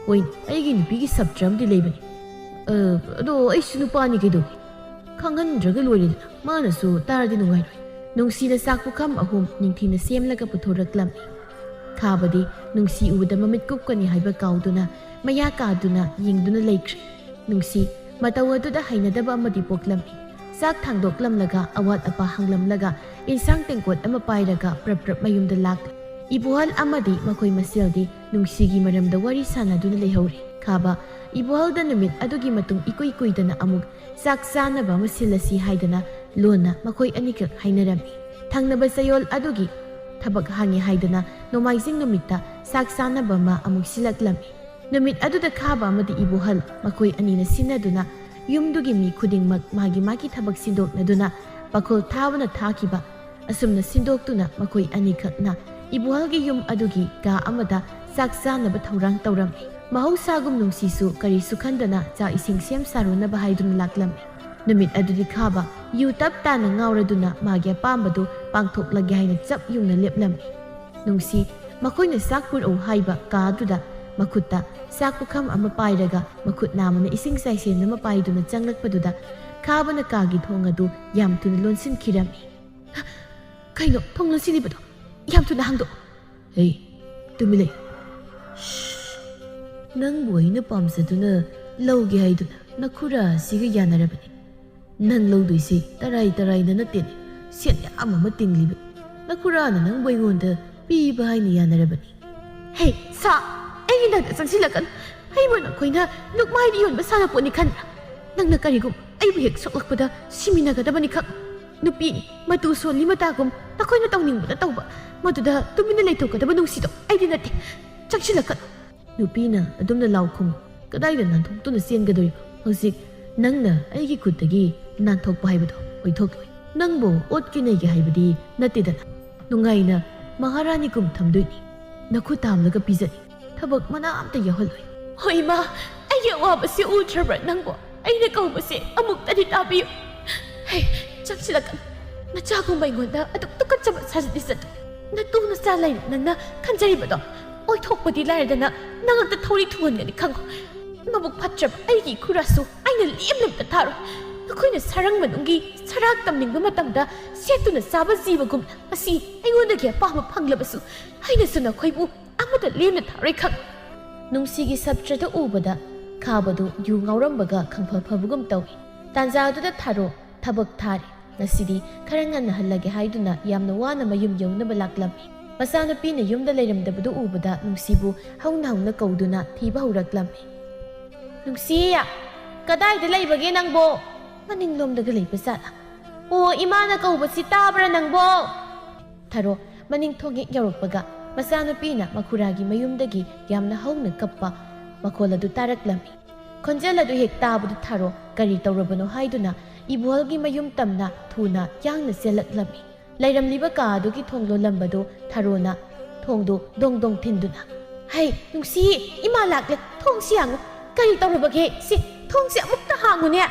ꯍꯣꯏ, ꯑꯩꯒꯤ ꯅꯨꯄꯤꯒꯤ ꯁꯞꯇ꯭ꯔ ꯑꯃꯗꯤ ꯂꯩꯕꯅꯤ꯫ ꯑ, ꯑꯗꯣ ꯑꯩꯁꯨ ꯅꯨꯄꯥꯅꯤ ꯀꯩꯗꯧꯒꯦ? ꯈꯪꯍꯟꯗ꯭ꯔꯒ ꯂꯣꯏꯔꯦꯗꯅ, ꯃꯥꯅꯁꯨ ꯇꯥꯔꯗꯤ ꯅꯨꯡꯉꯥꯏꯔꯣꯏ꯫" ꯅꯨꯡꯁꯤꯅ ꯆꯥꯛ ꯄꯨꯈꯝ ꯑꯍꯨꯝ ꯅꯤꯡꯊꯤꯅ ꯁꯦꯝꯂꯒ ꯄꯨꯊꯣꯔꯛꯂꯝꯃꯤ꯫ ꯊꯥꯕꯗꯤ ꯅꯨꯡꯁꯤ ꯎꯕꯗ ꯃꯃꯤꯠ ꯀꯨꯞꯀꯅꯤ ꯍꯥꯏꯕ ꯀꯥꯎꯗꯨꯅ ꯃꯌꯥ ꯀꯥꯗꯨꯅ ꯌꯦꯡꯗꯨꯅ ꯂꯩꯈ꯭ꯔꯦ꯫ ꯅꯨꯡꯁꯤ ꯃꯇꯧ ꯑꯗꯨꯗ ꯍꯩꯅꯗꯕ ꯑꯃꯗꯤ ꯄꯣꯛꯂꯝꯃꯤ꯫ ꯆꯥꯛ ꯊꯥꯡꯗꯣꯛꯂꯝꯂꯒ ꯑꯋꯥꯠ ꯑꯄꯥ ꯍꯪꯂꯝꯂꯒ ꯏꯟꯁꯥꯡ ꯇꯦꯡꯀꯣꯠ ꯑꯃ ꯄꯥꯏꯔꯒ ꯄ꯭ꯔꯞ ꯄ꯭ꯔꯞ ꯃꯌꯨꯝꯗ ꯂꯥꯛꯂꯦ꯫ ꯏꯕꯣꯍꯜ ꯑꯃꯗꯤ ꯃꯈꯣꯏ ꯃꯁꯦꯜꯗꯤ ꯅꯨꯡꯁꯤꯒꯤ ꯃꯔꯝꯗ ꯋꯥꯔꯤ ꯁꯥꯟꯅꯗꯨꯅ ꯂꯩꯍꯧꯔꯦ꯫ ꯈꯥꯕ ꯏꯕꯣꯍꯜꯗ ꯅꯨꯃꯤꯠ ꯑꯗꯨꯒꯤ ꯃꯇꯨꯡ ꯏꯀꯨꯏ ꯀꯨꯏꯗꯅ ꯑꯃꯨꯛ ꯆꯥꯛ ꯆꯥꯅꯕ ꯑꯃ ꯁꯤꯜꯂꯁꯤ ꯍꯥꯏꯗꯅ ꯂꯣꯟꯅ ꯃꯈꯣꯏ ꯑꯅꯤꯈꯛ ꯍꯥꯏꯅꯔꯝꯃꯤ꯫ ꯊꯪꯅꯕ ꯆꯌꯣꯜ ꯑꯗꯨꯒꯤ ꯊꯕꯛ ꯍꯥꯡꯉꯤ ꯍꯥꯏꯗꯅ ꯅꯣꯡꯃꯥꯏꯖꯤꯡ ꯅꯨꯃꯤꯠꯇ ꯆꯥꯛ ꯆꯥꯅꯕ ꯑꯃ ꯑꯃꯨꯛ ꯁꯤꯜꯂꯛꯂꯝꯃꯤ꯫ ꯅꯨꯃꯤꯠ ꯑꯗꯨꯗ ꯈꯥꯕ ꯑꯃꯗꯤ ꯏꯕꯣꯍꯜ ꯃꯈꯣꯏ ꯑꯅꯤꯅ ꯁꯤꯟꯅꯗꯨꯅ ꯌꯨꯝꯗꯨꯒꯤ ꯃꯤ ꯈꯨꯗꯤꯡꯃꯛ ꯃꯥꯒꯤ ꯃꯥꯒꯤ ꯊꯕꯛ ꯁꯤꯟꯗꯣꯛꯅꯗꯨꯅ ꯄꯥꯈꯣꯜ ꯊꯥꯕꯅ ꯊꯥꯈꯤꯕ ꯑꯁꯨꯝꯅ ꯁꯤꯟꯗꯣꯛꯇꯨꯅ ꯃꯈꯣꯏ ꯑꯅꯤꯈꯛꯅ ꯏꯕꯣꯍꯜꯒꯤ ꯌꯨꯝ ꯑꯗꯨꯒꯤ ꯀꯥ ꯑꯃꯗ ꯆꯥꯛ ꯆꯥꯅꯕ ꯊꯧꯔꯥꯡ ꯇꯧꯔꯝꯃꯤ꯫ ꯃꯍꯧꯁꯥꯒꯨꯝ ꯅꯨꯡꯁꯤꯁꯨ ꯀꯔꯤꯁꯨ ꯈꯟꯗꯅ ꯆꯥꯛ ꯏꯁꯤꯡ ꯁꯦꯝ ꯁꯥꯔꯨꯅꯕ ꯍꯥꯏꯗꯨꯅ ꯂꯥꯛꯂꯝꯃꯤ꯫ ꯅꯨꯃꯤꯠ ꯑꯗꯨꯗꯤ ꯈꯥꯕ ꯌꯨ ꯇꯞ ꯇꯥꯅ ꯉꯥꯎꯔꯗꯨꯅ ꯃꯥꯒꯤ ꯑꯄꯥꯝꯕꯗꯨ ꯄꯥꯡꯊꯣꯛꯂꯒꯦ ꯍꯥꯏꯅ ꯆꯞ ꯌꯨꯡꯅ ꯂꯦꯞꯂꯝꯃꯤ꯫ ꯅꯨꯡꯁꯤ ꯃꯈꯣꯏꯅ ꯆꯥꯛ ꯄꯨꯔꯛꯎ ꯍꯥꯏꯕ ꯀꯥ ꯑꯗꯨꯗ ꯃꯈꯨꯠꯇ ꯆꯥꯛ ꯄꯨꯈꯝ ꯑꯃ ꯄꯥꯏꯔꯒ ꯃꯈꯨꯠ ꯅꯥꯝꯃꯅ ꯏꯁꯤꯡ ꯆꯥꯏꯁꯦꯟ ꯑꯃ ꯄꯥꯏꯗꯨꯅ ꯆꯪꯂꯛꯄꯗꯨꯗ ꯈꯥꯕꯅ ꯀꯥꯒꯤ ꯊꯣꯡ ꯑꯗꯨ ꯌꯥꯝ ꯊꯨꯅ ꯂꯣꯟꯁꯤꯟꯈꯤꯔꯝꯃꯤ꯫ "ꯀꯩꯅꯣ ꯊꯣꯡ ꯂꯣꯟꯁꯤꯜꯂꯤꯕꯗꯣ? ꯌꯥꯝ ꯊꯨꯅ ꯍꯥꯡꯗꯣꯛꯑꯣ!" "ꯍꯦ, ꯇꯨꯃꯤꯟ ꯂꯩ꯫ ꯁ꯭ꯁ꯫ ꯅꯪꯕꯨ ꯑꯩꯅ ꯄꯥꯝꯖꯗꯨꯅ ꯂꯧꯒꯦ ꯍꯥꯏꯗꯨꯅ ꯅꯈꯨꯔꯥ ꯑꯁꯤꯒ ꯌꯥꯅꯔꯕꯅꯤ꯫ ꯅꯪ ꯂꯧꯗꯣꯏꯁꯤ ꯇꯔꯥꯏ ꯇꯔꯥꯏꯅ ꯅꯠꯇꯦꯅꯦ, ꯁꯦꯟ ꯌꯥꯝ ꯑꯃ ꯇꯤꯡꯂꯤꯕ꯫ ꯅꯈꯨꯔꯥꯅ ꯅꯪꯕꯨ ꯑꯩꯉꯣꯟꯗ ꯄꯤꯕ ꯍꯥꯏꯅ ꯌꯥꯅꯔꯕꯅꯤ꯫" "ꯍꯦ, ꯁꯥ, ꯑꯩꯒꯤ ꯅꯥꯛꯇ ꯆꯪꯁꯤꯜꯂꯛꯀꯅꯨ꯫ ꯑꯩꯕꯨ ꯅꯈꯣꯏꯅ ꯂꯨꯛꯃꯥꯏꯗ ꯌꯣꯟꯕ ꯁꯥꯟꯅꯄꯣꯠꯅꯤ ꯈꯟꯕ꯭ꯔꯥ? ꯅꯪꯅ ꯀꯔꯤꯒꯨꯝꯕ ꯑꯩꯕꯨ ꯍꯦꯛ ꯁꯣꯛꯂꯛꯄꯗ ꯁꯤꯃꯤꯟꯅꯒꯗꯕꯅꯤ ꯈꯪ꯫ ꯅꯨꯄꯤꯅꯤ, ꯃꯇꯨ ꯁꯣꯜꯂꯤ ꯃꯇꯥꯒꯨꯝ ꯅꯈꯣꯏꯅ ꯇꯧꯅꯤꯡꯕꯗ ꯇꯧꯕ, ꯃꯗꯨꯗ ꯇꯨꯃꯤꯟꯅ ꯂꯩꯊꯣꯛꯀꯗꯕ ꯅꯨꯡꯁꯤꯗꯣ ꯑꯩꯗꯤ ꯅꯠꯇꯦ꯫ ꯆꯪꯁꯤꯜꯂꯛꯀꯅꯨ꯫" ꯅꯨꯄꯤꯅ ꯑꯗꯨꯝꯅ ꯂꯥꯎ ꯈꯨꯝꯃꯤ꯫ ꯀꯗꯥꯏꯗ ꯅꯥꯟꯊꯣꯛꯇꯨꯅ ꯆꯦꯟꯒꯗꯣꯔꯤꯕ? ꯍꯧꯖꯤꯛ ꯅꯪꯅ ꯑꯩꯒꯤ ꯈꯨꯠꯇꯒꯤ ꯅꯥꯟꯊꯣꯛꯄ ꯍꯥꯏꯕꯗꯣ ꯑꯣꯏꯊꯣꯛꯂꯣꯏ꯫ ꯅꯪꯕꯨ ꯑꯣꯠꯀꯦ ꯅꯩꯒꯦ ꯍꯥꯏꯕꯗꯤ ꯅꯠꯇꯦꯗꯅ꯫ ꯅꯨꯡꯉꯥꯏꯅ ꯃꯍꯥꯔꯥꯅꯤꯒꯨꯝ ꯊꯝꯗꯣꯏꯅꯤ꯫ ꯅꯈꯨꯠ ꯇꯥꯝꯂꯒ ꯄꯤꯖꯅꯤ꯫ ꯊꯕꯛ ꯃꯅꯥ ꯑꯝꯇ ꯌꯥꯎꯍꯜꯂꯣꯏ꯫ ꯍꯣꯏ, ꯏꯃꯥ, ꯑꯩꯒꯤ ꯑꯋꯥꯕꯁꯤ ꯎꯗ꯭ꯔꯕ꯭ꯔꯥ ꯅꯪꯕꯣ? ꯑꯩꯅ ꯀꯧꯕꯁꯦ ꯑꯃꯨꯛꯇꯗꯤ ꯇꯥꯕꯤꯌꯨ꯫ ꯍꯩ, ꯆꯪꯁꯤꯜꯂꯛꯀꯅꯨ꯫ ꯅꯆꯥꯒꯨꯝꯕ ꯑꯩꯉꯣꯟꯗ ꯑꯗꯨꯛ ꯇꯨꯀꯠꯆꯕ ꯁꯥꯖꯠ ꯂꯤꯆꯠ꯫ ꯅꯇꯨ ꯅꯆꯥ ꯂꯩꯔꯦ ꯅꯪꯅ ꯈꯟꯖꯔꯤꯕꯗꯣ꯫ ꯑꯣꯏꯊꯣꯛꯄꯗꯤ ꯂꯥꯏꯔꯗꯅ ꯅꯉꯛꯇ ꯊꯧꯔꯤ ꯊꯨꯡꯍꯟꯒꯅꯤ ꯈꯪꯉꯨ꯫ ꯃꯕꯨꯛ ꯐꯠꯇ꯭ꯔꯕ ꯑꯩꯒꯤ ꯏꯈꯨꯔꯥꯁꯨ ꯑꯩꯅ ꯂꯦꯝ ꯂꯦꯝꯇ ꯊꯥꯔꯣꯏ꯫ ꯅꯈꯣꯏꯅ ꯁꯔꯪ ꯃꯅꯨꯡꯒꯤ ꯁꯔꯥꯛ ꯇꯝꯅꯤꯡꯕ ꯃꯇꯝꯗ ꯁꯦꯠꯇꯨꯅ ꯆꯥꯕ ꯖꯤꯕꯒꯨꯝꯅ ꯃꯁꯤ ꯑꯩꯉꯣꯟꯗꯒꯤ ꯑꯄꯥꯝꯕ ꯐꯪꯂꯕꯁꯨ ꯑꯩꯅꯁꯨ ꯅꯈꯣꯏꯕꯨ ꯑꯃꯠꯇ ꯂꯦꯝꯅ ꯊꯥꯔꯣꯏ ꯈꯪꯉꯨ꯫ ꯅꯨꯡꯁꯤꯒꯤ ꯁꯞꯇ꯭ꯔꯗꯨ ꯎꯕꯗ ꯈꯥꯕꯗꯨ ꯌꯨ ꯉꯥꯎꯔꯝꯕꯒ ꯈꯪꯐ ꯐꯕꯒꯨꯝ ꯇꯧꯏ꯫ ꯇꯥꯟꯖꯥꯗꯨꯗ ꯊꯥꯔꯣ ꯊꯕꯛ ꯊꯥꯔꯦ꯫ ꯉꯁꯤꯗꯤ ꯈꯔ ꯉꯟꯅ ꯍꯜꯂꯒꯦ ꯍꯥꯏꯗꯨꯅ ꯌꯥꯝꯅ ꯋꯥꯅ ꯃꯌꯨꯝ ꯌꯧꯅꯕ ꯂꯥꯛꯂꯝꯃꯤ꯫ ꯃꯆꯥꯅꯨꯄꯤꯅ ꯌꯨꯝꯗ ꯂꯩꯔꯝꯗꯕꯗꯨ ꯎꯕꯗ ꯅꯨꯡꯁꯤꯕꯨ ꯍꯧꯅ ꯍꯧꯅ ꯀꯧꯗꯨꯅ ꯊꯤꯕ ꯍꯧꯔꯛꯂꯝꯃꯤ꯫ "ꯅꯨꯡꯁꯤ, ꯀꯗꯥꯏꯗ ꯂꯩꯕꯒꯦ ꯅꯪꯕꯣ? ꯃꯅꯤꯡꯂꯣꯝꯗꯒ ꯂꯩꯕ ꯖꯥꯠꯂꯥ? ꯑꯣ, ꯏꯃꯥꯅ ꯀꯧꯕꯁꯤ ꯇꯥꯕ꯭ꯔꯥ ꯅꯪꯕꯣ?" ꯊꯔꯣ ꯃꯅꯤꯡ ꯊꯣꯡ ꯍꯦꯛ ꯌꯧꯔꯛꯄꯒ ꯃꯆꯥꯅꯨꯄꯤꯅ ꯃꯈꯨꯔꯥꯒꯤ ꯃꯌꯨꯝꯗꯒꯤ ꯌꯥꯝꯅ ꯍꯧꯅ ꯀꯞꯄ ꯃꯈꯣꯜ ꯑꯗꯨ ꯇꯥꯔꯛꯂꯝꯃꯤ꯫ ꯈꯣꯟꯖꯦꯜ ꯑꯗꯨ ꯍꯦꯛ ꯇꯥꯕꯗ ꯊꯔꯣ ꯀꯔꯤ ꯇꯧꯔꯕꯅꯣ ꯍꯥꯏꯗꯨꯅ ꯏꯕꯣꯍꯜꯒꯤ ꯃꯌꯨꯝ ꯇꯝꯅ ꯊꯨꯅ ꯌꯥꯡꯅ ꯆꯦꯜꯂꯛꯂꯝꯃꯤ꯫ ꯂꯩꯔꯝꯂꯤꯕ ꯀꯥ ꯑꯗꯨꯒꯤ ꯊꯣꯡ ꯂꯣꯜꯂꯝꯕꯗꯨ ꯊꯔꯣꯅ ꯊꯣꯡꯗꯨ ꯗꯣꯡ ꯗꯣꯡ ꯊꯤꯟꯗꯨꯅ, "ꯍꯩ, ꯅꯨꯡꯁꯤ, ꯏꯃꯥ ꯂꯥꯛꯂꯦ, ꯊꯣꯡꯁꯤ ꯍꯥꯡꯉꯨ꯫ ꯀꯔꯤ ꯇꯧꯔꯕꯒꯦ? ꯁꯤ ꯊꯣꯡꯁꯤ ꯑꯃꯨꯛꯇ ꯍꯥꯡꯉꯨꯅꯦ!"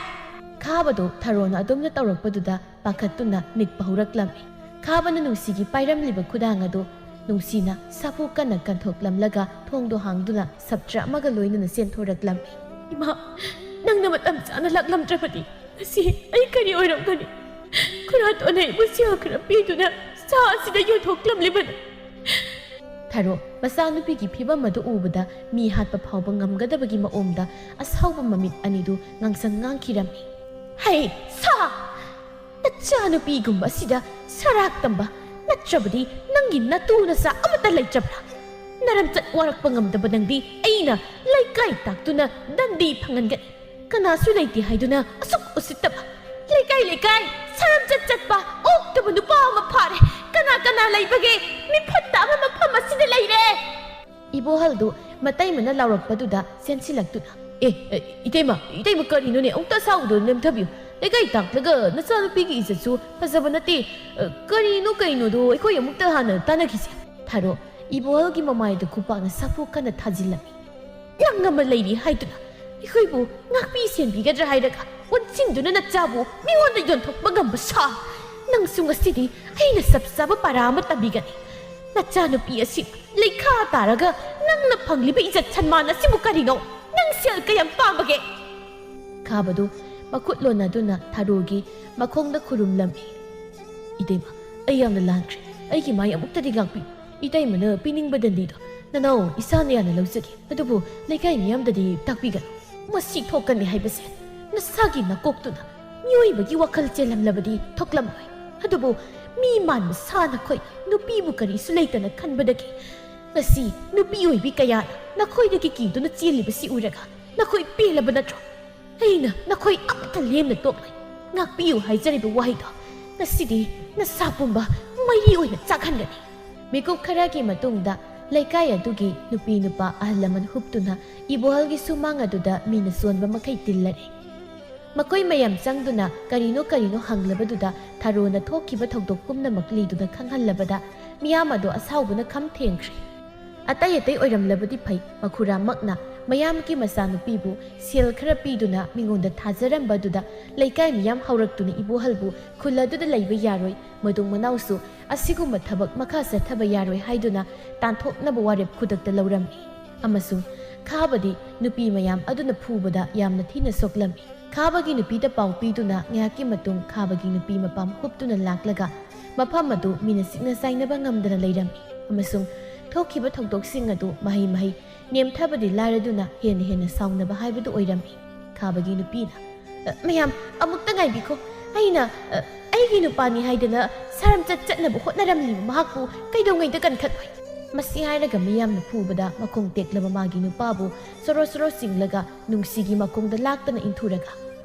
ꯈꯥꯕꯗꯨ ꯊꯔꯣꯅ ꯑꯗꯨꯝꯅ ꯇꯧꯔꯛꯄꯗꯨꯗ ꯄꯥꯈꯠꯇꯨꯅ ꯅꯤꯛꯄ ꯍꯧꯔꯛꯂꯝꯃꯤ꯫ ꯈꯥꯕꯅ ꯅꯨꯡꯁꯤꯒꯤ ꯄꯥꯏꯔꯝꯂꯤꯕ ꯈꯨꯗꯥꯡ ꯑꯗꯨ ꯅꯨꯡꯁꯤꯅ ꯁꯥꯐꯨ ꯀꯟꯅ ꯀꯟꯊꯣꯛꯂꯝꯂꯒ ꯊꯣꯡꯗꯣ ꯍꯥꯡꯗꯨꯅ ꯁꯞꯇ꯭ꯔ ꯑꯃꯒ ꯂꯣꯏꯅꯅ ꯆꯦꯟꯊꯣꯔꯛꯂꯝꯃꯤ꯫ "ꯏꯃꯥ, ꯅꯪꯅ ꯃꯇꯝ ꯆꯥꯅ ꯂꯥꯛꯂꯝꯗ꯭ꯔꯕꯗꯤ ꯉꯁꯤ ꯑꯩ ꯀꯔꯤ ꯑꯣꯏꯔꯝꯒꯅꯤ? ꯈꯨꯔꯥꯇꯣꯟ ꯑꯩꯕꯨ ꯁꯦꯜ ꯈꯔ ꯄꯤꯗꯨꯅ ꯁꯥ ꯑꯁꯤꯗ ꯌꯣꯟꯊꯣꯛꯂꯝꯂꯤꯕꯅꯤ꯫" ꯊꯔꯣ ꯃꯆꯥꯅꯨꯄꯤꯒꯤ ꯐꯤꯕꯝ ꯑꯗꯨ ꯎꯕꯗ ꯃꯤ ꯍꯥꯠꯄ ꯐꯥꯎꯕ ꯉꯝꯒꯗꯕꯒꯤ ꯃꯑꯣꯡꯗ ꯑꯁꯥꯎꯕ ꯃꯃꯤꯠ ꯑꯅꯤꯗꯨ ꯉꯥꯡꯁꯪ ꯉꯥꯡꯈꯤꯔꯝꯃꯤ꯫ "ꯍꯩ, ꯁꯥ! ꯅꯆꯥꯅꯨꯄꯤꯒꯨꯝꯕ ꯑꯁꯤꯗ ꯁꯔꯥꯛ ꯇꯝꯕ ꯅꯠꯇ꯭ꯔꯕꯗꯤ ꯅꯪꯒꯤ ꯅꯇꯨ ꯅꯆꯥ ꯑꯃꯠꯇ ꯂꯩꯇ꯭ꯔꯕ꯭ꯔꯥ? ꯅꯔꯝꯆꯠ ꯋꯥꯔꯛꯄ ꯉꯝꯗꯕ ꯅꯪꯗꯤ ꯑꯩꯅ ꯂꯩꯀꯥꯏ ꯇꯥꯛꯇꯨꯅ ꯗꯟꯗꯤ ꯐꯪꯍꯟꯒꯅꯤ꯫ ꯀꯅꯥꯁꯨ ꯂꯩꯇꯦ ꯍꯥꯏꯗꯨꯅ ꯑꯁꯨꯛ ꯎꯁꯤꯠꯇꯕ꯫ ꯂꯩꯀꯥꯏ ꯂꯩꯀꯥꯏ ꯁꯔꯝꯆꯠ ꯆꯠꯄ ꯑꯣꯛꯇꯕ ꯅꯨꯄꯥ ꯑꯃ ꯐꯥꯔꯦ꯫ ꯀꯅꯥ ꯀꯅꯥ ꯂꯩꯕꯒꯦ? ꯃꯤꯐꯠꯇ ꯑꯃ ꯃꯐꯝ ꯑꯁꯤꯗ ꯂꯩꯔꯦ!" ꯏꯕꯣꯍꯜꯗꯨ ꯃꯇꯩꯃꯅ ꯂꯥꯎꯔꯛꯄꯗꯨꯗ ꯆꯦꯟꯁꯤꯜꯂꯛꯇꯨꯅ, "ꯑꯦ, ꯑꯦ, ꯏꯇꯩꯃ, ꯏꯇꯩꯃ, ꯀꯔꯤꯅꯣꯅꯦ? ꯑꯃꯨꯛꯇ ꯑꯁꯥꯎꯕꯗꯣ ꯅꯦꯝꯊꯕꯤꯌꯨ꯫ ꯂꯩꯀꯥꯏ ꯇꯥꯛꯂꯒ ꯅꯆꯥꯅꯨꯄꯤꯒꯤ ꯏꯖꯠꯁꯨ ꯐꯖꯕ ꯅꯠꯇꯦ꯫ ꯑ, ꯀꯔꯤꯅꯣ ꯀꯩꯅꯣꯗꯣ ꯑꯩꯈꯣꯏ ꯑꯃꯨꯛꯇ ꯍꯥꯟꯅ ꯇꯥꯟꯅꯈꯤꯁꯦ꯫" ꯊꯔꯣ ꯏꯕꯣꯍꯜꯒꯤ ꯃꯃꯥꯏꯗ ꯈꯨꯄꯥꯛꯅ ꯁꯥꯐꯨ ꯀꯟꯅ ꯊꯥꯖꯤꯜꯂꯝꯃꯤ꯫ "ꯅꯪ ꯑꯃ ꯂꯩꯔꯤ ꯍꯥꯏꯗꯨꯅ ꯑꯩꯈꯣꯏꯕꯨ ꯉꯥꯛꯄꯤ ꯁꯦꯟꯕꯤꯒꯗ꯭ꯔꯥ ꯍꯥꯏꯔꯒ ꯑꯣꯟꯁꯤꯟꯗꯨꯅ ꯅꯆꯥꯕꯨ ꯃꯤꯉꯣꯟꯗ ꯌꯣꯟꯊꯣꯛꯄ ꯉꯝꯕ ꯁꯥ! ꯅꯪꯁꯨ ꯉꯁꯤꯗꯤ ꯑꯩꯅ ꯆꯞ ꯆꯥꯕ ꯄꯥꯔꯥ ꯑꯃ ꯇꯝꯕꯤꯒꯅꯤ꯫ ꯅꯆꯥꯅꯨꯄꯤ ꯑꯁꯤ ꯂꯩꯈꯥ ꯇꯥꯔꯒ ꯅꯪꯅ ꯐꯪꯂꯤꯕ ꯏꯖꯠ ꯁꯟꯃꯥꯟ ꯑꯁꯤꯕꯨ ꯀꯔꯤꯅꯣ? ꯅꯪ ꯁꯦꯜ ꯀꯌꯥꯝ ꯄꯥꯝꯕꯒꯦ?" ꯈꯥꯕꯗꯨ ꯃꯈꯨꯠ ꯂꯣꯟꯅꯗꯨꯅ ꯊꯔꯣꯒꯤ ꯃꯈꯣꯡꯗ ꯈꯨꯔꯨꯝꯂꯝꯃꯤ꯫ "ꯏꯇꯩꯃ, ꯑꯩ ꯌꯥꯝꯅ ꯂꯥꯟꯈ꯭ꯔꯦ꯫ ꯑꯩꯒꯤ ꯃꯥꯏ ꯑꯃꯨꯛꯇꯗꯤ ꯉꯥꯛꯄꯤꯌꯨ꯫ ꯏꯇꯩꯃꯅ ꯄꯤꯅꯤꯡꯕ ꯗꯟꯗꯤꯗꯣ ꯅꯅꯥꯎ ꯏꯁꯥꯅ ꯌꯥꯅ ꯂꯧꯖꯒꯦ꯫ ꯑꯗꯨꯕꯨ ꯂꯩꯀꯥꯏ ꯃꯤꯌꯥꯝꯗꯗꯤ ꯇꯥꯛꯄꯤꯒꯅꯨ꯫" "ꯃꯁꯤ ꯊꯣꯛꯀꯅꯤ ꯍꯥꯏꯕꯁꯦ ꯅꯁꯥꯒꯤ ꯅꯀꯣꯛꯇꯨꯅ ꯃꯤꯑꯣꯏꯕꯒꯤ ꯋꯥꯈꯜ ꯆꯦꯜꯂꯝꯂꯕꯗꯤ ꯊꯣꯛꯂꯝꯂꯣꯏ꯫ ꯑꯗꯨꯕꯨ ꯃꯤ ꯃꯥꯟꯕ ꯁꯥ ꯅꯈꯣꯏ ꯅꯨꯄꯤꯕꯨ ꯀꯔꯤꯁꯨ ꯂꯩꯇꯅ ꯈꯟꯕꯗꯒꯤ ꯉꯁꯤ ꯅꯨꯄꯤ ꯑꯣꯏꯕꯤ ꯀꯌꯥꯅ ꯅꯈꯣꯏꯗꯒꯤ ꯀꯤꯗꯨꯅ ꯆꯦꯜꯂꯤꯕꯁꯤ ꯎꯔꯒ ꯅꯈꯣꯏ ꯄꯦꯜꯂꯕ ꯅꯠꯇ꯭ꯔꯣ? ꯑꯩꯅ ꯅꯈꯣꯏ ꯑꯃꯠꯇ ꯂꯦꯝꯅ ꯇꯣꯛꯂꯣꯏ꯫ ꯉꯥꯛꯄꯤꯌꯨ ꯍꯥꯏꯖꯔꯤꯕ ꯋꯥꯍꯩꯗꯣ ꯉꯁꯤꯗꯤ ꯅꯁꯥ ꯄꯨꯝꯕ ꯃꯩꯔꯤ ꯑꯣꯏꯅ ꯆꯥꯛꯍꯟꯒꯅꯤ꯫ ꯃꯤꯀꯨꯞ ꯈꯔꯒꯤ ꯃꯇꯨꯡꯗ ꯂꯩꯀꯥꯏ ꯑꯗꯨꯒꯤ ꯅꯨꯄꯤ ꯅꯨꯄꯥ ꯑꯍꯜ ꯂꯃꯟ ꯍꯨꯞꯇꯨꯅ ꯏꯕꯣꯍꯜꯒꯤ ꯁꯨꯃꯥꯡ ꯑꯗꯨꯗ ꯃꯤꯅ ꯆꯣꯟꯕ ꯃꯈꯩ ꯇꯤꯜꯂꯔꯦ꯫ ꯃꯈꯣꯏ ꯃꯌꯥꯝ ꯆꯪꯗꯨꯅ ꯀꯔꯤꯅꯣ ꯀꯔꯤꯅꯣ ꯍꯪꯂꯕꯗꯨꯗ ꯊꯥꯔꯣꯅ ꯊꯣꯛꯈꯤꯕ ꯊꯧꯗꯣꯛ ꯄꯨꯝꯅꯃꯛ ꯂꯤꯗꯨꯅ ꯈꯪꯍꯜꯂꯕꯗ ꯃꯤꯌꯥꯝ ꯑꯗꯣ ꯑꯁꯥꯎꯕꯅ ꯈꯝ ꯊꯦꯡꯈ꯭ꯔꯦ꯫ ꯑꯇꯩ ꯑꯇꯩ ꯑꯣꯏꯔꯝꯂꯕꯗꯤ ꯐꯩ, ꯃꯈꯨꯔꯥꯃꯛꯅ ꯃꯌꯥꯝꯒꯤ ꯃꯆꯥꯅꯨꯄꯤꯕꯨ ꯁꯦꯜ ꯈꯔ ꯄꯤꯗꯨꯅ ꯃꯤꯉꯣꯟꯗ ꯊꯥꯖꯔꯝꯕꯗꯨꯗ ꯂꯩꯀꯥꯏ ꯃꯤꯌꯥꯝ ꯍꯧꯔꯛꯇꯨꯅ ꯏꯕꯣꯍꯜꯕꯨ ꯈꯨꯜ ꯑꯗꯨꯗ ꯂꯩꯕ ꯌꯥꯔꯣꯏ, ꯃꯗꯨꯡ ꯃꯅꯥꯎꯁꯨ ꯑꯁꯤꯒꯨꯝꯕ ꯊꯕꯛ ꯃꯈꯥ ꯆꯠꯊꯕ ꯌꯥꯔꯣꯏ ꯍꯥꯏꯗꯨꯅ ꯇꯥꯟꯊꯣꯛꯅꯕ ꯋꯥꯔꯦꯞ ꯈꯨꯗꯛꯇ ꯂꯧꯔꯝꯃꯤ꯫ ꯑꯃꯁꯨꯡ ꯈꯥꯕꯗꯤ ꯅꯨꯄꯤ ꯃꯌꯥꯝ ꯑꯗꯨꯅ ꯐꯨꯕꯗ ꯌꯥꯝꯅ ꯊꯤꯅ ꯁꯣꯛꯂꯝꯃꯤ꯫ ꯈꯥꯕꯒꯤ ꯅꯨꯄꯤꯗ ꯄꯥꯎ ꯄꯤꯗꯨꯅ ꯉꯥꯏꯍꯥꯛꯀꯤ ꯃꯇꯨꯡ ꯈꯥꯕꯒꯤ ꯅꯨꯄꯤ ꯃꯄꯥꯝ ꯍꯨꯞꯇꯨꯅ ꯂꯥꯛꯂꯒ ꯃꯐꯝ ꯑꯗꯨ ꯃꯤꯅ ꯆꯤꯛꯅ ꯆꯥꯏꯅꯕ ꯉꯝꯗꯅ ꯂꯩꯔꯝꯃꯤ꯫ ꯑꯃꯁꯨꯡ ꯊꯣꯛꯈꯤꯕ ꯊꯧꯗꯣꯛꯁꯤꯡ ꯑꯗꯨ ꯃꯍꯩ ꯃꯍꯩ ꯅꯦꯝꯊꯕꯗꯤ ꯂꯥꯏꯔꯗꯨꯅ ꯍꯦꯟꯅ ꯍꯦꯟꯅ ꯁꯥꯎꯅꯕ ꯍꯥꯏꯕꯗꯨ ꯑꯣꯏꯔꯝꯃꯤ꯫ ꯈꯥꯕꯒꯤ ꯅꯨꯄꯤꯅ, "ꯑ, ꯃꯌꯥꯝ, ꯑꯃꯨꯛꯇ ꯉꯥꯏꯕꯤꯈꯣ꯫ ꯑꯩꯅ, ꯑ, ꯑꯩꯒꯤ ꯅꯨꯄꯥꯅꯤ ꯍꯥꯏꯗꯅ ꯁꯥꯔꯝꯆꯠ ꯆꯠꯅꯕ ꯍꯣꯠꯅꯔꯝꯂꯤꯕ ꯃꯍꯥꯛꯄꯨ ꯀꯩꯗꯧꯉꯩꯗ ꯀꯟꯈꯠꯂꯣꯏ?" ꯃꯁꯤ ꯍꯥꯏꯔꯒ ꯃꯤꯌꯥꯝꯅ ꯐꯨꯕꯗ ꯃꯈꯣꯡ ꯇꯦꯛꯂꯕ ꯃꯥꯒꯤ ꯅꯨꯄꯥꯕꯨ ꯁꯣꯔꯣ ꯁꯣꯔꯣ ꯆꯤꯡꯂꯒ ꯅꯨꯡꯁꯤꯒꯤ ꯃꯈꯣꯡꯗ ꯂꯥꯛꯇꯅ ꯏꯟꯊꯨꯔꯒ,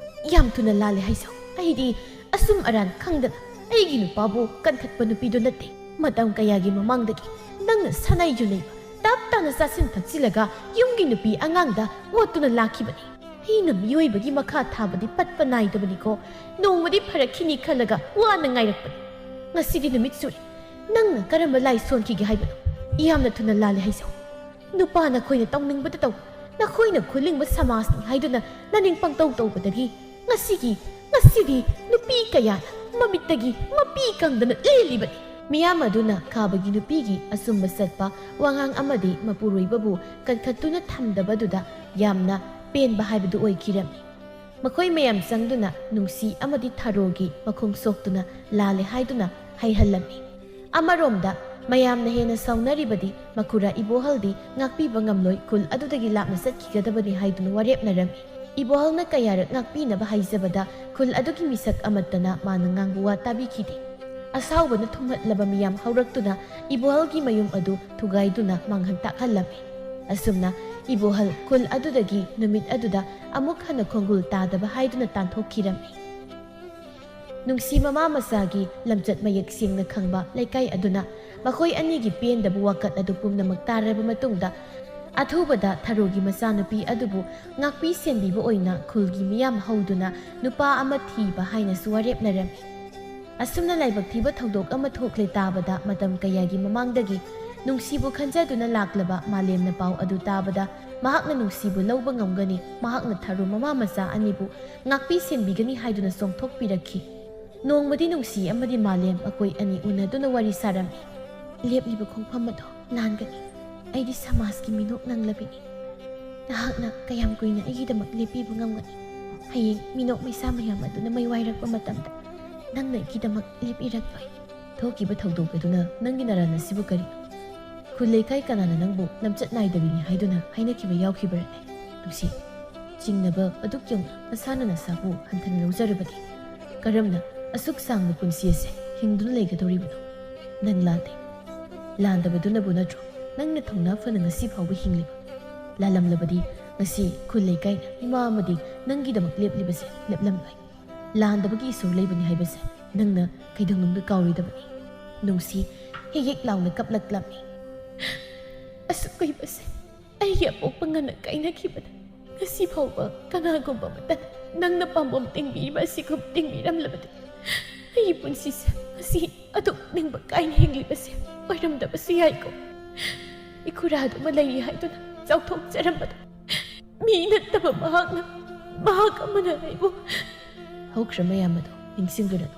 "ꯌꯥꯝ ꯊꯨꯅ ꯂꯥꯜꯂꯦ ꯍꯥꯏꯖꯧ꯫ ꯑꯩꯗꯤ ꯑꯁꯨꯝ ꯑꯔꯥꯟ ꯈꯪꯗꯅ ꯑꯩꯒꯤ ꯅꯨꯄꯥꯕꯨ ꯀꯟꯈꯠꯄ ꯅꯨꯄꯤꯗꯨ ꯅꯠꯇꯦ꯫ ꯃꯇꯝ ꯀꯌꯥꯒꯤ ꯃꯃꯥꯡꯗꯒꯤ ꯅꯪꯅ ꯁꯥꯅꯩ ꯌꯨꯅꯩꯕ ꯇꯞ ꯇꯥꯅ ꯆꯥꯁꯤꯟ ꯊꯛꯆꯤꯜꯂꯒ ꯌꯨꯝꯒꯤ ꯅꯨꯄꯤ ꯑꯉꯥꯡꯗ ꯑꯣꯠꯇꯨꯅ ꯂꯥꯛꯈꯤꯕꯅꯤ꯫ ꯑꯩꯅ ꯃꯤꯑꯣꯏꯕꯒꯤ ꯃꯈꯥ ꯊꯥꯕꯗꯤ ꯄꯠꯄ ꯅꯥꯏꯗꯕꯅꯤꯀꯣ꯫ ꯅꯣꯡꯃꯗꯤ ꯐꯔꯛꯈꯤꯅꯤ ꯈꯜꯂꯒ ꯋꯥꯅ ꯉꯥꯏꯔꯛꯄꯅꯤ꯫ ꯉꯁꯤꯗꯤ ꯅꯨꯃꯤꯠ ꯁꯨꯔꯦ꯫ ꯅꯪꯅ ꯀꯔꯝꯕ ꯂꯥꯏ ꯁꯣꯟꯈꯤꯒꯦ ꯍꯥꯏꯕꯅꯣ? ꯌꯥꯝꯅ ꯊꯨꯅ ꯂꯥꯜꯂꯦ ꯍꯥꯏꯖꯧ꯫ ꯅꯨꯄꯥ ꯅꯈꯣꯏꯅ ꯇꯧꯅꯤꯡꯕꯗ ꯇꯧ꯫ ꯅꯈꯣꯏꯅ ꯈꯨꯂꯤꯡꯕ ꯁꯃꯥꯖꯅꯤ ꯍꯥꯏꯗꯨꯅ ꯅꯅꯤꯡ ꯄꯪꯇꯧ ꯇꯧꯕꯗꯒꯤ ꯉꯁꯤꯒꯤ, ꯉꯁꯤꯗꯤ ꯅꯨꯄꯤ ꯀꯌꯥꯅ ꯃꯃꯤꯠꯇꯒꯤ ꯃꯄꯤ ꯀꯪꯗꯅ ꯂꯦꯜꯂꯤꯕꯅꯤ꯫" ꯃꯤꯌꯥꯝ ꯑꯗꯨꯅ ꯈꯥꯕꯒꯤ ꯅꯨꯄꯤꯒꯤ ꯑꯆꯨꯝꯕ ꯆꯠꯄ ꯋꯥꯉꯥꯡ ꯑꯃꯗꯤ ꯃꯄꯨꯔꯣꯏꯕꯕꯨ ꯀꯟꯈꯠꯇꯨꯅ ꯊꯝꯗꯕꯗꯨꯗ ꯌꯥꯝꯅ ꯄꯦꯟꯕ ꯍꯥꯏꯕꯗꯨ ꯑꯣꯏꯈꯤꯔꯝꯃꯤ꯫ ꯃꯈꯣꯏ ꯃꯌꯥꯝ ꯆꯪꯗꯨꯅ ꯅꯨꯡꯁꯤ ꯑꯃꯗꯤ ꯊꯥꯔꯣꯒꯤ ꯃꯈꯣꯡ ꯁꯣꯛꯇꯨꯅ ꯂꯥꯜꯂꯦ ꯍꯥꯏꯗꯨꯅ ꯍꯩꯍꯜꯂꯝꯃꯤ꯫ ꯑꯃꯔꯣꯝꯗ ꯃꯌꯥꯝꯅ ꯍꯦꯟꯅ ꯁꯥꯎꯅꯔꯤꯕꯗꯤ ꯃꯈꯨꯔꯥ ꯏꯕꯣꯍꯜꯗꯤ ꯉꯥꯛꯄꯤꯕ ꯉꯝꯂꯣꯏ, ꯈꯨꯜ ꯑꯗꯨꯗꯒꯤ ꯂꯥꯞꯅ ꯆꯠꯈꯤꯒꯗꯕꯅꯤ ꯍꯥꯏꯗꯨꯅ ꯋꯥꯔꯦꯞꯅꯔꯝꯃꯤ꯫ ꯏꯕꯣꯍꯜꯅ ꯀꯌꯥꯔꯛ ꯉꯥꯛꯄꯤꯅꯕ ꯍꯥꯏꯖꯕꯗ ꯈꯨꯜ ꯑꯗꯨꯒꯤ ꯃꯤꯁꯛ ꯑꯃꯠꯇꯅ ꯃꯥꯅ ꯉꯥꯡꯕ ꯋꯥ ꯇꯥꯕꯤꯈꯤꯗꯦ꯫ ꯑꯁꯥꯎꯕꯅ ꯊꯨꯝꯍꯠꯂꯕ ꯃꯤꯌꯥꯝ ꯍꯧꯔꯛꯇꯨꯅ ꯏꯕꯣꯍꯜꯒꯤ ꯃꯌꯨꯝ ꯑꯗꯨ ꯊꯨꯒꯥꯏꯗꯨꯅ ꯃꯥꯡꯍꯟ ꯇꯥꯛꯍꯜꯂꯝꯃꯤ꯫ ꯑꯁꯨꯝꯅ ꯏꯕꯣꯍꯜ ꯈꯨꯜ ꯑꯗꯨꯗꯒꯤ ꯅꯨꯃꯤꯠ ꯑꯗꯨꯗ ꯑꯃꯨꯛ ꯍꯟꯅ ꯈꯣꯡꯒꯨꯜ ꯇꯥꯗꯕ ꯍꯥꯏꯗꯨꯅ ꯇꯥꯟꯊꯣꯛꯈꯤꯔꯝꯃꯤ꯫ ꯅꯨꯡꯁꯤ ꯃꯃꯥ ꯃꯆꯥꯒꯤ ꯂꯝꯆꯠ ꯃꯌꯦꯛ ꯁꯦꯡꯅ ꯈꯪꯕ ꯂꯩꯀꯥꯏ ꯑꯗꯨꯅ ꯃꯈꯣꯏ ꯑꯅꯤꯒꯤ ꯄꯦꯟꯗꯕ ꯋꯥꯀꯠ ꯑꯗꯨ ꯄꯨꯝꯅꯃꯛ ꯇꯥꯔꯕ ꯃꯇꯨꯡꯗ, ꯑꯊꯨꯕꯗ ꯊꯔꯣꯒꯤ ꯃꯆꯥꯅꯨꯄꯤ ꯑꯗꯨꯕꯨ ꯉꯥꯛꯄꯤ ꯁꯦꯟꯕꯤꯕ ꯑꯣꯏꯅ ꯈꯨꯜꯒꯤ ꯃꯤꯌꯥꯝ ꯍꯧꯗꯨꯅ ꯅꯨꯄꯥ ꯑꯃ ꯊꯤꯕ ꯍꯥꯏꯅꯁꯨ ꯋꯥꯔꯦꯞꯅꯔꯝꯃꯤ꯫ ꯑꯁꯨꯝꯅ ꯂꯥꯏꯕꯛ ꯊꯤꯕ ꯊꯧꯗꯣꯛ ꯑꯃ ꯊꯣꯛꯂꯦ ꯇꯥꯕꯗ, ꯃꯇꯝ ꯀꯌꯥꯒꯤ ꯃꯃꯥꯡꯗꯒꯤ ꯅꯨꯡꯁꯤꯕꯨ ꯈꯟꯖꯗꯨꯅ ꯂꯥꯛꯂꯕ ꯃꯥꯂꯦꯝꯅ ꯄꯥꯎ ꯑꯗꯨ ꯇꯥꯕꯗ, ꯃꯍꯥꯛꯅ ꯅꯨꯡꯁꯤꯕꯨ ꯂꯧꯕ ꯉꯝꯒꯅꯤ, ꯃꯍꯥꯛꯅ ꯊꯔꯣ ꯃꯃꯥ ꯃꯆꯥ ꯑꯅꯤꯕꯨ ꯉꯥꯛꯄꯤ ꯁꯦꯟꯕꯤꯒꯅꯤ ꯍꯥꯏꯗꯨꯅ ꯆꯣꯡꯊꯣꯛꯄꯤꯔꯛꯈꯤ꯫ ꯅꯣꯡꯃꯗꯤ ꯅꯨꯡꯁꯤ ꯑꯃꯗꯤ ꯃꯥꯂꯦꯝ ꯃꯈꯣꯏ ꯑꯅꯤ ꯎꯅꯗꯨꯅ ꯋꯥꯔꯤ ꯁꯥꯔꯝꯃꯤ꯫ ꯂꯦꯞꯂꯤꯕ ꯈꯣꯡꯐꯝ ꯑꯗꯣ ꯂꯥꯟꯒꯅꯤ꯫ ꯑꯩꯗꯤ ꯁꯃꯥꯖꯀꯤ ꯃꯤꯅꯣꯛ ꯅꯪꯂꯕꯤꯅꯤ꯫ ꯅꯍꯥꯛꯅ ꯀꯌꯥꯝ ꯀꯨꯏꯅ ꯑꯩꯒꯤꯗꯃꯛ ꯂꯦꯞꯄꯤꯕ ꯉꯝꯒꯅꯤ? ꯍꯌꯦꯡ ꯃꯤꯅꯣꯛ ꯃꯩꯁꯥ ꯃꯌꯥꯝ ꯑꯗꯨꯅ ꯃꯩ ꯋꯥꯏꯔꯛꯄ ꯃꯇꯝꯗ ꯅꯪꯅ ꯑꯩꯒꯤꯗꯃꯛ ꯂꯦꯞꯄꯤꯔꯛꯂꯣꯏ꯫ ꯊꯣꯛꯈꯤꯕ ꯊꯧꯗꯣꯛ ꯑꯗꯨꯅ ꯅꯪꯒꯤ ꯅꯔꯥꯟ ꯑꯁꯤꯕꯨ ꯀꯔꯤꯅꯣ? ꯈꯨꯜ ꯂꯩꯀꯥꯏ ꯀꯅꯥꯅ ꯅꯪꯕꯨ ꯂꯝꯆꯠ ꯅꯥꯏꯗꯕꯤꯅꯤ ꯍꯥꯏꯗꯨꯅ ꯍꯥꯏꯅꯈꯤꯕ ꯌꯥꯎꯈꯤꯕ꯭ꯔꯅꯦ? ꯅꯨꯡꯁꯤ, ꯆꯤꯡꯅꯕ ꯑꯗꯨꯛ ꯌꯧꯅ ꯅꯁꯥꯅ ꯅꯁꯥꯕꯨ ꯍꯟꯊꯅ ꯂꯧꯖꯔꯕꯗꯤ ꯀꯔꯝꯅ ꯑꯁꯨꯛ ꯁꯥꯡꯅ ꯄꯨꯟꯁꯤ ꯑꯁꯦ ꯍꯤꯡꯗꯨꯅ ꯂꯩꯒꯗꯧꯔꯤꯕꯅꯣ? ꯅꯪ ꯂꯥꯟꯗꯦ꯫ ꯂꯥꯟꯗꯕꯗꯨꯅꯕꯨ ꯅꯠꯇ꯭ꯔꯣ ꯅꯪꯅ ꯊꯧꯅꯥ ꯐꯅ ꯉꯁꯤ ꯐꯥꯎꯕ ꯍꯤꯡꯂꯤꯕ? ꯂꯥꯜꯂꯝꯂꯕꯗꯤ ꯉꯁꯤ ꯈꯨꯜ ꯂꯩꯀꯥꯏꯅ ꯏꯃꯥ ꯑꯃꯗꯤ ꯅꯪꯒꯤꯗꯃꯛ ꯂꯦꯞꯂꯤꯕꯁꯦ ꯂꯦꯞꯂꯝꯂꯣꯏ꯫ ꯂꯥꯟꯗꯕꯒꯤ ꯏꯁꯣꯔ ꯂꯩꯕꯅꯤ ꯍꯥꯏꯕꯁꯦ ꯅꯪꯅ ꯀꯩꯗꯧꯅꯨꯡꯗ ꯀꯥꯎꯔꯣꯏꯗꯕꯅꯤ꯫ ꯅꯨꯡꯁꯤ ꯍꯦꯛ ꯍꯦꯛ ꯂꯥꯎꯅ ꯀꯞꯂꯛꯂꯝꯃꯤ꯫ ꯑꯁꯨꯛ ꯀꯨꯏꯕꯁꯦ ꯑꯩꯒꯤ ꯑꯄꯣꯛꯄ ꯉꯟꯅ ꯀꯥꯏꯅꯈꯤꯕꯗ ꯉꯁꯤ ꯐꯥꯎꯕ ꯀꯅꯥꯒꯨꯝꯕ ꯑꯃꯠꯇꯅ ꯅꯪꯅ ꯄꯥꯝꯕꯣꯝ ꯇꯤꯡꯕꯤꯔꯤꯕ ꯑꯁꯤꯒꯨꯝ ꯇꯤꯡꯕꯤꯔꯝꯂꯕꯗꯤ ꯑꯩꯒꯤ ꯄꯨꯟꯁꯤꯁꯦ ꯉꯁꯤ ꯑꯗꯨꯛ ꯅꯤꯡꯕ ꯀꯥꯏꯅ ꯍꯤꯡꯂꯤꯕꯁꯦ ꯑꯣꯏꯔꯝꯗꯕꯁꯨ ꯌꯥꯏꯀꯣ꯫ ꯏꯈꯨꯔꯥꯗꯨꯃ ꯂꯩꯔꯤ ꯍꯥꯏꯗꯨꯅ ꯆꯥꯎꯊꯣꯛꯆꯔꯝꯕꯗꯣ ꯃꯤ ꯅꯠꯇꯕ ꯃꯍꯥꯛꯅ, ꯃꯍꯥꯛ ꯑꯃꯅ ꯑꯩꯕꯨ ꯍꯧꯈ꯭ꯔ ꯃꯌꯥꯝ ꯑꯗꯣ ꯅꯤꯡꯁꯤꯡꯕꯤꯔꯅꯨ꯫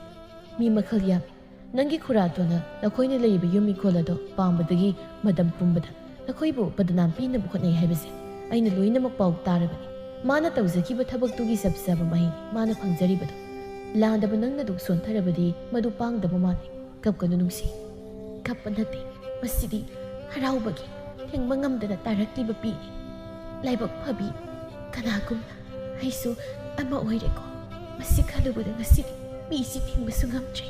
ꯃꯤ ꯃꯈꯜ ꯌꯥꯝꯃꯤ꯫ ꯅꯪꯒꯤ ꯈꯨꯔꯥꯇꯣꯟꯅ ꯅꯈꯣꯏꯅ ꯂꯩꯔꯤꯕ ꯌꯨꯝ ꯏꯪꯈꯣꯜ ꯑꯗꯣ ꯄꯥꯝꯕꯗꯒꯤ ꯃꯇꯝ ꯄꯨꯝꯕꯗ ꯅꯈꯣꯏꯕꯨ ꯕꯗꯅꯥꯝ ꯄꯤꯅꯕ ꯍꯣꯠꯅꯩ ꯍꯥꯏꯕꯁꯦ ꯑꯩꯅ ꯂꯣꯏꯅꯃꯛ ꯄꯥꯎ ꯇꯥꯔꯕꯅꯤ꯫ ꯃꯥꯅ ꯇꯧꯖꯈꯤꯕ ꯊꯕꯛꯇꯨꯒꯤ ꯆꯞ ꯆꯥꯕ ꯃꯍꯩꯅꯤ ꯃꯥꯅ ꯐꯪꯖꯔꯤꯕꯗꯣ꯫ ꯂꯥꯟꯗꯕ ꯅꯪꯅ ꯑꯗꯨꯛ ꯁꯣꯟꯊꯔꯕꯗꯤ ꯃꯗꯨ ꯄꯥꯡꯗꯕ ꯃꯥꯜꯂꯤ꯫ ꯀꯞꯀꯅꯨ ꯅꯨꯡꯁꯤ꯫ ꯀꯞꯄ ꯅꯠꯇꯦ, ꯃꯁꯤꯗꯤ ꯍꯔꯥꯎꯕꯒꯤ ꯊꯤꯡꯕ ꯉꯝꯗꯅ ꯇꯥꯔꯛꯂꯤꯕ ꯄꯤꯅꯤ꯫ ꯂꯥꯏꯕꯛ ꯐꯕꯤ ꯀꯅꯥꯒꯨꯝꯅ ꯑꯩꯁꯨ ꯑꯃ ꯑꯣꯏꯔꯦꯀꯣ꯫ ꯃꯁꯤ ꯈꯜꯂꯨꯕꯗ ꯉꯁꯤꯗꯤ ꯃꯤꯁꯤ ꯊꯤꯡꯕꯁꯨ ꯉꯝꯗ꯭ꯔꯦ꯫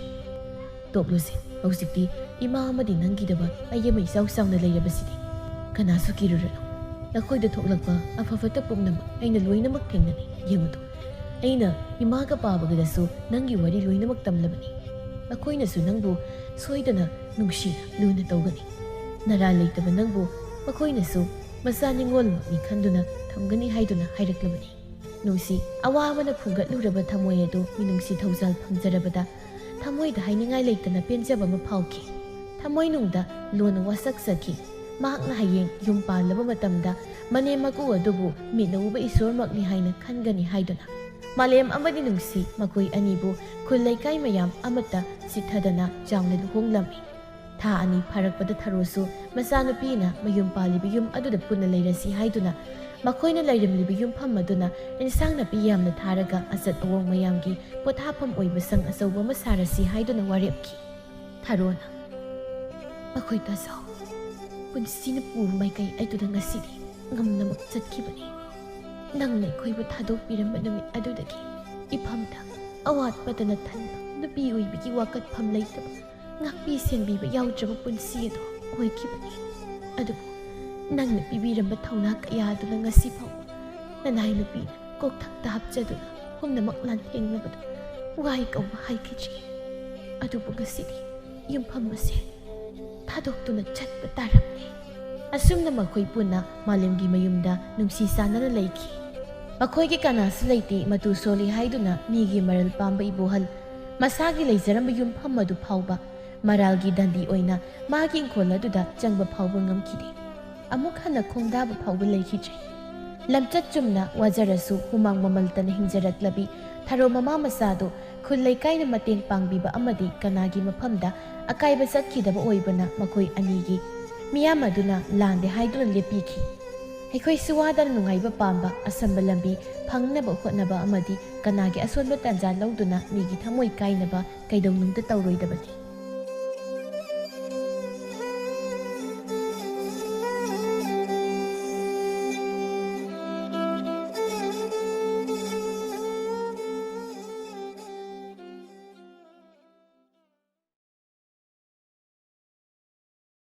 ꯇꯣꯛꯂꯨꯁꯦ꯫ ꯍꯧꯖꯤꯛꯇꯤ ꯏꯃꯥ ꯑꯃꯗꯤ ꯅꯪꯒꯤꯗꯃꯛ ꯑꯩ ꯑꯃ ꯏꯆꯥꯎ ꯆꯥꯎꯅ ꯂꯩꯔꯕꯁꯤꯗꯤ꯫ ꯀꯅꯥꯁꯨ ꯀꯤꯔꯨꯔꯅꯨ꯫ ꯅꯈꯣꯏꯗ ꯊꯣꯛꯂꯛꯄ ꯑꯐ ꯐꯠꯇ ꯄꯨꯝꯅꯃꯛ ꯑꯩꯅ ꯂꯣꯏꯅꯃꯛ ꯊꯦꯡꯅꯅꯤ꯫ ꯌꯦꯡꯉꯨꯗꯣ, ꯑꯩꯅ ꯏꯃꯥꯒ ꯄꯥꯕꯒꯗꯁꯨ ꯅꯪꯒꯤ ꯋꯥꯔꯤ ꯂꯣꯏꯅꯃꯛ ꯇꯝꯂꯕꯅꯤ꯫ ꯃꯈꯣꯏꯅꯁꯨ ꯅꯪꯕꯨ ꯁꯣꯏꯗꯅ ꯅꯨꯡꯁꯤꯅ ꯂꯨꯅ ꯇꯧꯒꯅꯤ꯫ ꯅꯔꯥ ꯂꯩꯇꯕ ꯅꯪꯕꯨ ꯃꯈꯣꯏꯅꯁꯨ ꯃꯆꯥ ꯅꯤꯉꯣꯜꯃꯛꯅꯤ ꯈꯟꯗꯨꯅ ꯊꯝꯒꯅꯤ ꯍꯥꯏꯗꯨꯅ ꯍꯥꯏꯔꯛꯂꯕꯅꯤ꯫ ꯅꯨꯡꯁꯤ, ꯑꯋꯥꯕꯅ ꯐꯨꯡꯒꯠꯂꯨꯔꯕ ꯊꯃꯣꯏ ꯑꯗꯨ ꯃꯤꯅꯨꯡꯁꯤ ꯊꯧꯖꯥꯜ ꯐꯪꯖꯔꯕꯗ ꯊꯃꯣꯏꯗ ꯍꯥꯏꯅꯤꯡꯉꯥꯏ ꯂꯩꯇꯅ ꯄꯦꯟꯖꯕ ꯑꯃ ꯐꯥꯎꯈꯤ꯫ ꯊꯃꯣꯏꯅꯨꯡꯗ ꯂꯣꯟꯅ ꯋꯥꯁꯛꯆꯈꯤ꯫ ꯃꯍꯥꯛꯅ ꯍꯌꯦꯡ ꯌꯨꯝ ꯄꯥꯜꯂꯕ ꯃꯇꯝꯗ ꯃꯅꯦꯝ ꯃꯀꯨ ꯑꯗꯨꯕꯨ ꯃꯤꯠꯅ ꯎꯕ ꯏꯁꯣꯔꯃꯛꯅꯤ ꯍꯥꯏꯅ ꯈꯟꯒꯅꯤ ꯍꯥꯏꯗꯨꯅ꯫ ꯃꯥꯂꯦꯝ ꯑꯃꯗꯤ ꯅꯨꯡꯁꯤ ꯃꯈꯣꯏ ꯑꯅꯤꯕꯨ ꯈꯨꯜ ꯂꯩꯀꯥꯏ ꯃꯌꯥꯝ ꯑꯃꯠꯇ ꯆꯤꯠꯊꯗꯅ ꯆꯥꯎꯅ ꯂꯨꯍꯣꯡꯂꯝꯃꯤ꯫ ꯊꯥ ꯑꯅꯤ ꯐꯥꯔꯛꯄꯗ ꯊꯔꯣꯁꯨ ꯃꯆꯥꯅꯨꯄꯤꯅ ꯃꯌꯨꯝ ꯄꯥꯜꯂꯤꯕ ꯌꯨꯝ ꯑꯗꯨꯗ ꯄꯨꯟꯅ ꯂꯩꯔꯁꯤ ꯍꯥꯏꯗꯨꯅ ꯃꯈꯣꯏꯅ ꯂꯩꯔꯝꯂꯤꯕ ꯌꯨꯝꯐꯝ ꯑꯗꯨꯅ ꯏꯟꯁꯥꯡ ꯅꯥꯄꯤ ꯌꯥꯝꯅ ꯊꯥꯔꯒ ꯑꯆꯠ ꯑꯋꯣꯡ ꯃꯌꯥꯝꯒꯤ ꯄꯣꯊꯥꯐꯝ ꯑꯣꯏꯕ ꯁꯪ ꯑꯆꯧꯕ ꯑꯃ ꯁꯥꯔꯁꯤ ꯍꯥꯏꯗꯨꯅ ꯋꯥꯔꯦꯞꯈꯤ꯫ ꯊꯔꯣꯅ, "ꯃꯈꯣꯏ ꯇꯥꯖꯧ, ꯄꯨꯟꯁꯤꯅ ꯄꯨꯕ ꯃꯥꯏꯀꯩ ꯑꯗꯨꯗ ꯉꯁꯤꯗꯤ ꯉꯝꯅꯃꯛ ꯆꯠꯈꯤꯕꯅꯤ꯫ ꯅꯪꯅ ꯑꯩꯈꯣꯏꯕꯨ ꯊꯥꯗꯣꯛꯄꯤꯔꯝꯕ ꯅꯨꯃꯤꯠ ꯑꯗꯨꯗꯒꯤ ꯏꯐꯝꯗ ꯑꯋꯥꯠꯄꯗꯅ ꯊꯟꯕ ꯅꯨꯄꯤ ꯑꯣꯏꯕꯒꯤ ꯋꯥꯀꯠꯐꯝ ꯂꯩꯇꯕ, ꯉꯥꯛꯄꯤ ꯁꯦꯟꯕꯤꯕ ꯌꯥꯎꯗ꯭ꯔꯕ ꯄꯨꯟꯁꯤ ꯑꯗꯨ ꯑꯣꯏꯈꯤꯕꯅꯤ꯫ ꯑꯗꯨꯕꯨ ꯅꯪꯅ ꯄꯤꯕꯤꯔꯝꯕ ꯊꯧꯅꯥ ꯀꯌꯥ ꯑꯗꯨꯅ ꯉꯁꯤ ꯐꯥꯎꯕ ꯅꯅꯥꯏ ꯅꯨꯄꯤꯅ ꯀꯣꯛꯊꯛꯇ ꯍꯥꯞꯆꯗꯨꯅ ꯄꯨꯝꯅꯃꯛ ꯂꯥꯟꯊꯦꯡꯅꯕꯗꯨ ꯋꯥꯏ ꯀꯧꯕ ꯍꯥꯏꯈꯤꯗ꯭ꯔꯤ꯫ ꯑꯗꯨꯕꯨ ꯉꯁꯤꯗꯤ ꯌꯨꯝꯐꯝ ꯑꯁꯦ ꯊꯥꯗꯣꯛꯇꯨꯅ ꯆꯠꯄ ꯇꯥꯔꯝꯂꯦ꯫" ꯑꯁꯨꯝꯅ ꯃꯈꯣꯏ ꯄꯨꯟꯅ ꯃꯥꯂꯦꯝꯒꯤ ꯃꯌꯨꯝꯗ ꯅꯨꯡꯁꯤ ꯆꯥꯟꯅꯅ ꯂꯩꯈꯤ꯫ ꯃꯈꯣꯏꯒꯤ ꯀꯅꯥꯁꯨ ꯂꯩꯇꯦ, ꯃꯇꯨ ꯁꯣꯜꯂꯤ ꯍꯥꯏꯗꯨꯅ ꯃꯤꯒꯤ ꯃꯔꯜ ꯄꯥꯝꯕ ꯏꯕꯣꯍꯜ ꯃꯁꯥꯒꯤ ꯂꯩꯖꯔꯝꯕ ꯌꯨꯝꯐꯝ ꯑꯗꯨ ꯐꯥꯎꯕ ꯃꯔꯥꯜꯒꯤ ꯗꯟꯗꯤ ꯑꯣꯏꯅ ꯃꯥꯒꯤ ꯏꯪꯈꯣꯜ ꯑꯗꯨꯗ ꯆꯪꯕ ꯐꯥꯎꯕ ꯉꯝꯈꯤꯗꯦ꯫ ꯑꯃꯨꯛ ꯍꯟꯅ ꯈꯣꯡꯗꯥꯕ ꯐꯥꯎꯕ ꯂꯩꯈꯤꯗ꯭ꯔꯦ꯫ ꯂꯝꯆꯠ ꯆꯨꯝꯅ ꯋꯥꯖꯔꯁꯨ ꯍꯨꯃꯥꯡ ꯃꯃꯜꯇꯅ ꯍꯤꯡꯖꯔꯛꯂꯕꯤ ꯊꯔꯣ ꯃꯃꯥ ꯃꯆꯥꯗꯨ ꯈꯨꯜ ꯂꯩꯀꯥꯏꯅ ꯃꯇꯦꯡ ꯄꯥꯡꯕꯤꯕ ꯑꯃꯗꯤ ꯀꯅꯥꯒꯤ ꯃꯐꯝꯗ ꯑꯀꯥꯏꯕ ꯆꯠꯈꯤꯗꯕ ꯑꯣꯏꯕꯅ ꯃꯈꯣꯏ ꯑꯅꯤꯒꯤ ꯃꯤꯌꯥꯝ ꯑꯗꯨꯅ ꯂꯥꯟꯗꯦ ꯍꯥꯏꯗꯨꯅ ꯂꯦꯞꯄꯤꯈꯤ꯫ ꯑꯩꯈꯣꯏꯁꯨ ꯋꯥꯗꯅ ꯅꯨꯡꯉꯥꯏꯕ ꯄꯥꯝꯕ, ꯑꯁꯝꯕ ꯂꯝꯕꯤ ꯐꯪꯅꯕ ꯍꯣꯠꯅꯕ ꯑꯃꯗꯤ ꯀꯅꯥꯒꯤ ꯑꯁꯣꯟꯕ ꯇꯥꯟꯖꯥ ꯂꯧꯗꯨꯅ ꯃꯤꯒꯤ ꯊꯃꯣꯏ ꯀꯥꯏꯅꯕ ꯀꯩꯗꯧꯅꯨꯡꯗ ꯇꯧꯔꯣꯏꯗꯕꯅꯤ꯫